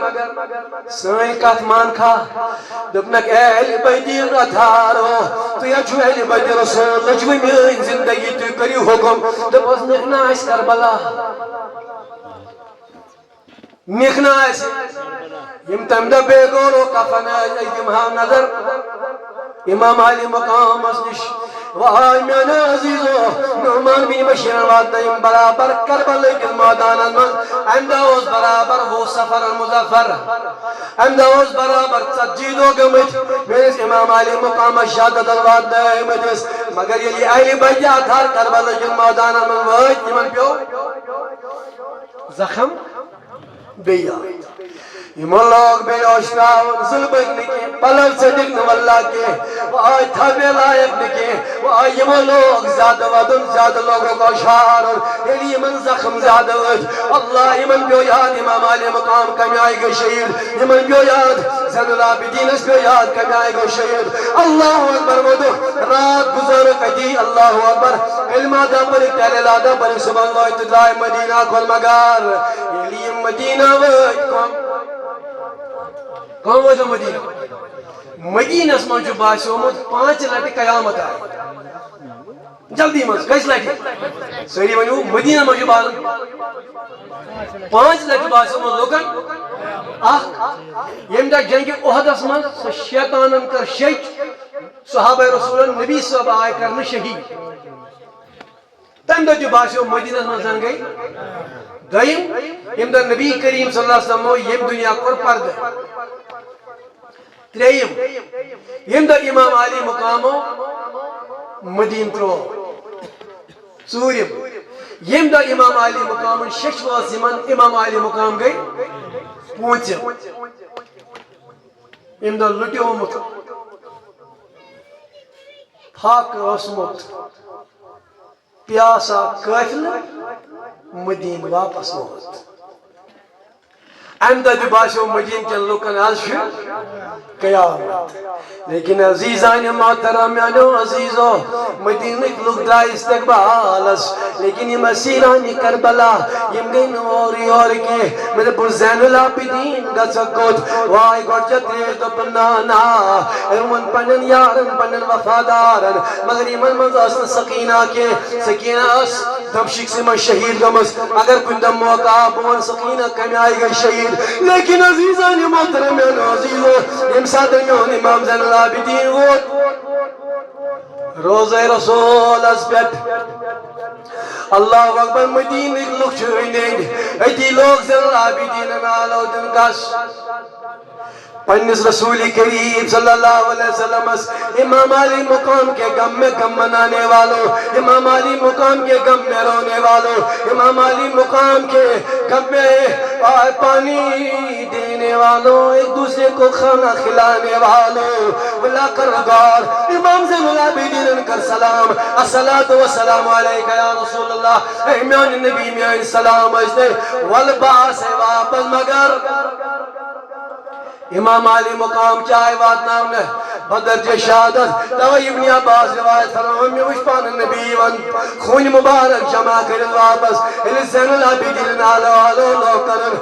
سٲنۍ کتھ مان کھا؟" دوٚپنکھ، "اے اہل بیتِ اطہارو، تُہۍ حظ چھِو اہل بیتِ رسول، لٔجوٕ میٲنۍ زندگی، تُہۍ کٔرِو حُکم۔" دوٚپُس، "نِکھ نہ آسہِ کربلا۔" نِکھ نہ آسہِ۔ یِم تَمہِ دۄہ بے گور و کفن ٲسۍ، أسۍ دِمہٕ ہاو نظر امام علی مقامس نِش۔ واے میانیو عزیزو، نعمان بن بشیرن واتنٲوۍ یِم برابر کربلہٕ کِس مٲدانس منٛز۔ اَمہِ دۄہ اوس برابر وُہ صفر المظفر۔ اَمہِ دۄہ اوس برابر ژتجی دۄہ گٔمٕتۍ میٲنِس امام علی مقامس شہادتن واتنٲومٕتِس۔ مگر ییٚلہِ یہِ اہلِ بیتِ اطہار کربلہٕ کِس مٲدانس منٛز وٲتۍ، یِمن پیوٚو زخم بیٚیہِ آو۔ یِمو لوگ بیٚیہِ اوشتاوُن، ظُلمٕکۍ نہٕ کینٛہہ، پَلو ژٔٹِکھ نہٕ واللہ کینٛہہ، وۄنۍ آے تھاونہِ لایق نہٕ کینٛہہ، وۄنۍ آے یِمو لوگ زیادٕ وَدُن، زیادٕ لوگُکھ اوشارُن۔ ییٚلہِ یِمَن زخم زیادٕ ؤتھۍ، واللہ یِمَن پیوٚو یاد اِمام علی مقام کَمہِ آیہِ گٔے شہیٖد، یِمَن پیوٚو یاد زین العابدیٖنَس پیوٚو یاد کَمہِ آیہِ گوٚو شہیٖد۔ اللہ اکبر ووٚدُکھ، راتھ گُزٲرٕکھ أتی، اللہ اکبر۔ کلمہ داہ پٔرِکھ، تحلیٖل داہ پٔرِکھ، صُبحَن وٲتۍ تہٕ درٛاے مدینہ کُن۔ مگر ییٚلہِ یِم مدینہ وٲتۍ، کم، کم وٲتۍ یِم مدینہ؟ مدینس منٛز چھُ باسیومُت پانٛژِ لٹہِ قیامت آیہِ۔ جلدی منٛز کٔژِ لٹہِ؟ سٲری ؤنِو، مدینہ منٛز چھُ باسان۔ پانٛژِ لٹہِ باسیومُت لُکن اکھ، ییٚمہِ دۄہ جنگِ احدس منٛز سۄ شیطانن کٔر شیٚچ، صحابہ رسولن نبی صٲب آے کرنہٕ شہید۔ تمہِ دۄہ تہِ باسیو مدینس منٛز زن گٔے۔ دوٚیِم، ییٚمہِ دۄہ نبی کریم صلی اللہ علیہ وسلمو ییٚمہِ دُنیا کوٚر پردٕ۔ ترٛیٚیِم، ییٚمہِ دۄہ امام علی مقامو مدینہٕ ترٛوو۔ ژوٗرِم، ییٚمہِ دۄہ امام علی مقامن شیٚچھ وٲژ یِمن، امام علی مقام گٔے پوٗنٛژِم۔ ییٚمہِ دۄہ لُٹیومُت، پھاکہٕ اوسمُت، پیاسا قٲفلہٕ مدیٖنہٕ واپس ووت۔ امہِ دۄہ تہِ باسیو مدیٖنہٕ کٮ۪ن لُکن از چھُ قیامت۔ لیکن عزیزانِ محترم، میانیو عزیزو، مدیٖنٕکۍ لُکھ درٛاے استقبالس، لیکن یِم اسیرانِ کربلا، یِم گٔے نہٕ اورٕ یورٕ کینٛہہ۔ مےٚ دوٚپُس، زین العابدین گژھکھ کوٚت؟ واے گۄڈٕ چھےٚ ترٛیش، دوٚپُن، نا، نا۔ أمۍ ووٚن پننٮ۪ن یارن، پننٮ۪ن وفادارن، مگر یِمن منٛز ٲس نہٕ سکینہ کینٛہہ۔ سکینہ ٲس دمشقسٕے منٛز شہید گٔمٕژ۔ اگر کُنہِ دۄہ موقع آو، بہٕ وَنہٕ سکینہ کمہِ آیہِ گٔے شہید۔ لیکن عزیزانِ محترم، میانیو عزیزو، ییٚمہِ ساتہٕ میون امام زین العابدین ووت روضہ رسولس پٮ۪ٹھ، اللہ اکبر، مدیٖنٕکۍ لُکھ چھِ أنٛدۍ أنٛدۍ۔ أتی لوگ زین العابدینن آلو دیُن کس؟ پننِس رسول کریم صلی اللہ علیہ وسلمس۔ امام علی مقام کے غم میں غم منانے والوں، امام علی مقام کے غم میں رونے والوں، امام علی مقام کے غم میں پانی دینے والوں، ایک دوسرے کو کھانا کھلانے والوں۔ بلا کردگار امام زین العابدین کر سلام، الصلاۃ والسلام علیک یا رسول اللہ، اے میانہِ نبی، میانہِ سلام ٲسۍ تۄہہِ، ولہٕ بہٕ آسے واپس، مگر امام علی مقام کیٛاہ آیہِ واتناونہٕ؟ بدرجہ شہادت۔ توے ابن عباس روایت فرماوان، مےٚ وٕچھ پانہٕ نبی یِوان خوٗنہِ مُبارک جمع کٔرِتھ واپس۔ ییٚلہِ زین العابدین آلو آلو لوگ کران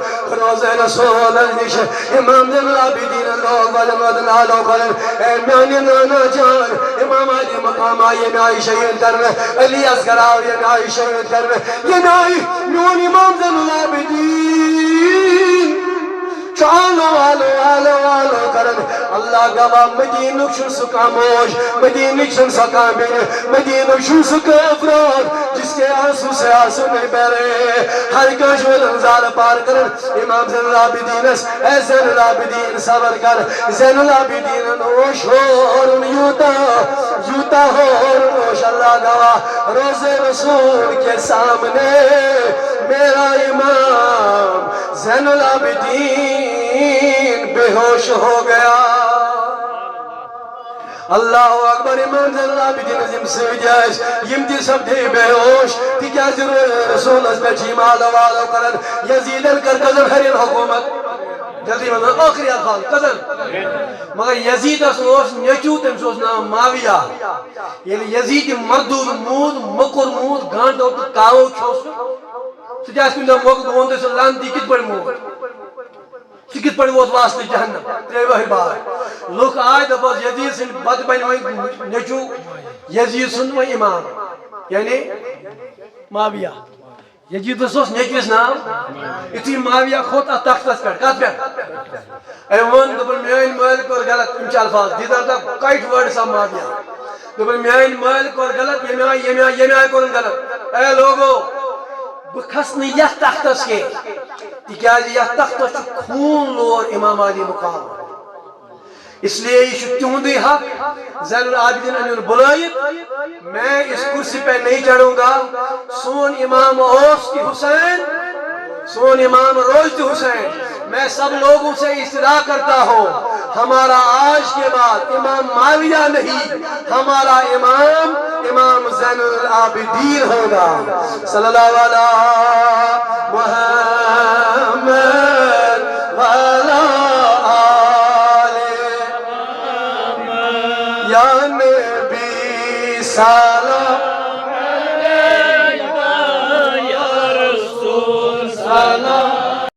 روضہ رسولس نِش، امام زین العابدین لوگ والٮ۪ن وۄدن آلو کران، اے میانہِ نانا جان، امام علی مقام آیہِ ییٚمہِ آیہِ شہید کرنہٕ، علی اصغر آو ییٚمہِ آیہِ شہید کرنہٕ، ییٚمہِ آیہِ میون امام زین العابدین چھُ آلو، آلو، آلو، آلو کران۔ اللہ گواہ، مدیٖنُک چھُنہٕ سُہ کانٛہہ موج، مدیٖنٕچ چھَنہٕ سۄ کانٛہہ بیٚنہِ، مدیٖنُک چھُنہٕ سُہ کانٛہہ افراد، جس کے آنسو سے آنسو نہیں بہ رہے۔ ہر کٲنٛسہِ وٲلۍ زارٕ پار کران امام زین العابدینس، اے زین العابدین صبر کر۔ زین العابدینن اوس ہورُن یوٗتاہ، یوٗتاہ ہورُن اوس، اللہ گواہ، روضہ رسول کے سامنے میرا امام زین العابدین بے ہوش ہو گیا۔ اللہ اکبر، امام زین العابدین یِم سۭتۍ ٲسۍ، یِم تہِ سپدے بے ہوش، تِکیازِ روضہ رسولس پٮ۪ٹھ چھِ یِم آلو آلو کران۔ یزیدن کٔر کٔژن ؤرین حکوٗمت؟ جلدی ونان، ٲخری الفاظ، کٔژن؟ مگر یزیدس اوس نیٚچو، تٔمِس اوس ناو معاویہ۔ ییٚلہِ یزید مردود موٗد، موٚکُر موٗد، گانٛڈو تہٕ کاوو کھیوٚو سُہ، سُہ تہِ آسہِ کُنہِ دۄہ موقعہٕ، بہٕ وَنہٕ تۄہہِ سُہ لعنتی کِتھ پٲٹھۍ موٗد۔ سُہ کِتھ پٲٹھۍ ووت واسطہٕ جہنم؟ ترٛیٚیہِ وٕہٕرۍ بعد۔ لُکھ آے، دوٚپہوس، یزید سٕنٛدۍ پتہٕ بنہِ وۄنۍ نیٚچو یزید سُنٛد وۄنۍ امام، یعنی معاویہ۔ یزیدس اوس نیٚچوِس ناو، یُتھُے معاویہ کھوٚت اتھ تختس پٮ۪ٹھ، کتھ پٮ۪ٹھ؟ أمۍ ووٚن، دوٚپُن، میٲنۍ مٲلۍ کوٚر غلط، یِم چھِ الفاظ، these are the quite words of معاویہ۔ دوٚپُن، میٲنۍ مٲلۍ کوٚر غلط، ییٚمہِ آیہِ، ییٚمہِ آیہِ، ییٚمہِ آیہِ کوٚرُن غلط۔ اے لوگو، بہٕ کھسہٕ نہٕ یتھ تختس کینٛہہ، تِکیازِ یتھ تختس چھُ خوٗن لور امام علی مقام۔ اس لیے یہ چھُ تِہُنٛدُے حق، زین العابدین أنِن بُلٲیِتھ، میں اس کرسی پہ نہیں چڑھوں گا۔ سون امام اوس تہِ حسین، سون امام روز تہِ حسین۔ میں سب لوگوں سے استدعا کرتا ہوں، ہمارا آج کے بعد امام معاویہ نہیں، ہمارا امام، امام زین العابدین ہوگا۔ صلی اللہ علیہ محمد وعلی آل یا نبی سلام۔